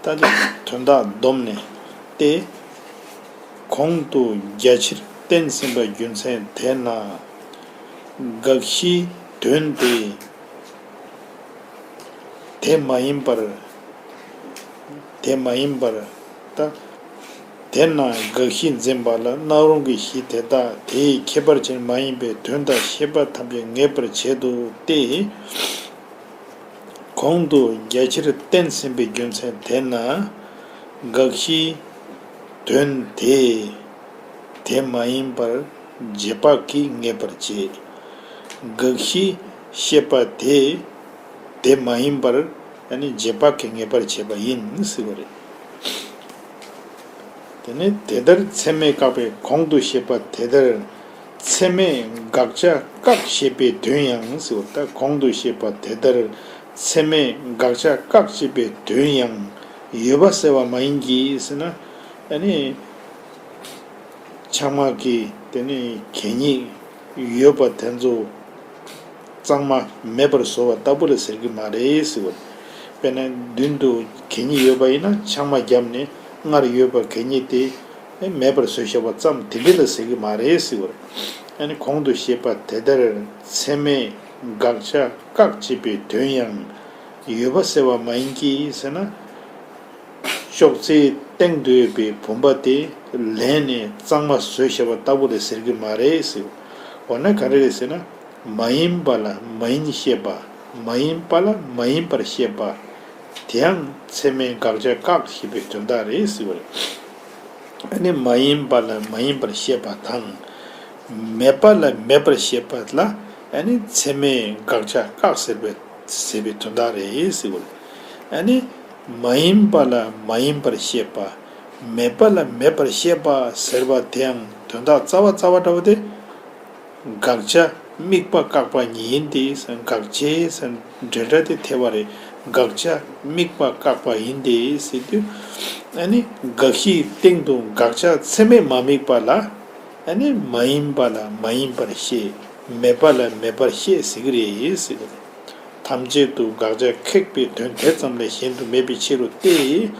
ད་དེ་དོན་དག་བསྡོམས་ནས་ཏེ། གོང་དུ་རྒྱ་ཆེར་བསྟན་ཟིན་པ་རྒྱུ་མཚན་དེས་ན། དགག་གཞིའི་དོན་དེ་དེ་མ་ཡིན་པར། དེ་མ་ཡིན་པར། ད། དེས་ན་དགག་གཞི་འཛིན་པ་ལ་སྣང་རུང་གི་གཞི་དེ་དག་དེའི་ཁྱད་པར་ཅན་མ་ཡིན་པའི་དོན་དང་ཤེས་པ་ཐམས་ཅད་ངེས་པར་བྱེད་དོ་སྟེ། གོང་དུ་རྒྱ་ཆེར་བསྟན་ཟིན་པའི་རྒྱུ་མཚན་དེས་ན། དགག་གཞིའི་དོན་དེ་དེ་མ་ཡིན་པར་རྗེས་དཔག་གིས་ངེས་པར་བྱེད། དགག་གཞིའི་ཤེས་པ་དེ་དེ་མ་ཡིན་པར་ཨ་ནི་རྗེས་དཔག་གིས་ངེས་པར་བྱེད་པ་ཡིན་ཟེར་བ་རེད། དེ་ནས་དེ་ལྟར་ཚད་མས་བཀག་པའི་གོང་དུ་བཤད་པ་དེ་ལྟར་ཚད་མས་དགག་བྱ་བཀག་ཅེས་པའི་དོན་ཡང་ཟེར་བ། ད་གོང་དུ་བཤད་པ་དེ་ལྟར་ཚད་མས་དགག་བྱ་བཀག་ཅེས་པའི་དོན་ཡང་ཡོད་པ་ཟེར་བ་མ་ཡིན་གྱི་ཟེར་ན། ཨ་ནི་ཆགས་སྡང་གི་དེ་ནི་གད་སྙིགས་ཡོད་པ་དེ་ཚོ་གཙང་མ་མེད་པར་བཟོ་བ་ལྟ་བུ་ལ་ཟེར་གྱི་མ་རེད་ཟེར་བ། དཔེར་ན་མདུན་དུ་གད་སྙིགས་ཡོད་པ་ཡིན་ན་ཆང་མ་བརྒྱབ་ནས་སྔར་ཡོད་པ་གད་སྙིགས་དེ་མེད་པར་བཟོས་བཞག་པ་ཙམ་དེ་འདྲ་ལ་ཟེར་གྱི་མ་རེད་ཟེར་བ། ཨ་ནི་གོང་དུ་བཤད་པ་དེ་ལྟར་ཚད་མས་དགག་བྱ་བཀག་ཅེས་པའི་དོན་ཡང་ཡོད་པ་ཟེར་བ་མ་ཡིན་གྱི་ཟེར་ན། ཅོག་ཙེའི་སྟེང་དུ་ཡོད་པའི་བུམ་པ་དེ་ལེན་ནས་གཙང་མ་བཟོས་བཞག་པ་ལྟ་བུ་ལ་ཟེར་གྱི་མ་རེད་ཟེར། འོ་ན་ག་རེ་རེད་ཟེར་ན། མ་ཡིན་པ་ལ་མ་ཡིན་བཤད་པ། མ་ཡིན་པ་ལ་མ་ཡིན་པར་བཤད་པ། དེའང་ཚད་མས་དགག་བྱ་བཀག་ཞེས་པའི་དོན་དག་རེད་ཟེར་བ་རེད། ཨ་ནི་མ་ཡིན་པ་ལ་མ་ཡིན་པར་བཤད་པ་དང་། མེད་པ་ལ་མེད་པར་བཤད་པ་ལ་ཨ་ནི་ཚད་མས་དགག་བྱ་བཀག་ཟེར་བའི་ཟེར་བའི་དོན་དག་རེད་ཟེར་བ་རེད། ཨ་ནི་མ་ཡིན་པ་ལ་མ་ཡིན་པར་བཤད་པ། མེད་པ་ལ་མེད་པར་བཤད་པ་ཟེར་བ་དེའང་དོན་དག་རྩ་བ་རྩ་བ་འདྲ་བོ་དེ། དགག་བྱ་དམིགས་པ་བཀག་པ་ཉིད་ཡིན་ཏེ། དགག་བྱའི་འབྲེལ་སྒྲ་དེ་ཐེ་བ་རེད། དགག་བྱ་དམིགས་པ་བཀག་པ་ཡིན་ཏེ་ཟེར་དུས། ཨ་ནི་དགག་གཞིའི་སྟེང་དུ་དགག་བྱ་ཚད་མས་མ་དམིགས་པ་ལ། ཨ་ནི་མ་ཡིན་པ་ལ་མ་ཡིན་པར་བཤད། མེད་པ་ལ་མེད་པར་བཤད་ཟེར་གྱི་རེད་ཟེར་གྱི་རེད། ཐམས་ཅད་དུ་དགག་བྱ་ཁེགས་པའི་དོན་དེ་ཙམ་ལས་གཞན་དུ་མེད་པའི་ཕྱིར་རོ་སྟེ།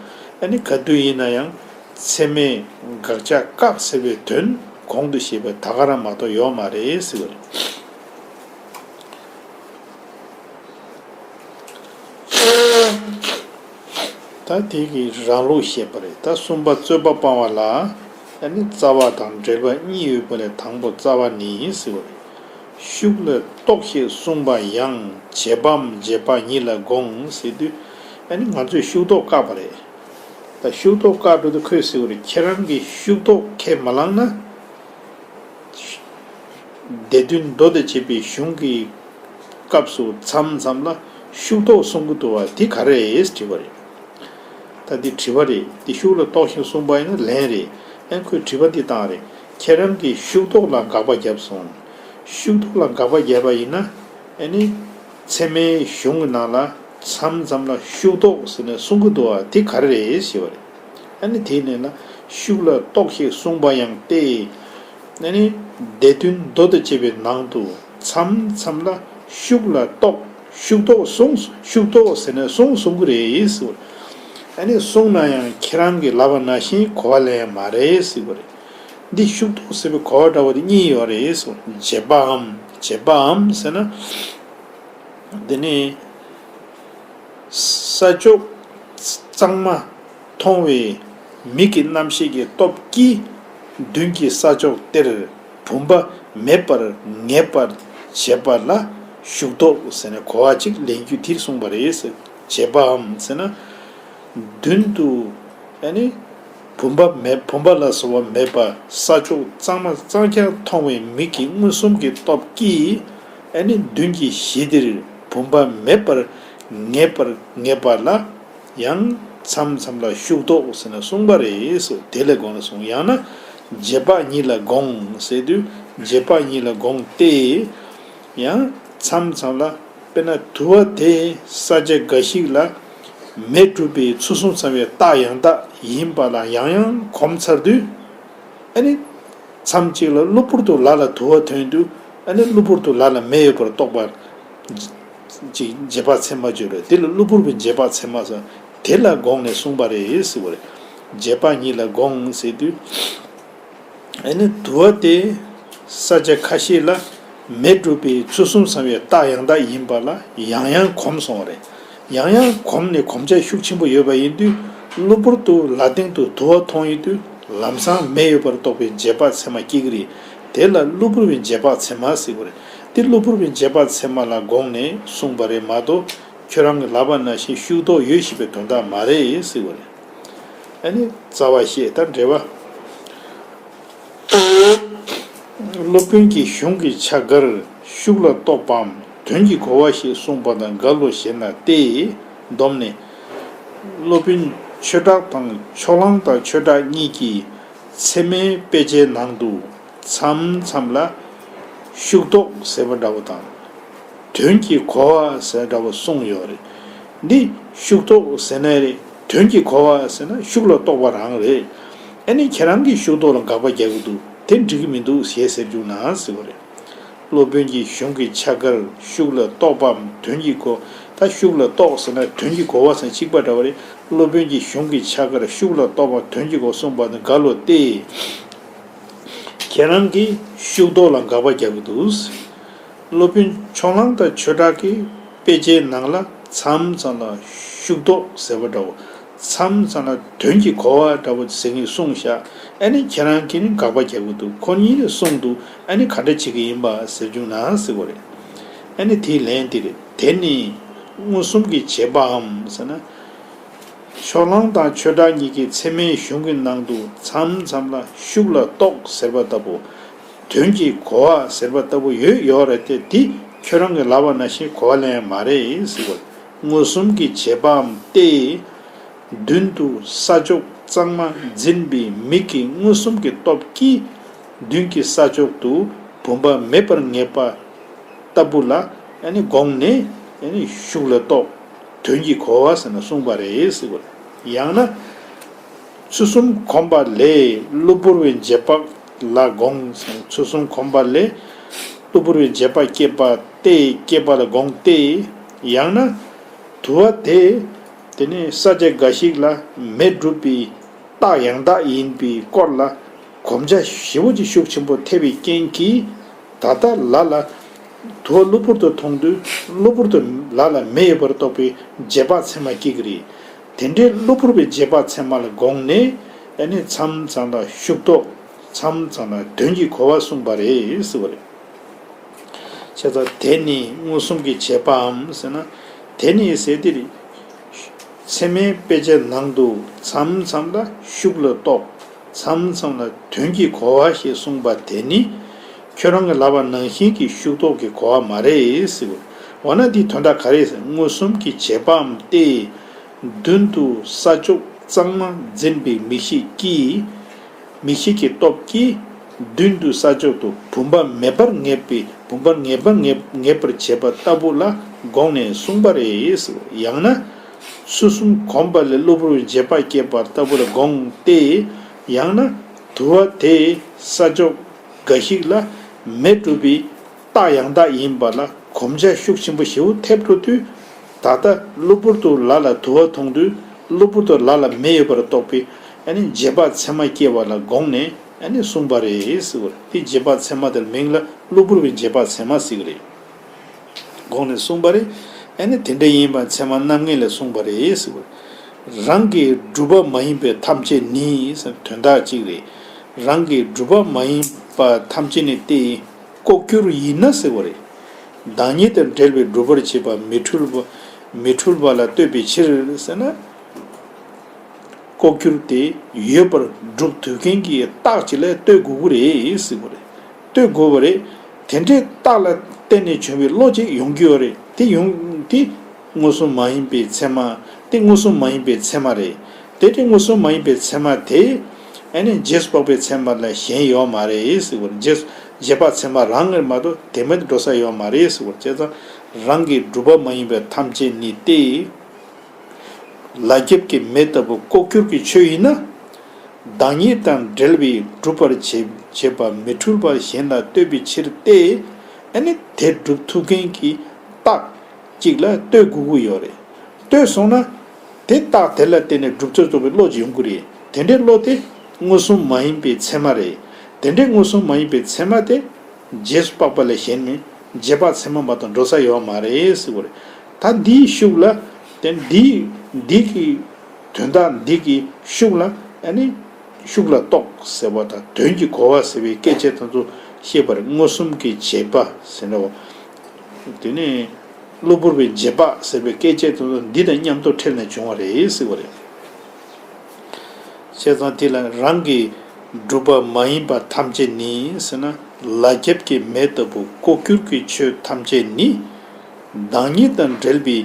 ཨ་ནི་ག་དུས་ཡིན་ན་ཡང་ཚད་མས་དགག་བྱ་བཀག་ཟེར་བའི་དོན་གོང་དུ་བཤད་པ་ད་ག་རང་མ་གཏོགས་ཡོད་མ་རེད་ཟེར་བ་རེད། ད་དེ་གི་རང་ལུགས་བཤད་པ་རེད། ད་གསུམ་པ་རྩོད་པ་སྤང་བ་ལ། ཨ་ནི་རྩ་བ་དང་འབྲེལ་བ་གཉིས་ཡོད་པ་ལས་དང་པོ་རྩ་བ་ནི་ཟེར་བ་རེད། ཤུགས་ལ་རྟོགས་ཞེས་གསུངས་པ་ཡང་རྗེས་དཔག་རྗེས་དཔག་ཉིད་ལ་དགོངས་ཟེར་དུས། ཨ་ནི་ང་ཚོས་ཤུགས་རྟོགས་བཀག་པ་རེད། ད་ཤུགས་རྟོགས་བཀག་འགྲོ་དུས་ཁོས་ཟེར་བ་རེད། ཁྱེད་རང་གིས་ཤུགས་རྟོགས་ཁས་མ་བླངས་ན། སྡེ་བདུན་མདོ་དང་བཅས་པའི་གཞུང་གི་སྐབས་སུ་མཚམས་མཚམས་ལ་ཤུགས་རྟོགས་གསུང་གི་འདུག་བ་དེ་ག་རེ་རེད་དྲིས་པ་རེད། ད་འདི་དྲི་བ་རེད། འདི་ཤུགས་ལ་རྟོགས་ཤིང་གསུངས་པ་ཡིན་ན་ལན་རེད། ཨན་ཁོས་དྲི་བ་འདི་བཏང་རེད། ཁྱེད་རང་གིས་ཤུགས་རྟོགས་ལ་དགག་པ་བརྒྱབ་སོང་། ཤུགས་རྟོགས་ལ་དགག་པ་བརྒྱབ་པ་ཡིན་ན། ཨ་ནི། ཚད་མའི་གཞུང་གི་ནང་ལ་མཚམས་མཚམས་ལ་ཤུགས་རྟོགས་ཟེར་ནས་གསུང་གི་འདུག་བ་དེ་ག་རེ་རེད་ཞེས་པ་རེད། ཨ་ནི་དེའི་ནང་ལ་ཤུགས་ལ་རྟོགས་ཤིང་གསུངས་པ་ཡང་སྟེ། ཨ་ནི་སྡེ་བདུན་མདོ་དང་བཅས་པའི་ནང་དུ་མཚམས་མཚམས་ལ་ཤུགས་ལ་རྟོགས། ཤུགས་རྟོགས་གསུངས། ཤུགས་རྟོགས་ཟེར་ནས་གསུངས་གསུང་གི་རེད་ཟེར་བ་རེད། ཨ་ནི་གསུངས་ན་ཡང་ཁྱེད་རང་གིས་ལབ་པ་ནང་བཞིན་གོ་བ་ལེན་ཡ་མ་རེད་ཟེར་བ་རེད། འདི་ཤུགས་རྟོགས་ཟེར་བའི་གོ་བ་འདྲ་བོ་དེ་གཉིས་ཡོད་རེད་ཟེར་བ་རེད། རྗེས་དཔག་གམ། རྗེས་དཔག་གམ་ཟེར་ན། དེ་ནས་ས་ཕྱོགས་གཙང་མ་མཐོང་བའི་མིག་གི་རྣམ་ཤེས་ཀྱི་སྟོབས་ཀྱིས་མདུན་གྱི་ས་ཕྱོགས་དེར་བུམ་པ་མེད་པར་ངེས་པར་བྱེད་པ་ལ་ ཤུགས་རྡོག་ཟེར་ནས་གོ་བ་གཅིག་ལེན་རྒྱུ་དེར་གསུངས་པ་རེད་ཟེར། བྱེད་པའམ་ཟེར་ན། མདུན་དུ་ཨ་ནི་བུམ་པ་མེད། བུམ་པ་ལ་སོགས་པ་མེད་པ། ས་ཕྱོགས་གཙང་མ་གཙང་རྐྱང་མཐོང་བའི་མིག་གི་མངོན་སུམ་གྱི་སྟོབས་ཀྱིས་ཨ་ནི་མདུན་གྱི་གཞི་དེར་བུམ་པ་མེད་པར་ངེས་པར་ངེས་པ་ལ། ཡང་མཚམས་མཚམས་ལ་ཤུགས་རྡོག་ཟེར་ནས་གསུངས་པ་རེད་ཟེར། དེ་ལས་དགོངས་ནས་གསུངས། ཡང་ན་རྗེས་དཔག་ཉིད་ལ་དགོངས་ཟེར་དུས་རྗེས་དཔག་ཉིད་ལ་དགོངས་ཏེ། ཡང་མཚམས་མཚམས་ལ། དཔེར་ན་དུ་བ་དེ་ས་ཆ་འགའ་ཞིག་ལ་མེ་གྲུབ་པའི་ཚུལ་གསུམ་ཚང་བའི་རྟགས་ཡང་དག་ཡིན་པ་ལ་ཡང་ཡང་གོམས་ཚར་དུས། ཨ་ནི། མཚམས་གཅིག་ལ་གློ་བུར་དུ་ལ་ལ་དུ་བ་ཐོན་དུས། ཨ་ནི་གློ་བུར་དུ་ལ་ལ་མེ་ཡོད་པར་རྟོགས་པ། ཅིག་རྗེས་དཔག་ཚད་མ་བརྗོད་རེད། དེ་ལ་གློ་བུར་བའི་རྗེས་དཔག་ཚད་མ་ཟེར། དེ་ལ་དགོངས་ནས་གསུངས་པ་རེད་ཟེར་བ་རེད། རྗེས་དཔག་ཉིད་ལ་དགོངས་ཟེར་དུས། ཨ་ནི་དུ་བ་དེ་ས་ཆ་ཁ་ཤས་ལ་མེ་གྲུབ་པའི་ཚུལ་གསུམ་ཚང་བའི་རྟགས་ཡང་དག་ཡིན་པ་ལ་ཡང་ཡང་གོམས་སོང་བ་རེད། ཡང་ཡང་གོམས་ནས་གོམས་ཆ་ཤུགས་ཆེན་པོ་ཡོད་པ་ཡིན་དུས། གློ་བུར་དུ་ལ་སྟེང་དུ་དུ་བ་མཐོང་ཡོང་དུས་ལམ་སང་མེ་ཡོད་པར་རྟོགས་པའི་རྗེས་དཔག་ཚད་མ་སྐྱེ་གི་རེད། དེ་ལ་གློ་བུར་བའི་རྗེས་དཔག་ཚད་མ་ཟེར་གི་རེད། དེ་གློ་བུར་བའི་རྗེས་དཔག་ཚད་མ་ལ་དགོངས་ནས་གསུངས་པ་རེད་མ་གཏོགས། ཁྱོད་རང་གི་ལབ་པ་ནང་བཞིན་ཤུགས་རྡོག་ཡོད་ཞེས་པའི་དོན་དག་མ་རེད་ཟེར་གི་རེད། ཨ་ནི་རྩ་བ་བཤད་ད་འགྲེལ་པ། སློབ་དཔོན་གྱི་གཞུང་གི་ཆ་འགར་ཤུགས་ལ་རྟོག་པའམ་དོན་གྱི་གོ་བ་ཞེས་གསུངས་པ་དང་འགལ་ལོ་ཞེ་ན་སྟེ། བསྡོམས་ནས། སློབ་དཔོན་ཆོས་གྲགས་དང་ཕྱོགས་གླང་དང་ཆོས་གྲགས་གཉིས་ཀྱིས་ཚད་མའི་དཔེ་ཆའི་ནང་དུ་མཚམས་མཚམས་ལ་ཤུགས་རྡོག་ཟེར་བ་འདྲ་བོ་དང་། དོན་གྱི་གོ་བ་ཟེར་འདྲ་བོ་གསུངས་ཡོད་རེད། འདི་ཤུགས་རྡོག་ཟེར་ན་རེད། དོན་གྱི་གོ་བ་ཟེར་ན་ཤུགས་ལ་རྟོག་པ་རང་རེད། ཨ་ནི་ཁྱེད་རང་གིས་ཤུགས་རྡོག་ལ་དགག་པ་རྒྱག་གི་འདུག་དེ་འགྲིག་གི་མི་འདུག་ཞེས་ཟེར་བཅུག་ན་ཟེར་བ་རེད། སློབ་དཔོན་གྱི་གཞུང་གི་ཆ་འགར་ཤུགས་ལ་རྟོག་པའམ་དོན་གྱི་གོ། ད་ཤུགས་ལ་རྟོག་ཟེར་ན་དོན་གྱི་གོ་བ་ཟེར་གཅིག་པ་འདྲ་བ་རེད། སློབ་དཔོན་གྱི་གཞུང་གི་ཆ་འགར་ཤུགས་ལ་རྟོག་པའམ་དོན་གྱི་གོ་གསུངས་པ་དང་འགལ་ལོ་སྟེ། ཁྱེད་རང་གིས་ཤུགས་རྡོག་ལ་དགག་པ་རྒྱག་གི་འདུག་སློབ་དཔོན་ཕྱོགས་གླང་དང་ཆོས་གྲགས་ཀྱིས་དཔེ་ཆའི་ནང་ལ་མཚམས་མཚམས་ལ་ཤུགས་རྡོག་ཟེར་བ་འདྲ་བོ། མཚམས་མཚམས་ལ་དོན་གྱི་གོ་བ་འདྲ་བོ་ཟེར་མཁན་གསུངས་ཤག་ཨ་ནི་ཁྱེད་རང་གིས་ནི་དགག་པ་རྒྱག་གི་འདུག་ཁོ་གཉིས་ནས་གསུངས་འདུག་ཨ་ནི་ག་འདྲ་བྱེད་ཀྱི་ཡིན་པ་ཟེར་བྱུང་ན་ཟེར་བ་རེད། ཨ་ནི་དེའི་ལན་དེ་རེད། དེ་ནི་མངོན་སུམ་གྱི་བྱེད་པའམ་ཟེར་ན། ཕྱོགས་གླང་དང་ཆོས་གྲགས་གཉིས་ཀྱིས་ཚད་མའི་གཞུང་གི་ནང་དུ་མཚམས་མཚམས་ལ་ཤུགས་ལ་རྟོག་ཟེར་བ་ལྟ་བུ། དོན་གྱི་གོ་བ་ཟེར་བ་ལྟ་བུ་ཡོད་ཡོད་རེད་དེ། འདི་ཁྱོད་རང་གིས་ལབ་པ་ནང་བཞིན་གོ་བ་ལེན་ཡ་མ་རེད་ཟེར་བ། མངོན་སུམ་གྱི་བྱེད་པའམ་སྟེ། མདུན་དུ་ས་ཕྱོགས་གཙང་མ་འཛིན་པའི་མིག་གི་མངོན་སུམ་གྱི་སྟོབས་ཀྱིས། མདུན་གྱི་ས་ཕྱོགས་དུ་བུམ་པ་མེད་པར་ངེས་པ་ལྟ་བུ་ལ། ཨ་ནི་དགོངས་ནས་ཨ་ནི་ཤུགས་ལ་རྟོག་དོན་གྱི་གོ་བ་ཟེར་ན་གསུངས་པ་རེད་ཟེར་བ་རེད། ཡང་ན། ཚུལ་གསུམ་གོམས་པ་ལས་གློ་བུར་བའི་རྗེས་དཔག་ལ་དགོངས། ཚུལ་གསུམ་གོམས་པ་ལས་གློ་བུར་བའི་རྗེས་དཔག་སྐྱེས་པ་སྟེ། སྐྱེས་པ་ལ་དགོངས་ཏེ། ཡང་ན། དུ་བ་དེ། དེ་ནི་ས་ཆ་འགའ་ཞིག་ལ་མེ་གྲུབ་པའི་རྟགས་ཡང་དག་ཡིན་པའི་སྐོར་ལ་གོམས་ཆ་ཞེ་པོ་ཅིག་ཤུགས་ཆེན་པོ་ཐེབས་པའི་རྐྱེན་གྱིས། ད་ལྟ་ལ་ལ་དུ་བ་གློ་བུར་དུ་མཐོང་དུས་གློ་བུར་དུ་ལ་ལ་མེ་ཡོད་པར་རྟོགས་པའི་རྗེས་དཔག་ཚད་མ་སྐྱེ་གི་རེད། དེ་འདྲའི་གློ་བུར་བའི་རྗེས་དཔག་ཚད་མ་ལ་དགོངས་ནས། ཨ་ནི་མཚམས་མཚམས་ལ་ཤུགས་རྡོག་མཚམས་མཚམས་ལ་དོན་གྱི་གོ་བ་གསུངས་པ་རེད་ཟེར་བ་རེད། བྱས་ཙང་དེ་ནི་མངོན་སུམ་གྱི་བྱེད་པའམ་ཟེར་ན། དེ་ནི་ཟེར་དེ་རེད། ཚད་མའི་དཔེ་ཆའི་ནང་དུ་མཚམས་མཚམས་ལ་ཤུགས་ལ་རྟོག་མཚམས་མཚམས་ལ་དོན་གྱི་གོ་བ་ཞེས་གསུངས་པ་དེ་ནི། ཁྱོད་རང་གིས་ལབ་པ་ནང་བཞིན་གྱི་ཤུགས་རྡོག་གི་གོ་བ་མ་རེད་ཟེར་བ། འོ་ན་འདིའི་དོན་དག་ག་རེ་ཟེར། མངོན་སུམ་གྱི་བྱེད་པའམ་སྟེ། མདུན་དུ་ས་ཕྱོགས་གཙང་མ་འཛིན་པའི་མིག་ཤེས་ཀྱིས། མིག་ཤེས་ཀྱི་སྟོབས་ཀྱིས་མདུན་དུ་ས་ཕྱོགས་དུ་བུམ་པ་མེད་པར་ངེས་པའི། བུམ་པ་ངེས་པར་ངེས་ངེས་པར་བྱེད་པ་ལྟ་བུ་ལ་དགོངས་ནས་གསུངས་པ་རེད། ཡང་ན། ཚུལ་གསུམ་གོམས་པ་ལས་གློ་བུར་བའི་རྗེས་དཔག་སྐྱེས་པ་ལྟ་བུ་ལ་དགོངས་ཏེ། ཡང་ན། དུ་བ་དེ་ས་ཕྱོགས་འགའ་ཞིག་ལ་མེ་གྲུབ་པའི་རྟགས་ཡང་དག་ཡིན་པ་ལ་གོམས་ཆ་ཤུགས་ཆེན་པོ་ཞེ་པོ་ཐེབས་འགྲོ་དུས། ད་ལྟ་གློ་བུར་དུ་ལ་ལ་དུ་བ་མཐོང་དུས་གློ་བུར་དུ་ལ་ལ་མེ་ཡོད་པར་རྟོགས་པའི་ཨ་ནི་རྗེས་དཔག་ཚད་མ་སྐྱེ་བ་ལ་དགོངས་ནས་ཨ་ནི་གསུངས་པ་རེད་ཟེར་བ་རེད། དེ་རྗེས་དཔག་ཚད་མ་དེར་མིང་ལ་གློ་བུར་བའི་རྗེས་དཔག་ཚད་མ་ཟེར་གི་རེད། དགོངས་ནས་གསུངས་པ་རེད། ཨ་ནི་དེ་འདྲ་ཡིན་པ་ཚད་མ་རྣམ་ངེས་ལས་གསུངས་པ་རེད་ཟེར་བ་རེད། རང་གི་སྒྲུབ་པ་མ་ཡིན་པའི་ཐམས་ཅད་ནི་ཟེར་དོན་དག་གཅིག་རེད། རང་གི་སྒྲུབ་པ་མ་ཡིན་པ་ཐམས་ཅད་ནི་སྟེ། ལྐོག་གྱུར་ཡིན་ན་ཟེར་བ་རེད། བདག་ཉིད་དང་བྲལ་བའི་སྒྲུབ་པར་བྱེད་པ་མི་འཁྲུལ་པ་མི་འཁྲུལ་པ་ལ་ལྟོས་པའི་ཕྱིར་ཟེར་ན། ལྐོག་གྱུར་དེ་ཡོད་པར་སྒྲུབ་ཐུབ་མཁན་གྱི་རྟགས་ཅིག་ལ་ལྟོས་དགོས་ཀྱི་རེད་ཟེར་བ་རེད། ལྟོས་དགོས་པ་རེད། དེ་འདྲའི་རྟགས་ལ་བརྟེན་ནས་བྱུང་བའི་བློ་ཅིག་ཡོང་གི་ཡོད་རེད། དེ་ཡོང་དེ་མངོན་སུམ་མ་ཡིན་པའི་ཚད་མ། དེ་མངོན་སུམ་མ་ཡིན་པའི་ཚད་མ་རེད། དེ་དེ་མངོན་སུམ་མ་ཡིན་པའི་ཚད་མ་དེ་ཨ་ནི་རྗེས་སུ་དཔག་པའི་ཚད་མ་ལས་གཞན་ཡོད་མ་རེད་ཟེར་བ་རེད། རྗེས་རྗེས་དཔག་ཚད་མ་རང་ངེར་མ་གཏོགས་དེ་མེད་དུ་འགྲོ་ས་ཡོད་མ་རེད་ཟེར་བ་རེད། བྱས་ཙང་རང་གི་སྒྲུབ་པ་མ་ཡིན་པའི་ཐམས་ཅད་ནི་སྟེ། ལ་རྒྱབ་ཀྱི་མེ་ལྟ་བུ་ལྐོག་གྱུར་གྱི་ཆོས་ཡིན་ན། བདག་ཉིད་དང་བྲལ་བའི་སྒྲུབ་པར་བྱེད་བྱེད་པ་མི་འཁྲུལ་པ་གཞན་ལ་ལྟོས་པའི་ཕྱིར་ཏེ། ཨ་ནི་དེ་སྒྲུབ་ཐུབ་མཁན་གྱི་རྟགས་གཅིག་ལ་ལྟོས་དགོས་ཀྱི་ཡོད་རེད། ལྟོས་སོང་ན། དེ་རྟགས་དེ་ལ་བརྟེན་ནས་སྒྲུབ་ཚུལ་རྟོགས་པའི་བློ་ཅིག་ཡོང་གི་རེད། དེ་འདྲའི་བློ་དེ་མངོན་སུམ་མ་ཡིན་པའི་ཚད་མ་རེད། དེ་འདྲའི་མངོན་སུམ་མ་ཡིན་པའི་ཚད་མ་དེ། རྗེས་སུ་དཔག་པ་ལས་གཞན་མིན། རྗེས་དཔག་ཚད་མ་མ་གཏོགས་འགྲོ་ས་ཡོད་མ་རེད་ཟེར་བ་རེད། ད་འདིའི་ཤུགས་ལ། དེ་འདིའི་འདི་གི་དོན་དག་འདི་གི་ཤུགས་ལ་ཨ་ནི་ཤུགས་ལ་རྟོགས་ཟེར་བ་དང་དོན་གྱི་གོ་བ་ཟེར་བའི་སྐད་ཆ་དེ་ཚོ་བཤད་པར་མངོན་སུམ་གྱི་རྗེས་དཔག་ཟེར་ནའོ། དེ་ནས་གློ་བུར་བའི་རྗེས་དཔག་ཟེར་བའི་སྐད་ཆ་དེ་ཚོ་འདི་དང་མཉམ་དུ་ཕྲལ་ནས་བྱུང་བ་རེད་ཟེར་བ་རེད། བྱས་ཙང་དེ་ལ་རང་གི་སྒྲུབ་པ་མ་ཡིན་པ་ཐམས་ཅད་ནི་ཟེར་ན། ལ་རྒྱབ་ཀྱི་མེ་ལྟ་བུ་ལྐོག་གྱུར་གྱི་ཆོས་ཐམས་ཅད་ནི། བདག་ཉིད་དང་བྲལ་བའི་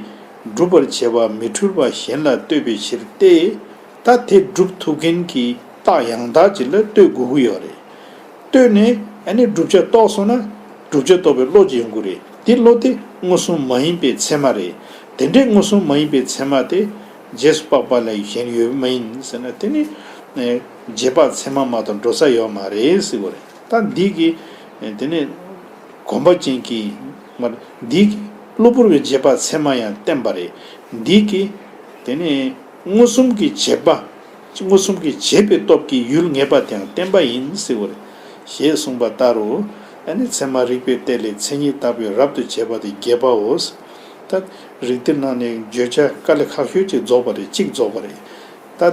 སྒྲུབ་པར་བྱེད་པ་མི་འཁྲུལ་པ་གཞན་ལ་ལྟོས་པའི་ཕྱིར་ཏེ། ད་དེ་སྒྲུབ་ཐུབ་མཁན་གྱི་རྟགས་ཡང་དག་ཅིག་ལ་ལྟོས་དགོས་ཀྱི་ཡོད་རེད། ལྟོས་ནས་ཨ་ནི་བསྒྲུབ་བྱ་རྟོགས་སོང་ན། བསྒྲུབ་བྱ་རྟོགས་པའི་བློ་ཅིག་ཡོང་གི་རེད། དེ་བློ་དེ་མངོན་སུམ་མ་ཡིན་པའི་ཚད་མ་རེད། དེ་འདྲའི་མངོན་སུམ་མ་ཡིན་པའི་ཚད་མ་དེ་རྗེས་སུ་དཔག་པ་ལས་གཞན་ཡོད་མ་ཡིན་ཟེར་ན། དེ་ནི་རྗེས་དཔག་ཚད་མ་མ་གཏོགས་འགྲོ་ས་ཡོད་མ་རེད་ཟེར་བ་རེད། ད་འདི་གི་དེ་ནི་གོམས་པ་ཅན་གྱི་མ། འདི་གི་གློ་བུར་བའི་རྗེས་དཔག་ཚད་མ་ཡང་བསྟན་པ་རེད། འདི་གི་དེ་ནི་མངོན་སུམ་གྱི་རྗེས་དཔག་མངོན་སུམ་གྱི་རྗེས་དཔག་སྟོབས་ཀྱིས་ཡུལ་ངེས་པ་དེའང་བསྟན་པ་ཡིན་ཟེར་བ་རེད། ཞེས་གསུངས་པ་ལྟར་རོ། ཨ་ནི་ཚད་མ་རིགས་པས་བལྟས་ལས་མཚན་ཉིད་བརྟག་པའི་རབ་ཏུ་བྱེད་པ་དེ་བརྒྱད་པའོ། ད་རིགས་གཏེར་ནང་ནས་བརྗོད་བྱ་དཀའ་ལས་ཁག་ཤོས་ཅིག་རྫོགས་པ་རེད། གཅིག་རྫོགས་པ་རེད།